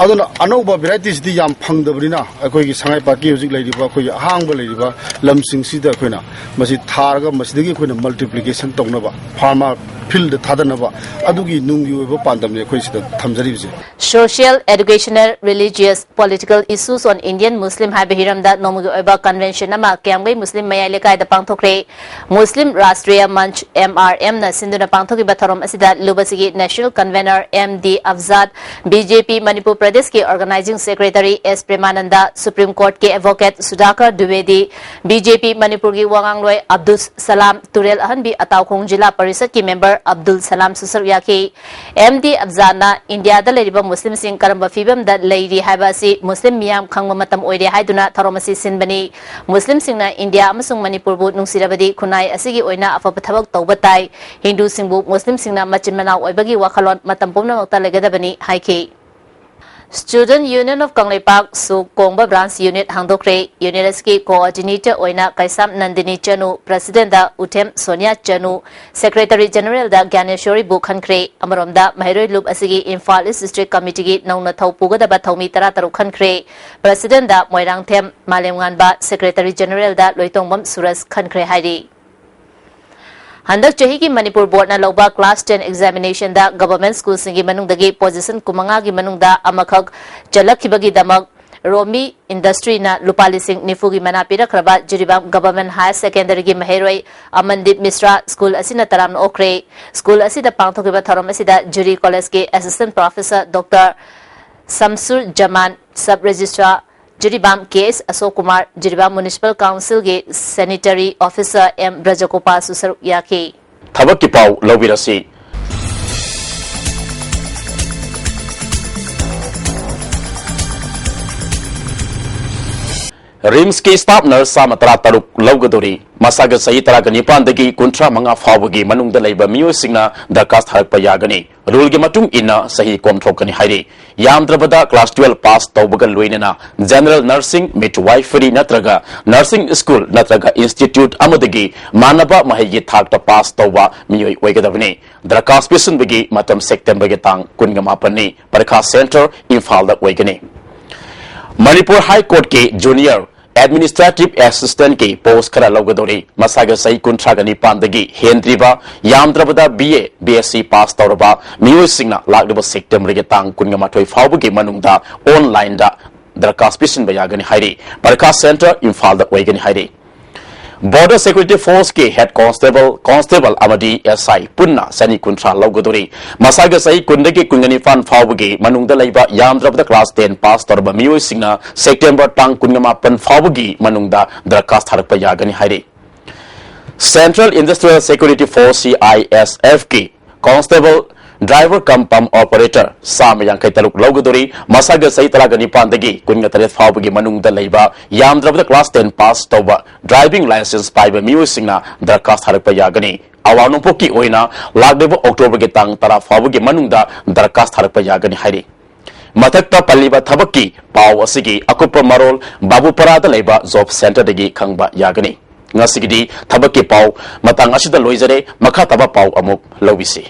ꯑꯗꯨꯅ ꯑꯅꯧꯕ ꯚꯦꯔꯥꯏꯇꯤꯁꯤꯗꯤ ꯌꯥꯝ ꯐꯪꯗꯕꯅꯤꯅ, ꯑꯩꯈꯣꯏꯒꯤ ꯁꯉꯥꯏ ꯄꯥꯔꯛꯀꯤ ꯍꯧꯖꯤꯛ ꯂꯩꯔꯤꯕ, ꯑꯩꯈꯣꯏꯒꯤ ꯑꯍꯥꯡꯕ ꯂꯩꯔꯤꯕ ꯂꯝꯁꯤꯡꯁꯤꯗ ꯑꯩꯈꯣꯏꯅ ꯃꯁꯤ ꯊꯥꯔꯒ ꯃꯁꯤꯗꯒꯤ ꯑꯩꯈꯣꯏꯅ ꯃꯜꯇꯤꯄ꯭ꯂꯤꯀꯦꯁꯟ ꯇꯧꯅꯕ, ꯐꯥꯔꯃꯔ ꯐꯤꯜꯗ ꯊꯥꯗꯅꯕ, ꯑꯗꯨꯒꯤ ꯅꯨꯡꯒꯤ ꯑꯣꯏꯕ ꯄꯥꯟꯗꯝꯅꯤ ꯑꯩꯈꯣꯏ ꯁꯤꯗ ꯊꯝꯖꯔꯤꯕꯁꯦ꯫ Social, educational, religious, political issues on Indian Muslim ꯍꯥꯏꯕ ꯍꯤꯔꯝꯗ ꯅꯣꯡꯃꯒꯤ ꯑꯣꯏꯕ ꯀꯟꯚꯦꯟꯁꯟ ꯑꯃ ꯀꯤꯌꯥꯝꯒꯩ ꯃꯨꯁꯂꯤꯝ ꯃꯌꯥꯏ ꯂꯩꯀꯥꯏꯗ ꯄꯥꯡꯊꯣꯛꯈ꯭ꯔꯦ꯫ ꯃꯨꯁꯂꯤꯝ ꯔꯥꯁꯇ꯭ꯔꯤꯌꯥ ꯃꯟꯆ, M R M ꯅ ꯁꯤꯟꯗꯨꯅ ꯄꯥꯡꯊꯣꯛꯈꯤꯕ ꯊꯧꯔꯝ ꯑꯁꯤꯗ ꯂꯨꯕꯁꯤꯒꯤ national convener M D Afzad, B J P Manipur ꯄ꯭ꯔꯗꯦꯁꯀꯤ organising secretary S Premananda, supreme ꯀꯣꯔꯠꯀꯤ ꯑꯦꯗꯚꯣꯀꯦꯠ ꯁꯨꯙꯥꯀꯔ ꯗ꯭ꯋꯤꯕꯦꯗꯤ, B J P ꯃꯅꯤꯄꯨꯔꯒꯤ ꯋꯥꯉꯥꯡꯂꯣꯏ ꯑꯕꯗꯨꯁ ꯁꯂꯥꯝ, ꯇꯨꯔꯦꯜ ꯑꯍꯟꯕꯤ ꯑꯇꯥꯎꯈꯣꯡ ꯖꯤꯂꯥ ꯄꯔꯤꯁꯠꯀꯤ ꯃꯦꯝꯕꯔ ꯑꯕꯗꯨꯜ ꯁꯂꯥꯝꯁꯨ ꯁꯔꯨꯛ ꯌꯥꯈꯤ꯫ M D Afzadꯅ ꯏꯟꯗꯤꯌꯥꯗ ꯂꯩꯔꯤꯕ ꯃꯨꯁꯂꯤꯝꯁꯤꯡ ꯀꯔꯝꯕ ꯐꯤꯕꯝꯗ ꯂꯩꯔꯤ ꯍꯥꯏꯕ ꯑꯁꯤ ꯃꯨꯁꯂꯤꯝ ꯃꯤꯌꯥꯝ ꯈꯪꯕ ꯃꯇꯝ ꯑꯣꯏꯔꯦ ꯍꯥꯏꯗꯨꯅ ꯊꯧꯔꯝ ꯑꯁꯤ ꯁꯤꯟꯕꯅꯤ꯫ ꯃꯨꯁꯂꯤꯝꯁꯤꯡꯅ ꯏꯟꯗꯤꯌꯥ ꯑꯃꯁꯨꯡ ꯃꯅꯤꯄꯨꯔꯕꯨ ꯅꯨꯡꯁꯤꯔꯕꯗꯤ ꯈꯨꯟꯅꯥꯏ ꯑꯁꯤꯒꯤ ꯑꯣꯏꯅ ꯑꯐꯕ ꯊꯕꯛ ꯇꯧꯕ ꯇꯥꯏ꯫ ꯍꯤꯟꯗꯨꯁꯤꯡꯕꯨ ꯃꯨꯁꯂꯤꯝꯁꯤꯡꯅ ꯃꯆꯤꯟ ꯃꯅꯥꯎ ꯑꯣꯏꯕꯒꯤ ꯋꯥꯈꯜꯂꯣꯟ ꯃꯇꯝ ꯄꯨꯝꯅꯃꯛꯇ ꯂꯩꯒꯗꯕꯅꯤ ꯍꯥꯏꯈꯤ꯫ Student Union of ꯀꯪꯂꯩꯄꯥꯛ ꯁꯨ ꯀꯣꯡꯕ branch unit ꯍꯥꯡꯗꯣꯛꯈ꯭ꯔꯦ꯫ Unit ꯑꯁꯤꯒꯤ coordinator ꯑꯣꯏꯅ ꯀꯩꯁꯥꯝ ꯅꯟꯗꯤꯅꯤ ꯆꯅꯨ, presidentꯗ ꯎꯊꯦꯝ ꯁꯣꯅꯤꯌꯥ ꯆꯅꯨ, secretary generalꯗ ꯒ꯭ꯌꯥꯅꯦꯁꯣꯔꯤꯕꯨ ꯈꯟꯈ꯭ꯔꯦ꯫ ꯑꯃꯔꯣꯝꯗ ꯃꯍꯩꯔꯣꯏ ꯂꯨꯞ ꯑꯁꯤꯒꯤ ꯏꯝꯐꯥꯜ East District Committeeꯒꯤ ꯅꯧꯅ ꯊꯧ ꯄꯨꯒꯗꯕ ꯊꯧꯃꯤ ꯇꯔꯥꯇꯔꯨꯛ ꯈꯟꯈ꯭ꯔꯦ꯫ Presidentꯗ ꯃꯣꯏꯔꯥꯡꯊꯦꯝ ꯃꯥꯂꯦꯝꯉꯥꯟꯕ, secretary generalꯗ ꯂꯣꯏꯇꯣꯡꯕꯝ ꯁꯨꯔꯖ ꯈꯟꯈ꯭ꯔꯦ ꯍꯥꯏꯔꯤ꯫ ꯍꯟꯗꯛ ꯆꯍꯤꯒꯤ ꯃꯅꯤꯄꯨꯔ ꯕꯣꯔꯗꯅ ꯂꯧꯕ class ten examinationꯗ government schoolꯁꯤꯡꯒꯤ ꯃꯅꯨꯡꯗꯒꯤ position ꯀꯨꯟꯃꯉꯥꯒꯤ ꯃꯅꯨꯡꯗ ꯑꯃꯈꯛ ꯆꯜꯂꯛꯈꯤꯕꯒꯤꯗꯃꯛ ꯔꯣꯃꯤ Industryꯅ ꯂꯨꯄꯥ ꯂꯤꯁꯤꯡ ꯅꯤꯐꯨꯒꯤ ꯃꯅꯥ ꯄꯤꯔꯛꯈ꯭ꯔꯕ ꯖꯤꯔꯤꯕꯥꯝ Government Higher Secondaryꯒꯤ ꯃꯍꯩꯔꯣꯏ ꯑꯃꯟꯗꯤꯞ ꯃꯤꯁ꯭ꯔꯥ ꯁ꯭ꯀꯨꯜ ꯑꯁꯤꯅ ꯇꯔꯥꯝꯅ ꯑꯣꯛꯈ꯭ꯔꯦ꯫ ꯁ꯭ꯀꯨꯜ ꯑꯁꯤꯗ ꯄꯥꯡꯊꯣꯛꯈꯤꯕ ꯊꯧꯔꯝ ꯑꯁꯤꯗ ꯖꯨꯔꯤ ꯀꯣꯂꯦꯖꯀꯤ assistant professor Doctor Samsur Zaman, sub registrar Jiribam K S Ashok Kumar, Jiribam Municipal Councilꯒꯤ sanitary officer ꯑꯦꯝ ꯕ꯭ꯔꯖꯒꯣꯄꯥꯜꯁꯨ ꯁꯔꯨꯛ ꯌꯥꯈꯤ꯫ ꯊꯕꯛꯀꯤ ꯄꯥꯎ ꯂꯧꯕꯤꯔꯁꯤ꯫ ꯔꯤꯝꯁꯀꯤ ꯁ꯭ꯇꯥꯐ ꯅꯔꯁ ꯆꯥꯝꯃ ꯇꯔꯥ ꯇꯔꯨꯛ ꯂꯧꯒꯗꯧꯔꯤ꯫ ꯃꯁꯥꯒ ꯆꯍꯤ ꯇꯔꯥꯒ ꯅꯤꯄꯥꯟꯗꯒꯤ ꯀꯨꯟꯊ꯭ꯔꯥ ꯃꯉꯥ ꯐꯥꯎꯕꯒꯤ ꯃꯅꯨꯡꯗ ꯂꯩꯕ ꯃꯤꯑꯣꯏꯁꯤꯡꯅ ꯗꯔꯈꯥꯁ ꯊꯥꯔꯛꯄ ꯌꯥꯒꯅꯤ꯫ ꯔꯨꯜꯒꯤ ꯃꯇꯨꯡ ꯏꯟꯅ ꯆꯍꯤ ꯀꯣꯝꯊꯣꯛꯀꯅꯤ ꯍꯥꯏꯔꯤ꯫ ꯌꯥꯝꯗ꯭ꯔꯕꯗ ꯀ꯭ꯂꯥꯁ ꯇꯨꯋꯦꯜꯐ ꯄꯥꯁ ꯇꯧꯕꯒ ꯂꯣꯏꯅꯅ ꯖꯦꯅꯔꯦꯜ ꯅꯔꯁꯤꯡ, ꯃꯤꯗꯋꯥꯏꯐꯔꯤ ꯅꯠꯇ꯭ꯔꯒ ꯅꯔꯁꯤꯡ ꯁ꯭ꯀꯨꯜ ꯅꯠꯇ꯭ꯔꯒ ꯏꯟꯁꯇꯤꯇ꯭ꯌꯨꯠ ꯑꯃꯗꯒꯤ ꯃꯥꯟꯅꯕ ꯃꯍꯩꯒꯤ ꯊꯥꯛꯇ ꯄꯥꯁ ꯇꯧꯕ ꯃꯤꯑꯣꯏ ꯑꯣꯏꯒꯗꯕꯅꯤ꯫ ꯗꯔꯈꯥꯁ ꯄꯤꯁꯤꯟꯕꯒꯤ ꯃꯇꯝ ꯁꯦꯞꯇꯦꯝꯕꯔꯒꯤ ꯇꯥꯡ ꯀꯨꯟꯒ ꯃꯥꯄꯟꯅꯤ꯫ ꯄꯔꯤꯈꯥ ꯁꯦꯟꯇꯔ ꯏꯝꯐꯥꯜꯗ ꯑꯣꯏꯒꯅꯤ꯫ ꯃꯅꯤꯄꯨꯔ ꯍꯥꯏ ꯀꯣꯔꯠꯀꯤ ꯖꯨꯅꯤꯌꯔ ꯑꯦꯗꯃꯤꯅꯤꯁꯇ꯭ꯔꯦꯇꯤꯚ ꯑꯦꯁꯤꯁꯇꯦꯟꯠꯀꯤ ꯄꯣꯁ ꯈꯔ ꯂꯧꯒꯗꯧꯔꯤ꯫ ꯃꯁꯥꯒ ꯆꯍꯤ ꯀꯨꯟꯊ꯭ꯔꯥꯒ ꯅꯤꯄꯥꯟꯗꯒꯤ ꯍꯦꯟꯗ꯭ꯔꯤꯕ, ꯌꯥꯝꯗ꯭ꯔꯕꯗ B A, B S C pass ꯇꯧꯔꯕ ꯃꯤꯑꯣꯏꯁꯤꯡꯅ ꯂꯥꯛꯂꯤꯕ ꯁꯦꯞꯇꯦꯝꯕꯔꯒꯤ ꯇꯥꯡ ꯀꯨꯟꯒ ꯃꯥꯊꯣꯏ ꯐꯥꯎꯕꯒꯤ ꯃꯅꯨꯡꯗ ꯑꯣꯟꯂꯥꯏꯟꯗ ꯗꯔꯈꯥꯁ ꯄꯤꯁꯤꯟꯕ ꯌꯥꯒꯅꯤ ꯍꯥꯏꯔꯤ꯫ ꯄꯔꯤꯈꯥ ꯁꯦꯟꯇꯔ ꯏꯝꯐꯥꯜꯗ ꯑꯣꯏꯒꯅꯤ ꯍꯥꯏꯔꯤ꯫ ꯕꯣꯔꯗꯔ ꯁꯦꯀ꯭ꯌꯨꯔꯤꯇꯤ ꯐꯣꯔꯁꯀꯤ ꯍꯦꯗ ꯀꯣꯟꯁꯇꯦꯕꯜ, ꯀꯣꯟꯁꯇꯦꯕꯜ ꯑꯃꯗꯤ ꯑꯦꯁ ꯑꯥꯏ ꯄꯨꯟꯅ ꯆꯅꯤ ꯀꯨꯟꯊ꯭ꯔꯥ ꯂꯧꯒꯗꯧꯔꯤ꯫ ꯃꯁꯥꯒ ꯆꯍꯤ ꯀꯨꯟꯗꯒꯤ ꯀꯨꯟꯒ ꯅꯤꯄꯥꯟ ꯐꯥꯎꯕꯒꯤ ꯃꯅꯨꯡꯗ ꯂꯩꯕ, ꯌꯥꯝꯗ꯭ꯔꯕꯗ ꯀ꯭ꯂꯥꯁ ꯇꯦꯟ ꯄꯥꯁ ꯇꯧꯔꯕ ꯃꯤꯑꯣꯏꯁꯤꯡꯅ ꯁꯦꯞꯇꯦꯝꯕꯔ ꯇꯥꯡ ꯀꯨꯟꯒ ꯃꯥꯄꯟ ꯐꯥꯎꯕꯒꯤ ꯃꯅꯨꯡꯗ ꯗꯔꯈꯥꯁ ꯊꯥꯔꯛꯄ ꯌꯥꯒꯅꯤ ꯍꯥꯏꯔꯤ꯫ Central industrial security force, C I S ꯑꯦꯐꯀꯤ constable, driver cum pump operator ꯆꯥꯝꯃ ꯌꯥꯡꯈꯩ ꯇꯔꯨꯛ ꯂꯧꯒꯗꯧꯔꯤ꯫ ꯃꯁꯥꯒ ꯆꯍꯤ ꯇꯔꯥꯒ ꯅꯤꯄꯥꯟꯗꯒꯤ ꯀꯨꯟꯒ ꯇꯔꯦꯠ ꯐꯥꯎꯕꯒꯤ ꯃꯅꯨꯡꯗ ꯂꯩꯕ, ꯌꯥꯝꯗ꯭ꯔꯕꯗ ꯀ꯭ꯂꯥꯁ ꯇꯦꯟ ꯄꯥꯁ ꯇꯧꯕ, ꯗ꯭ꯔꯥꯏꯚꯤꯡ ꯂꯥꯏꯁꯦꯟꯁ ꯄꯥꯏꯕ ꯃꯤꯑꯣꯏꯁꯤꯡꯅ ꯗꯔꯈꯥꯁ ꯊꯥꯔꯛꯄ ꯌꯥꯒꯅꯤ꯫ ꯑꯋꯥꯡ ꯅꯣꯡꯄꯣꯛꯀꯤ ꯑꯣꯏꯅ ꯂꯥꯛꯂꯤꯕ ꯑꯣꯛꯇꯣꯕꯔꯒꯤ ꯇꯥꯡ ꯇꯔꯥ ꯐꯥꯎꯕꯒꯤ ꯃꯅꯨꯡꯗ ꯗꯔꯈꯥꯁ ꯊꯥꯔꯛꯄ ꯌꯥꯒꯅꯤ ꯍꯥꯏꯔꯤ꯫ ꯃꯊꯛꯇ ꯄꯜꯂꯤꯕ ꯊꯕꯛꯀꯤ ꯄꯥꯎ ꯑꯁꯤꯒꯤ ꯑꯀꯨꯞꯄ ꯃꯔꯣꯜ ꯕꯥꯕꯨꯄꯔꯥꯗ ꯂꯩꯕ ꯖꯣꯕ ꯁꯦꯟꯇꯔꯗꯒꯤ ꯈꯪꯕ ꯌꯥꯒꯅꯤ꯫ ꯉꯁꯤꯒꯤꯗꯤ ꯊꯕꯛꯀꯤ ꯄꯥꯎ ꯃꯇꯥꯡ ꯑꯁꯤꯗ ꯂꯣꯏꯖꯔꯦ꯫ ꯃꯈꯥ ꯇꯥꯕ ꯄꯥꯎ ꯑꯃꯨꯛ ꯂꯧꯕꯤꯁꯤ꯫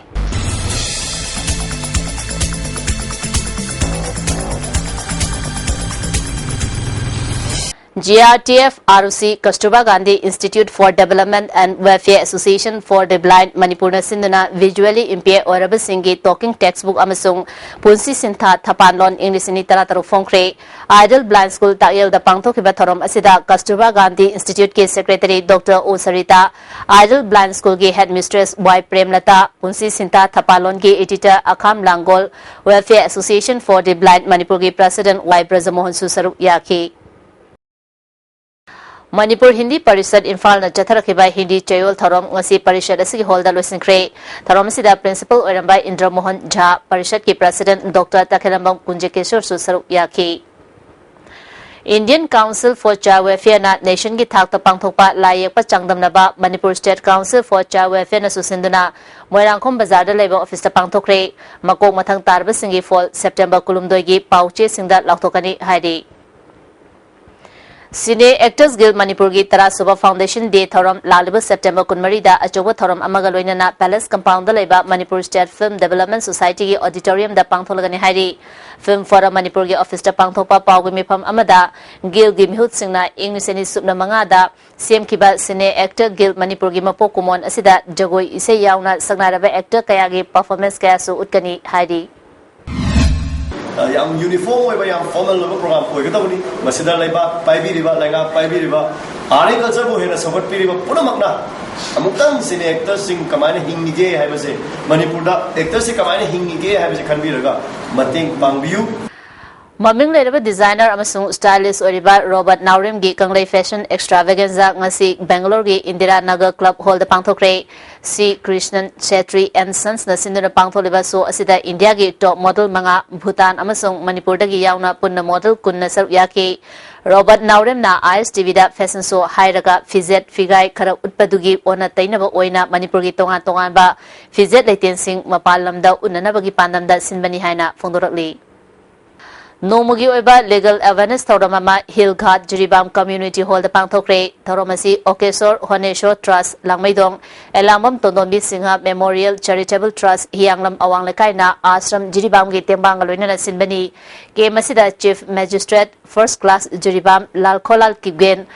G R T F, R O C, Kasturba Gandhi Institute for Development and Welfare Association for the Blind, ꯃꯅꯤꯄꯨꯔꯅ ꯁꯤꯟꯗꯨꯅ visually impaired ꯑꯣꯏꯔꯕꯁꯤꯡꯒꯤ talking textbook ꯑꯃꯁꯨꯡ ꯄꯨꯟꯁꯤ ꯁꯤꯟꯊꯥ ꯊꯄꯥꯟꯂꯣꯟ ꯏꯪ ꯂꯤꯁꯤꯡ ꯑꯅꯤ ꯇꯔꯥꯇꯔꯨꯛ ꯐꯣꯡꯈ꯭ꯔꯦ꯫ Idle Blind School ꯇꯥꯛꯌꯦꯜꯗ ꯄꯥꯡꯊꯣꯛꯈꯤꯕ ꯊꯧꯔꯝ ꯑꯁꯤꯗ Kasturba Gandhi Institute ꯀꯤ Secretary Doctor O Sarita, Idle Blind School ꯒꯤ Headmistress Y ꯄ꯭ꯔꯦꯝꯂꯇꯥ, ꯄꯨꯟꯁꯤ ꯁꯤꯟꯊꯥ ꯊꯄꯥꯟꯂꯣꯟꯒꯤ editor ꯑꯈꯥꯝ Langol, Welfare Association for the Blind ꯃꯅꯤꯄꯨꯔꯒꯤ President Y ꯕ꯭ꯔꯖꯃꯣꯍꯟꯁꯨ ꯁꯔꯨꯛ ꯌꯥꯈꯤ꯫ ꯃꯅꯤꯄꯨꯔ ꯍꯤꯟꯗꯤ ꯄꯔꯤꯁꯠ ꯏꯝꯐꯥꯜꯅ ꯆꯠꯊꯔꯛꯈꯤꯕ ꯍꯤꯟꯗꯤ ꯆꯌꯣꯜ ꯊꯧꯔꯝ ꯉꯁꯤ ꯄꯔꯤꯁꯠ ꯑꯁꯤꯒꯤ ꯍꯣꯜꯗ ꯂꯣꯏꯁꯤꯟꯈ꯭ꯔꯦ꯫ ꯊꯧꯔꯝ ꯑꯁꯤꯗ principal ꯑꯣꯏꯔꯝꯕ ꯏꯟꯗ꯭ꯔ ꯃꯣꯍꯟ ꯖꯥ, ꯄꯔꯤꯁꯠꯀꯤ president Doctor ꯇꯈꯦꯂꯝꯕꯝ ꯀꯨꯟꯖꯀꯦꯁꯣꯔꯁꯨ ꯁꯔꯨꯛ ꯌꯥꯈꯤ꯫ Indian Council for Child Welfare-ꯅ nationꯒꯤ ꯊꯥꯛꯇ ꯄꯥꯡꯊꯣꯛꯄ ꯂꯥꯏ ꯌꯦꯛꯄ ꯆꯥꯡꯗꯝꯅꯕ Manipur State Council for Child Welfare-ꯅꯁꯨ ꯁꯤꯟꯗꯨꯅ ꯃꯣꯏꯔꯥꯡꯈꯣꯝ ꯕꯖꯥꯔꯗ ꯂꯩꯕ office-ꯇ ꯄꯥꯡꯊꯣꯛꯈ꯭ꯔꯦ꯫ ꯃꯀꯣꯛ ꯃꯊꯪ ꯇꯥꯔꯕꯁꯤꯡꯒꯤ ꯐꯣꯜ September ꯀꯨꯟꯍꯨꯝꯗꯣꯏꯒꯤ ꯄꯥꯎꯆꯦꯁꯤꯡꯗ ꯂꯥꯎꯊꯣꯛꯀꯅꯤ ꯍꯥꯏꯔꯤ꯫ Cine Actors Guild ꯃꯅꯤꯄꯨꯔꯒꯤ ꯇꯔꯥꯁꯨꯕ Foundation Day ꯊꯧꯔꯝ ꯂꯥꯛꯂꯤꯕ September ꯀꯨꯟꯃꯔꯤꯗ ꯑꯆꯧꯕ ꯊꯧꯔꯝ ꯑꯃꯒ ꯂꯣꯏꯅꯅ Palace Compound-ꯗ ꯂꯩꯕ Manipur State Film Development Society-ꯒꯤ auditorium-ꯗ ꯄꯥꯡꯊꯣꯛꯂꯒꯅꯤ ꯍꯥꯏꯔꯤ꯫ Film Forum ꯃꯅꯤꯄꯨꯔꯒꯤ office-ꯇ ꯄꯥꯡꯊꯣꯛꯄ ꯄꯥꯎꯒꯤ ꯃꯤꯐꯝ ꯑꯃꯗ Guild-ꯒꯤ ꯃꯤꯍꯨꯠꯁꯤꯡꯅ ꯏꯪ ꯂꯤꯁꯤꯡ ꯑꯅꯤ ꯁꯨꯞꯅ ꯃꯉꯥꯗ ꯁꯦꯝꯈꯤꯕ Cine Actor Guild ꯃꯅꯤꯄꯨꯔꯒꯤ ꯃꯄꯣꯛ ꯀꯨꯝꯑꯣꯟ ꯑꯁꯤꯗ ꯖꯒꯣꯏ ꯏꯁꯩ ꯌꯥꯎꯅ ꯁꯛꯅꯥꯏꯔꯕ actor ꯀꯌꯥꯒꯤ performance ꯀꯌꯥꯁꯨ ꯎꯠꯀꯅꯤ ꯍꯥꯏꯔꯤ꯫ ꯌꯥꯝ uniform ꯑꯣꯏꯕ, ꯌꯥꯝ formal ꯑꯣꯏꯕ program ꯑꯣꯏꯒꯗꯕꯅꯤ꯫ ꯃꯁꯤꯗ ꯂꯩꯕꯥꯛ ꯄꯥꯏꯕꯤꯔꯤꯕ, ꯂꯩꯉꯥꯛ ꯄꯥꯏꯕꯤꯔꯤꯕ, ꯑꯥꯔꯠ ꯑꯦꯟ ꯀꯜꯆꯔꯕꯨ ꯍꯦꯟꯅ ꯁꯧꯒꯠꯄꯤꯔꯤꯕ ꯄꯨꯝꯅꯃꯛꯅ ꯑꯃꯨꯛꯇꯪ Cine Actors-ꯁꯤꯡ ꯀꯃꯥꯏꯅ ꯍꯤꯡꯉꯤꯒꯦ ꯍꯥꯏꯕꯁꯦ, ꯃꯅꯤꯄꯨꯔꯗ actors-ꯁꯤ ꯀꯃꯥꯏꯅ ꯍꯤꯡꯉꯤꯒꯦ ꯍꯥꯏꯕꯁꯦ ꯈꯟꯕꯤꯔꯒ ꯃꯇꯦꯡ ꯄꯥꯡꯕꯤꯌꯨ꯫ ꯃꯃꯤꯡ ꯂꯩꯔꯕ designer ꯑꯃꯁꯨꯡ stylist ꯑꯣꯏꯔꯤꯕ ꯔꯣꯕꯥꯔꯠ ꯅꯥꯎꯔꯦꯝꯒꯤ ꯀꯪꯂꯩ fashion extravaganza ꯉꯁꯤ ꯕꯦꯡꯒꯂꯣꯔꯒꯤ ꯏꯟꯗꯤꯔꯥ ꯅꯒꯔ club hall-ꯗ ꯄꯥꯡꯊꯣꯛꯈ꯭ꯔꯦ꯫ ꯁꯤ ꯀ꯭ꯔꯤꯁꯅꯟ ꯁꯦꯇ꯭ꯔꯤ and Sons-ꯅ ꯁꯤꯟꯗꯨꯅ ꯄꯥꯡꯊꯣꯛꯂꯤꯕ show ꯑꯁꯤꯗ ꯏꯟꯗꯤꯌꯥꯒꯤ top model ꯃꯉꯥ, ꯚꯨꯇꯥꯟ ꯑꯃꯁꯨꯡ ꯃꯅꯤꯄꯨꯔꯗꯒꯤ ꯌꯥꯎꯅ ꯄꯨꯟꯅ model ꯀꯨꯟꯅ ꯁꯔꯨꯛ ꯌꯥꯈꯤ꯫ ꯔꯣꯕꯥꯔꯠ ꯅꯥꯎꯔꯦꯝꯅ ꯑꯥꯏ ꯑꯦꯁ ꯇꯤ ꯚꯤꯗ fashion show ꯍꯥꯏꯔꯒ ꯐꯤꯖꯦꯠ ꯐꯤꯒꯥꯏ ꯈꯔ ꯎꯠꯄꯗꯨꯒꯤ ꯑꯣꯟꯅ ꯇꯩꯅꯕ ꯑꯣꯏꯅ ꯃꯅꯤꯄꯨꯔꯒꯤ ꯇꯣꯉꯥꯟ ꯇꯣꯉꯥꯟꯕ ꯐꯤꯖꯦꯠ ꯂꯩꯇꯦꯡꯁꯤꯡ ꯃꯄꯥꯟ ꯂꯝꯗ ꯎꯠꯅꯅꯕꯒꯤ ꯄꯥꯟꯗꯝꯗ ꯁꯤꯟꯕꯅꯤ ꯍꯥꯏꯅ ꯐꯣꯡꯗꯣꯔꯛꯂꯤ꯫ ꯅꯣꯡꯃꯒꯤ ꯑꯣꯏꯕ legal awareness ꯊꯧꯔꯝ ꯑꯃ ꯍꯤꯜ ꯘꯥꯠ ꯖꯤꯔꯤꯕꯥꯝ community hall-ꯗ ꯄꯥꯡꯊꯣꯛꯈ꯭ꯔꯦ꯫ ꯊꯧꯔꯝ ꯑꯁꯤ ꯑꯣꯀꯦꯁꯣꯔ ꯍꯣꯅꯦꯁꯣꯔ Trust ꯂꯥꯡꯃꯩꯗꯣꯡ, ꯑꯦꯂꯥꯡꯕꯝ ꯇꯣꯟꯗꯣꯝꯕꯤ ꯁꯤꯡꯍ Memorial Charitable Trust ꯍꯤꯌꯥꯡꯂꯝ ꯑꯋꯥꯡ ꯂꯩꯀꯥꯏꯅ ꯑꯥꯁ꯭ꯔꯝ ꯖꯤꯔꯤꯕꯥꯝꯒꯤ ꯇꯦꯡꯕꯥꯡꯒ ꯂꯣꯏꯅꯅ ꯁꯤꯟꯕꯅꯤ꯫ ꯀꯦꯝ ꯑꯁꯤꯗ Chief Magistrate First Class Jiribam Lalkholal Kipgen,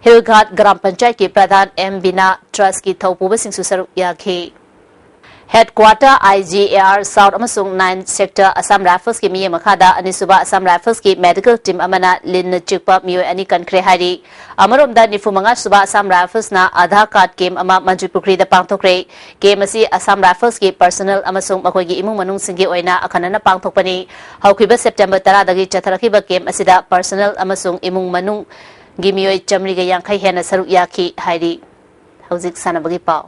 Hilghat gram ꯄꯟꯆꯥꯌꯠꯀꯤ ꯄ꯭ꯔꯙꯥꯟ ꯑꯦꯝ ꯕꯤꯅꯥ, Trust-ꯀꯤ ꯊꯧꯄꯨꯕꯁꯤꯡꯁꯨ ꯁꯔꯨꯛ ꯌꯥꯈꯤ꯫ Headquarter I G A R South ꯑꯃꯁꯨꯡ Nine Sector Assam Rifles-ꯀꯤ ꯃꯤꯠꯌꯦꯡ ꯃꯈꯥꯗ ꯑꯅꯤꯁꯨꯕ Assam Rifles-ꯀꯤ medical team ꯑꯃꯅ ꯂꯤꯟꯅ ꯆꯤꯛꯄ ꯃꯤꯑꯣꯏ ꯑꯅꯤ ꯀꯟꯈ꯭ꯔꯦ ꯍꯥꯏꯔꯤ꯫ ꯑꯃꯔꯣꯝꯗ, ꯅꯤꯐꯨ ꯃꯉꯥ ꯁꯨꯕ Assam Rifles-ꯅ ꯑꯙꯥ ꯀꯥꯔꯗ ꯀꯦꯝ ꯑꯃ ꯃꯟꯇ꯭ꯔꯤꯄꯨꯈ꯭ꯔꯤꯗ ꯄꯥꯡꯊꯣꯛꯈ꯭ꯔꯦ꯫ ꯀꯦꯝ ꯑꯁꯤ Assam Rifles-ꯀꯤ personnel ꯑꯃꯁꯨꯡ ꯃꯈꯣꯏꯒꯤ ꯏꯃꯨꯡ ꯃꯅꯨꯡꯁꯤꯡꯒꯤ ꯑꯣꯏꯅ ꯑꯈꯟꯅꯅ ꯄꯥꯡꯊꯣꯛꯄꯅꯤ꯫ ꯍꯧꯈꯤꯕ September ꯇꯔꯥꯗꯒꯤ ꯆꯠꯊꯔꯛꯈꯤꯕ ꯀꯦꯝ ꯑꯁꯤꯗ personnel ꯑꯃꯁꯨꯡ ꯏꯃꯨꯡ ꯃꯅꯨꯡꯒꯤ ꯃꯤꯑꯣꯏ ꯆꯥꯃꯔꯤꯒ ꯌꯥꯡꯈꯩ ꯍꯦꯟꯅ ꯁꯔꯨꯛ ꯌꯥꯈꯤ ꯍꯥꯏꯔꯤ꯫ ꯍꯧꯖꯤꯛ ꯁꯥꯟꯅꯕꯒꯤ ꯄꯥꯎ꯫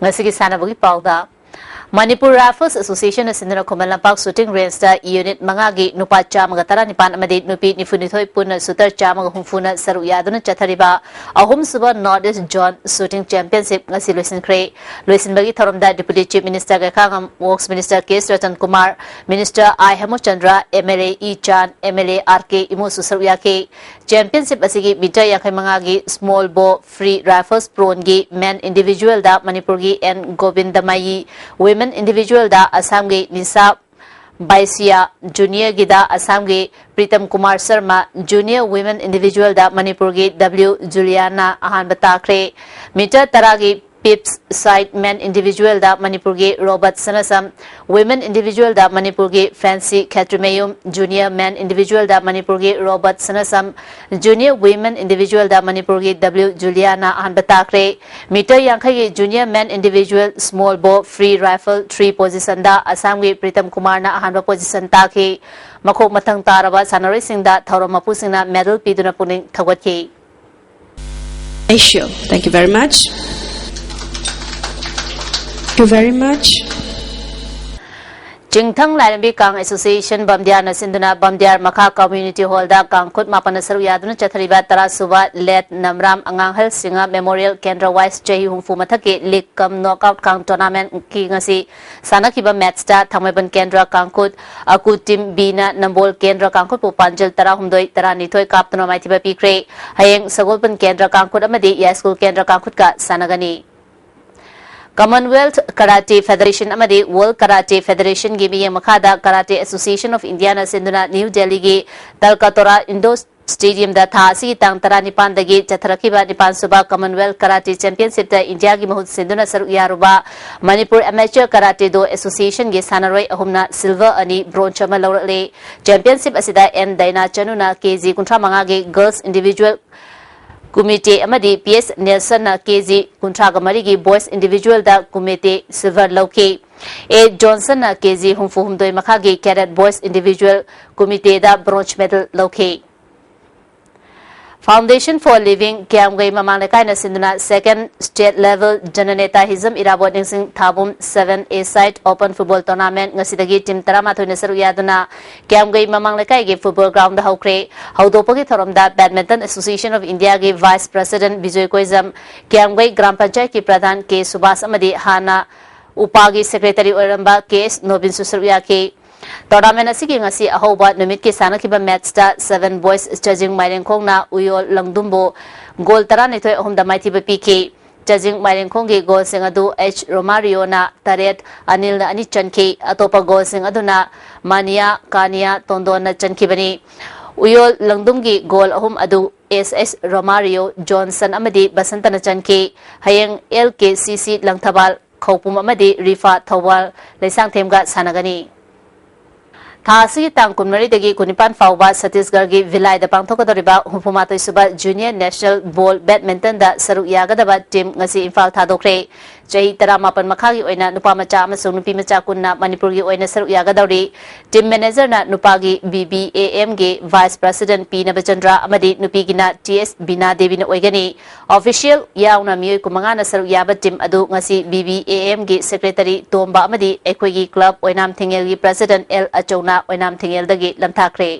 ꯉꯁꯤꯒꯤ ꯁꯥꯟꯅꯕꯒꯤ ꯄꯥꯎꯗ, ꯃꯅꯤꯄꯨꯔ ꯔꯥꯏꯐꯜꯁ ꯑꯦꯁꯣꯁꯤꯌꯦꯁꯟꯅ ꯁꯤꯟꯗꯨꯅ ꯈꯨꯃꯟ ꯂꯝꯄꯥꯛ ꯁꯨꯇꯤꯡ ꯔꯦꯟꯖꯇ ꯌꯨꯅꯤꯠ ꯃꯉꯥꯒꯤ ꯅꯨꯄꯥ ꯆꯥꯝꯃꯒ ꯇꯔꯥꯅꯤꯄꯥꯟ ꯑꯃꯗꯤ ꯅꯨꯄꯤ ꯅꯤꯐꯨꯅꯤꯊꯣꯏ ꯄꯨꯟꯅ ꯁꯨꯇꯔ ꯆꯥꯝꯃꯒ ꯍꯨꯝꯐꯨꯅ ꯁꯔꯨꯛ ꯌꯥꯗꯨꯅ ꯆꯠꯊꯔꯤꯕ ꯑꯍꯨꯝꯁꯨꯕ north east zone shooting championship ꯉꯁꯤ ꯂꯣꯏꯁꯤꯟꯈ꯭ꯔꯦ꯫ ꯂꯣꯏꯁꯤꯟꯕꯒꯤ ꯊꯧꯔꯝꯗ deputy chief minister Gaikhangam, works minister K Sratan Kumar, minister I Hemchandra, M L A E Chan, M L A R K ꯏꯃꯨꯁꯨ ꯁꯔꯨꯛ ꯌꯥꯈꯤ꯫ ꯆꯦꯝꯄꯤꯌꯟꯁꯤꯞ ꯑꯁꯤꯒꯤ ꯃꯤꯇꯔ ꯌꯥꯡꯈꯩ ꯃꯉꯥꯒꯤ ꯁ꯭ꯃꯣꯜ ꯕꯣ ꯐ꯭ꯔꯤ ꯔꯥꯏꯐꯜꯁ ꯄ꯭ꯔꯣꯟꯒꯤ ꯃꯦꯟ ꯏꯟꯗꯤꯚꯤꯖꯨꯋꯦꯜꯗ ꯃꯅꯤꯄꯨꯔꯒꯤ ꯑꯦꯟ ꯒꯣꯕꯤꯟꯗꯃꯌꯤ, ꯋꯤꯃꯦꯟ ꯏꯟꯗꯤꯚꯤꯖꯨꯋꯦꯜꯗ ꯑꯁꯥꯝꯒꯤ ꯅꯤꯁꯥ ꯕꯥꯏꯁꯤꯌꯥ, ꯖꯨꯅꯤꯌꯔꯒꯤꯗ ꯑꯁꯥꯝꯒꯤ ꯄ꯭ꯔꯤꯇꯝ ꯀꯨꯃꯥꯔ ꯁꯔꯃ, ꯖꯨꯅꯤꯌꯔ ꯋꯤꯃꯦꯟ ꯏꯟꯗꯤꯚꯤꯖꯨꯋꯦꯜꯗ ꯃꯅꯤꯄꯨꯔꯒꯤ ꯗꯕ꯭ꯂꯤꯎ ꯖꯨꯂꯤꯌꯥꯅ ꯑꯍꯥꯟꯕ ꯇꯥꯈ꯭ꯔꯦ꯫ ꯃꯤꯇꯔ ꯇꯔꯥꯒꯤ ꯄꯤꯞꯁ ꯁꯥꯏꯠ ꯃꯦꯟ ꯏꯟꯗꯤꯚꯤꯖꯨꯋꯦꯜꯗ ꯃꯅꯤꯄꯨꯔꯒꯤ ꯔꯣꯕꯔꯠ ꯁꯅꯥꯁꯝ, ꯋꯤꯃꯦꯟ ꯏꯟꯗꯤꯚꯤꯖꯨꯋꯦꯜꯗ ꯃꯅꯤꯄꯨꯔꯒꯤ ꯐꯦꯟꯁꯤ ꯈꯦꯇ꯭ꯔꯤꯃꯌꯨꯝ, ꯖꯨꯅꯤꯌꯔ ꯃꯦꯟ ꯏꯟꯗꯤꯚꯤꯖꯨꯋꯦꯜꯗ ꯃꯅꯤꯄꯨꯔꯒꯤ ꯔꯣꯕꯔꯠ ꯁꯅꯥꯁꯝ, ꯖꯨꯅꯤꯌꯔ ꯋꯤꯃꯦꯟ ꯏꯟꯗꯤꯚꯤꯖꯨꯋꯦꯜꯗ ꯃꯅꯤꯄꯨꯔꯒꯤ ꯗꯕ꯭ꯂꯤꯎ ꯖꯨꯂꯤꯌꯥꯅ ꯑꯍꯥꯟꯕ ꯇꯥꯈ꯭ꯔꯦ꯫ ꯃꯤꯇꯔ ꯌꯥꯡꯈꯩꯒꯤ ꯖꯨꯅꯤꯌꯔ ꯃꯦꯟ ꯏꯟꯗꯤꯚꯤꯖꯨꯋꯦꯜ ꯁ꯭ꯃꯣꯜ ꯕꯣ ꯐ꯭ꯔꯤ ꯔꯥꯏꯐꯜ ꯊ꯭ꯔꯤ ꯄꯣꯖꯤꯁꯟꯗ ꯑꯁꯥꯝꯒꯤ ꯄ꯭ꯔꯤꯇꯝ ꯀꯨꯃꯥꯔꯅ ꯑꯍꯥꯟꯕ ꯄꯣꯖꯤꯁꯟ ꯇꯥꯈꯤ꯫ ꯃꯈꯣꯛ ꯃꯊꯪ ꯇꯥꯔꯕ ꯁꯥꯟꯅꯔꯣꯏꯁꯤꯡꯗ ꯊꯧꯔꯝ ꯃꯄꯨꯁꯤꯡꯅ ꯃꯦꯗꯜ ꯄꯤꯗꯨꯅ ꯄꯨꯛꯅꯤꯡ ꯊꯧꯒꯠꯈꯤ꯫ Thank you very much. Thank you very much. ꯆꯤꯡꯊꯪ ꯂꯥꯏꯔꯦꯝꯕꯤ ꯀꯥꯡ ꯑꯦꯁꯣꯁꯤꯌꯦꯁꯟ ꯕꯝꯗꯤꯌꯥꯔꯅ ꯁꯤꯟꯗꯨꯅ ꯕꯝꯗꯤꯌꯥꯔ ꯃꯈꯥ ꯀꯝꯃ꯭ꯌꯨꯅꯤꯇꯤ ꯍꯣꯜꯗ ꯀꯥꯡꯈꯨꯠ ꯃꯥꯄꯟꯅ ꯁꯔꯨꯛ ꯌꯥꯗꯨꯅ ꯆꯠꯊꯔꯤꯕ ꯇꯔꯥ ꯁꯨꯕ ꯂꯦꯠ ꯅꯝꯔꯥꯝ ꯑꯉꯥꯡꯍꯜ ꯁꯤꯡꯍ ꯃꯦꯃꯣꯔꯤꯌꯦꯜ ꯀꯦꯟꯗ꯭ꯔ ꯋꯥꯏꯁ ꯆꯍꯤ ꯍꯨꯝꯐꯨ ꯃꯊꯛꯀꯤ ꯂꯤꯛ ꯀꯝ ꯅꯣꯛꯑꯥꯎꯠ ꯀꯥꯡ ꯇꯣꯔꯅꯥꯃꯦꯟꯠꯀꯤ ꯉꯁꯤ ꯁꯥꯟꯅꯈꯤꯕ ꯃꯦꯠꯁꯇ ꯊꯥꯡꯃꯩꯕꯟ ꯀꯦꯟꯗ꯭ꯔ ꯀꯥꯡꯈꯨꯠ ꯑꯀꯨ ꯇꯤꯝ ꯕꯤꯅ ꯅꯝꯕꯣꯜ ꯀꯦꯟꯗ꯭ꯔ ꯀꯥꯡꯈꯨꯠꯄꯨ ꯄꯥꯟꯖꯜ ꯇꯔꯥꯍꯨꯝꯗꯣꯏ ꯇꯔꯥꯅꯤꯊꯣꯏ ꯀꯥꯞꯇꯨꯅ ꯃꯥꯏꯊꯤꯕ ꯄꯤꯈ꯭ꯔꯦ꯫ ꯍꯌꯦꯡ ꯁꯒꯣꯜꯕꯟ ꯀꯦꯟꯗ꯭ꯔ ꯀꯥꯡꯈꯨꯠ ꯑꯃꯗꯤ ꯌꯥꯏꯁ꯭ꯀꯨꯜ ꯀꯦꯟꯗ꯭ꯔ ꯀꯥꯡꯈꯨꯠꯀ ꯁꯥꯟꯅꯒꯅꯤ꯫ ꯀꯃꯟꯋꯦꯜꯊ ꯀꯔꯥꯇꯦ ꯐꯦꯗꯔꯦꯁꯟ ꯑꯃꯗꯤ ꯋꯥꯔꯜꯗ ꯀꯔꯥꯇꯦ ꯐꯦꯗꯔꯦꯁꯟꯒꯤ ꯃꯤꯠꯌꯦꯡ ꯃꯈꯥꯗ ꯀꯔꯥꯇꯦ ꯑꯦꯁꯣꯁꯤꯌꯦꯁꯟ ꯑꯣꯐ ꯏꯟꯗꯤꯌꯥꯅ ꯁꯤꯟꯗꯨꯅ ꯅ꯭ꯌꯨ ꯗꯦꯜꯂꯤꯒꯤ ꯇꯜꯀꯇꯣꯔꯥ ꯏꯟꯗꯣꯔ ꯁ꯭ꯇꯦꯗꯤꯌꯝꯗ ꯊꯥ ꯑꯁꯤꯒꯤ ꯇꯥꯡ ꯇꯔꯥꯅꯤꯄꯥꯟꯗꯒꯤ ꯆꯠꯊꯔꯛꯈꯤꯕ ꯅꯤꯄꯥꯟ ꯁꯨꯕ ꯀꯃꯟꯋꯦꯜꯊ ꯀꯔꯥꯇꯦ ꯆꯦꯝꯄꯤꯌꯟꯁꯤꯞꯇ ꯏꯟꯗꯤꯌꯥꯒꯤ ꯃꯍꯨꯠ ꯁꯤꯟꯗꯨꯅ ꯁꯔꯨꯛ ꯌꯥꯔꯨꯕ ꯃꯅꯤꯄꯨꯔ ꯑꯦꯃꯦꯆꯔ ꯀꯔꯥꯇꯦ ꯗꯣ ꯑꯦꯁꯣꯁꯤꯌꯦꯁꯟꯒꯤ ꯁꯥꯟꯅꯔꯣꯏ ꯑꯍꯨꯝꯅ ꯁꯤꯜꯚꯔ ꯑꯅꯤ, ꯕ꯭ꯔꯣꯟꯖ ꯑꯃ ꯂꯧꯔꯛꯂꯦ꯫ ꯆꯦꯝꯄꯤꯌꯟꯁꯤꯞ ꯑꯁꯤꯗ ꯑꯦꯟ ꯗꯥꯏꯅꯥ ꯆꯅꯨꯅ ꯀꯦꯖꯤ ꯀꯨꯟꯊ꯭ꯔꯥ ꯃꯉꯥꯒꯤ ꯒꯔꯜꯁ ꯏꯟꯗꯤꯚꯤꯖꯨꯋꯦꯜ ꯀꯨꯃꯤꯇꯦ ꯑꯃꯗꯤ ꯄꯤ ꯑꯦꯁ ꯅꯦꯜꯁꯟꯅ ꯀꯦꯖꯤ ꯀꯨꯟꯊ꯭ꯔꯥꯒ ꯃꯔꯤꯒꯤ ꯕꯣꯏꯁ ꯏꯟꯗꯤꯚꯤꯖꯨꯋꯦꯜꯗ ꯀꯨꯃꯤꯇꯦ ꯁꯤꯜꯚꯔ ꯂꯧꯈꯤ꯫ ꯑꯦ ꯖꯣꯟꯁꯟꯅ ꯀꯦꯖꯤ ꯍꯨꯝꯐꯨ ꯍꯨꯝꯗꯣꯏ ꯃꯈꯥꯒꯤ cadet voice individual ꯀꯨꯃꯤꯇꯦꯗ bronze medal ꯂꯧꯈꯤ꯫ Foundation for Living ꯀ꯭ꯌꯥꯝꯒꯩ ꯃꯃꯥꯡ ꯂꯩꯀꯥꯏꯅ ꯁꯤꯟꯗꯨꯅ Second State Level Jananetahism Irabot Ningsing Thabum Seven A Side Open Football Tournament ꯉꯁꯤꯗꯒꯤ team ꯇꯔꯥꯃꯥꯊꯣꯏꯅ ꯁꯔꯨꯛ ꯌꯥꯗꯨꯅ ꯀ꯭ꯌꯥꯝꯒꯩ ꯃꯃꯥꯡ ꯂꯩꯀꯥꯏꯒꯤ football groundꯗ ꯍꯧꯈ꯭ꯔꯦ꯫ ꯍꯧꯗꯣꯛꯄꯒꯤ ꯊꯧꯔꯝꯗ Badminton Association of Indiaꯒꯤ Vice President ꯕꯤꯖꯣꯏ ꯀꯣꯏꯖꯝ, ꯀ꯭ꯌꯥꯝꯒꯩ ꯒ꯭ꯔꯥꯝ ꯄꯟꯆꯥꯌꯠꯀꯤ ꯄ꯭ꯔꯙꯥꯟ ꯀꯦ ꯁꯨꯕꯥꯁ ꯑꯃꯗꯤ ꯍꯥꯟꯅ ꯎꯄꯥꯒꯤ secretary ꯑꯣꯏꯔꯝꯕ ꯀꯦ ꯑꯦꯁ ꯅꯣꯕꯤꯟꯁꯨ ꯁꯔꯨꯛ ꯌꯥꯈꯤ꯫ Tournament ꯑꯁꯤꯒꯤ ꯉꯁꯤ ꯑꯍꯧꯕ ꯅꯨꯃꯤꯠꯀꯤ ꯁꯥꯟꯅꯈꯤꯕ matchꯇ Seven Boys ꯆꯖꯤꯡ ꯃꯥꯏꯔꯦꯡꯈꯣꯡꯅ ꯎꯌꯣꯜ ꯂꯪꯗꯨꯝꯕꯨ goal ꯇꯔꯥꯅꯤꯊꯣꯏ ꯑꯍꯨꯝꯗ ꯃꯥꯏꯊꯤꯕ ꯄꯤꯈꯤ꯫ ꯆꯖꯤꯡ ꯃꯥꯏꯔꯦꯡꯈꯣꯡꯒꯤ goalꯁꯤꯡ ꯑꯗꯨ ꯑꯦꯆ ꯔꯣꯃꯥꯔꯤꯌꯣꯅ ꯇꯔꯦꯠ, ꯑꯅꯤꯜꯅ ꯑꯅꯤ ꯆꯟꯈꯤ꯫ ꯑꯇꯣꯞꯄ goalꯁꯤꯡ ꯑꯗꯨꯅ ꯃꯥꯅꯤꯌꯥ, ꯀꯥꯅꯤꯌꯥ, ꯇꯣꯟꯗꯣꯟꯅ ꯆꯟꯈꯤꯕꯅꯤ꯫ ꯎꯌꯣꯜ ꯂꯪꯗꯨꯝꯒꯤ goal ꯑꯍꯨꯝ ꯑꯗꯨ ꯑꯦꯁ ꯑꯦꯁ ꯔꯣꯃꯥꯔꯤꯌꯣ, ꯖꯣꯟꯁꯟ ꯑꯃꯗꯤ ꯕꯁꯟꯇꯅ ꯆꯟꯈꯤ꯫ ꯍꯌꯦꯡ ꯑꯦꯜ ꯀꯦ ꯁꯤ ꯁꯤ ꯂꯪꯊꯕꯥꯜ ꯈꯧꯄꯨꯝ ꯑꯃꯗꯤ ꯔꯤꯐꯥ ꯊꯧꯕꯥꯜ ꯂꯩꯁꯥꯡꯊꯦꯝꯒ ꯁꯥꯟꯅꯒꯅꯤ꯫ ꯊꯥ ꯑꯁꯤꯒꯤ ꯇꯥꯡ ꯀꯨꯟꯃꯔꯤꯗꯒꯤ ꯀꯨꯟꯅꯤꯄꯥꯟ ꯐꯥꯎꯕ ꯁꯠꯇꯤꯁꯒꯔꯒꯤ ꯚꯤꯂꯥꯏꯗ ꯄꯥꯡꯊꯣꯛꯀꯗꯧꯔꯤꯕ ꯍꯨꯝꯐꯨꯃꯥꯊꯣꯏ ꯁꯨꯕ Junior National Ball Badmintonꯗ ꯁꯔꯨꯛ ꯌꯥꯒꯗꯕ team ꯉꯁꯤ ꯏꯝꯐꯥꯜ ꯊꯥꯗꯣꯛꯈ꯭ꯔꯦ꯫ ꯆꯍꯤ ꯇꯔꯥꯃꯥꯄꯟ ꯃꯈꯥꯒꯤ ꯑꯣꯏꯅ ꯅꯨꯄꯥ ꯃꯆꯥ ꯑꯃꯁꯨꯡ ꯅꯨꯄꯤ ꯃꯆꯥ ꯀꯨꯟꯅ ꯃꯅꯤꯄꯨꯔꯒꯤ ꯑꯣꯏꯅ ꯁꯔꯨꯛ ꯌꯥꯒꯗꯧꯔꯤ꯫ Team managerꯅ ꯅꯨꯄꯥꯒꯤ ꯕꯤ ꯕꯤ ꯑꯦ ꯑꯦꯝꯒꯤ Vice President ꯄꯤ ꯅꯕꯆꯟꯗ꯭ꯔ ꯑꯃꯗꯤ ꯅꯨꯄꯤꯒꯤꯅ ꯇꯤ ꯑꯦꯁ ꯕꯤꯅꯥ ꯗꯦꯕꯤꯅ ꯑꯣꯏꯒꯅꯤ꯫ Official ꯌꯥꯎꯅ ꯃꯤꯑꯣꯏ ꯀꯨꯟꯃꯉꯥꯅ ꯁꯔꯨꯛ ꯌꯥꯕ team ꯑꯗꯨ ꯉꯁꯤ ꯕꯤ ꯕꯤ ꯑꯦ ꯑꯦꯝꯒꯤ secretary ꯇꯣꯝꯕ ꯑꯃꯗꯤ ꯑꯩꯈꯣꯏꯒꯤ club ꯑꯣꯏꯅꯥꯝ ꯊꯤꯡꯉꯦꯜꯒꯤ president ꯑꯦꯜ ꯑꯆꯧꯅ ꯑꯣꯏꯅꯥꯝ ꯊꯤꯡꯉꯦꯜꯗꯒꯤ ꯂꯝꯊꯥꯈ꯭ꯔꯦ꯫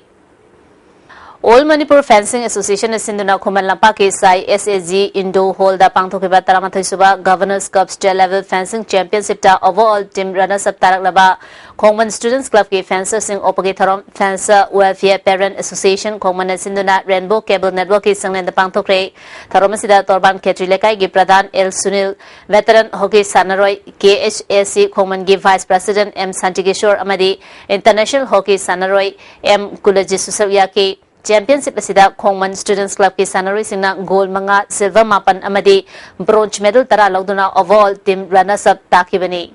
All Manipur Fencing Associationꯅ ꯁꯤꯟꯗꯨꯅ ꯈꯨꯃꯟ ꯂꯝꯄꯥꯛꯀꯤ ꯁꯥꯏ ꯑꯦꯁ ꯑꯦ ꯖꯤ Indoor Hallꯗ ꯄꯥꯡꯊꯣꯛꯈꯤꯕ ꯇꯔꯥꯃꯥꯊꯣꯏ ꯁꯨꯕ Governors Cup State Level Fencing Championshipꯇ overall team runners up ꯇꯥꯔꯛꯂꯕ ꯈꯣꯡꯃꯟ Students Clubꯀꯤ fencerꯁꯤꯡ ꯑꯣꯛꯄꯒꯤ ꯊꯧꯔꯝ Fencer Welfare Parent Association ꯈꯣꯡꯃꯟꯅ ꯁꯤꯟꯗꯨꯅ Rainbow Cable Networkꯀꯤ ꯆꯪꯂꯦꯟꯗ ꯄꯥꯡꯊꯣꯛꯈ꯭ꯔꯦ꯫ ꯊꯧꯔꯝ ꯑꯁꯤꯗ ꯇꯣꯔꯕꯥꯟ ꯈꯦꯇ꯭ꯔꯤ ꯂꯩꯀꯥꯏꯒꯤ ꯄ꯭ꯔꯙꯥꯟ ꯑꯦꯜ ꯁꯨꯅꯤꯜ, veteran hockey ꯁꯥꯟꯅꯔꯣꯏ ꯀꯦ ꯑꯦꯆ ꯑꯦ ꯁꯤ ꯈꯣꯡꯃꯟꯒꯤ Vice President ꯑꯦꯝ ꯁꯥꯟꯇꯤꯀꯦꯁꯣꯔ ꯑꯃꯗꯤ international hockey ꯁꯥꯟꯅꯔꯣꯏ ꯑꯦꯝ ꯀꯨꯂꯖꯤꯠꯁꯨ ꯁꯔꯨꯛ ꯌꯥꯈꯤ꯫ Championship ꯑꯁꯤꯗ ꯈꯣꯡꯃꯟ Students Clubꯀꯤ ꯁꯥꯟꯅꯔꯣꯏꯁꯤꯡꯅ gold ꯃꯉꯥ, silver ꯃꯥꯄꯟ ꯑꯃꯗꯤ bronze medal ꯇꯔꯥ ꯂꯧꯗꯨꯅ overall team runners up ꯇꯥꯈꯤꯕꯅꯤ꯫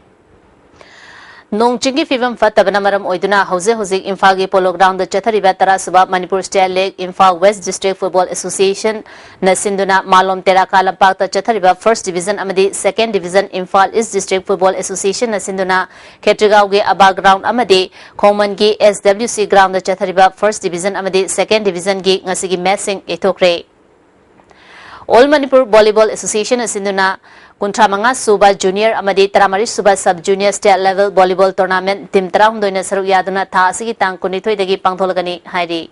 ꯅꯣꯡ ꯆꯤꯡꯒꯤ ꯐꯤꯕꯝ ꯐꯠꯇꯕꯅ ꯃꯔꯝ ꯑꯣꯏꯗꯨꯅ ꯍꯧꯖꯤꯛ ꯍꯧꯖꯤꯛ ꯏꯝꯐꯥꯜꯒꯤ Polo Ground ꯗ ꯆꯠꯊꯔꯤꯕ ꯇꯔꯥꯁꯨꯕ Manipur State League Imphal West District Football Association ꯅ ꯁꯤꯟꯗꯨꯅ ꯃꯥꯂꯣꯝ ꯇꯦꯔꯥꯀꯥ ꯂꯝꯄꯥꯛꯇ ꯆꯠꯊꯔꯤꯕ First Division ꯑꯃꯗꯤ Second Division Imphal East District Football Association ꯅ ꯁꯤꯟꯗꯨꯅ ꯈꯦꯇ꯭ꯔꯤꯒꯥꯎꯒꯤ ꯑꯕꯥ Ground ꯑꯃꯗꯤ ꯈꯣꯡꯃꯟꯒꯤ S W C Ground ꯗ ꯆꯠꯊꯔꯤꯕ First Division ꯑꯃꯗꯤ Second Division ꯒꯤ ꯉꯁꯤꯒꯤ match ꯁꯤꯡ ꯌꯩꯊꯣꯛꯈ꯭ꯔꯦ꯫ All Manipur Volleyball Association ꯅ ꯁꯤꯟꯗꯨꯅ ꯀꯨꯟꯊ꯭ꯔꯥ ꯃꯉꯥ ꯁꯨꯕ Junior ꯑꯃꯗꯤ ꯇꯔꯥꯃꯔꯤ ꯁꯨꯕ Sub Junior State Level Volleyball Tournament team ꯇꯔꯥꯍꯨꯝꯗꯣꯏꯅ ꯁꯔꯨꯛ ꯌꯥꯗꯨꯅ ꯊꯥ ꯑꯁꯤꯒꯤ ꯇꯥꯡ ꯀꯨꯟꯅꯤꯊꯣꯏꯗꯒꯤ ꯄꯥꯡꯊꯣꯛꯂꯒꯅꯤ ꯍꯥꯏꯔꯤ꯫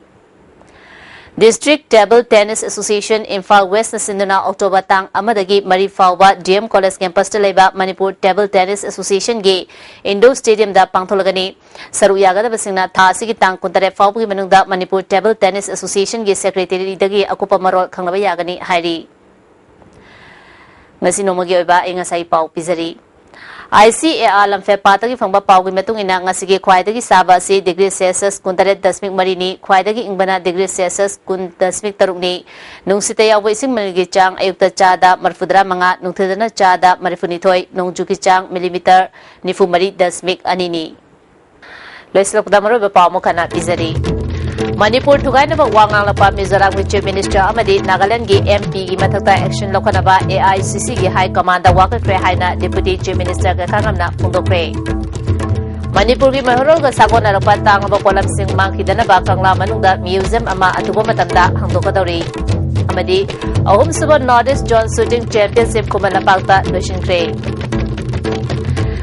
District Table Tennis Association Imphal West ꯅ ꯁꯤꯟꯗꯨꯅ October ꯇꯥꯡ ꯑꯃꯗꯒꯤ ꯃꯔꯤ ꯐꯥꯎꯕ D M College Campus ꯇ ꯂꯩꯕ Manipur Table Tennis Association ꯒꯤ Indoor Stadium ꯗ ꯄꯥꯡꯊꯣꯛꯂꯒꯅꯤ꯫ ꯁꯔꯨꯛ ꯌꯥꯒꯗꯕꯁꯤꯡꯅ ꯊꯥ ꯑꯁꯤꯒꯤ ꯇꯥꯡ ꯀꯨꯟꯇꯔꯦꯠ ꯐꯥꯎꯕꯒꯤ ꯃꯅꯨꯡꯗ Manipur Table Tennis Association ꯒꯤ Secretary ꯗꯒꯤ ꯑꯀꯨꯞꯄ ꯃꯔꯣꯜ ꯈꯪꯅꯕ ꯌꯥꯒꯅꯤ ꯍꯥꯏꯔꯤ꯫ ꯉꯁꯤ ꯅꯣꯡꯃꯒꯤ ꯑꯣꯏꯕ ꯑꯏꯪ ꯑꯁꯥꯒꯤ ꯄꯥꯎ ꯄꯤꯖꯔꯤ꯫ I C A R ꯂꯝꯐꯦꯜ ꯄꯥꯠꯇꯒꯤ ꯐꯪꯕ ꯄꯥꯎꯒꯤ ꯃꯇꯨꯡ ꯏꯟꯅ, ꯉꯁꯤꯒꯤ ꯈ꯭ꯋꯥꯏꯗꯒꯤ ꯁꯥꯕ ꯑꯁꯤ degree Celsius ꯀꯨꯟꯇꯔꯦꯠ ꯗꯁꯃꯤꯛ ꯃꯔꯤꯅꯤ, ꯈ꯭ꯋꯥꯏꯗꯒꯤ ꯏꯪꯕꯅ degree Celsius ꯀꯨꯟ ꯗꯁꯃꯤꯛ ꯇꯔꯨꯛꯅꯤ꯫ ꯅꯨꯡꯁꯤꯠꯇ ꯌꯥꯎꯕ ꯏꯁꯤꯡ ꯃꯅꯤꯜꯒꯤ ꯆꯥꯡ ꯑꯌꯨꯛꯇ ꯆꯥꯗ ꯃꯔꯤꯐꯨꯇꯔꯥ ꯃꯉꯥ, ꯅꯨꯡꯊꯤꯜꯗꯅ ꯆꯥꯗ ꯃꯔꯤꯐꯨꯅꯤꯊꯣꯏ, ꯅꯣꯡꯖꯨꯒꯤ ꯆꯥꯡ millimeter ꯅꯤꯐꯨ ꯃꯔꯤ ꯗꯁꯃꯤꯛ ꯑꯅꯤꯅꯤ꯫ ꯂꯣꯏꯁꯤꯜꯂꯛꯄꯗ ꯃꯔꯨꯑꯣꯏꯕ ꯄꯥꯎ ꯑꯃꯨꯛ ꯍꯟꯅ ꯄꯤꯖꯔꯤ꯫ ꯃꯅꯤꯄꯨꯔ ꯊꯨꯒꯥꯏꯅꯕ ꯋꯥ ꯉꯥꯡꯂꯛꯄ ꯃꯤꯖꯣꯔꯥꯝꯒꯤ Chief Minister ꯑꯃꯗꯤ ꯅꯥꯒꯥꯂꯦꯟꯗꯒꯤ M P ꯒꯤ ꯃꯊꯛꯇ action ꯂꯧꯈꯠꯅꯕ A I C C ꯒꯤ High Command ꯗ ꯋꯥꯀꯠꯈ꯭ꯔꯦ ꯍꯥꯏꯅ Deputy Chief Minister ꯒꯩꯈꯥꯉꯝꯅ ꯐꯣꯡꯗꯣꯛꯈ꯭ꯔꯦ꯫ ꯃꯅꯤꯄꯨꯔꯒꯤ ꯃꯩꯍꯧꯔꯣꯜꯒ ꯁꯥꯒꯣꯟꯅꯔꯛꯄ ꯇꯥꯡꯂꯕ ꯄꯣꯠꯂꯝꯁꯤꯡ ꯃꯥꯡꯈꯤꯗꯅꯕ ꯀꯪꯂꯥ ꯃꯅꯨꯡꯗ museum ꯑꯃ ꯑꯊꯨꯕ ꯃꯇꯝꯗ ꯍꯥꯡꯗꯣꯛꯀꯗꯧꯔꯤ꯫ ꯑꯃꯗꯤ ꯑꯍꯨꯝꯁꯨꯕ North East Zone Shooting Championship ꯈꯨꯃꯟ ꯂꯝꯄꯥꯛꯇ ꯂꯣꯏꯁꯤꯟꯈ꯭ꯔꯦ꯫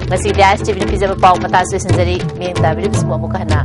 ꯉꯁꯤꯗꯤ I S T V ꯅ ꯄꯤꯖꯕ ꯄꯥꯎ ꯃꯇꯥꯡ ꯑꯁꯤꯗ ꯂꯣꯏꯁꯤꯟꯖꯔꯤ꯫ ꯃꯤꯠꯌꯦꯡ ꯇꯥꯕꯤꯔꯤꯕꯁꯤꯡꯕꯨ ꯑꯃꯨꯛ ꯍꯟꯅ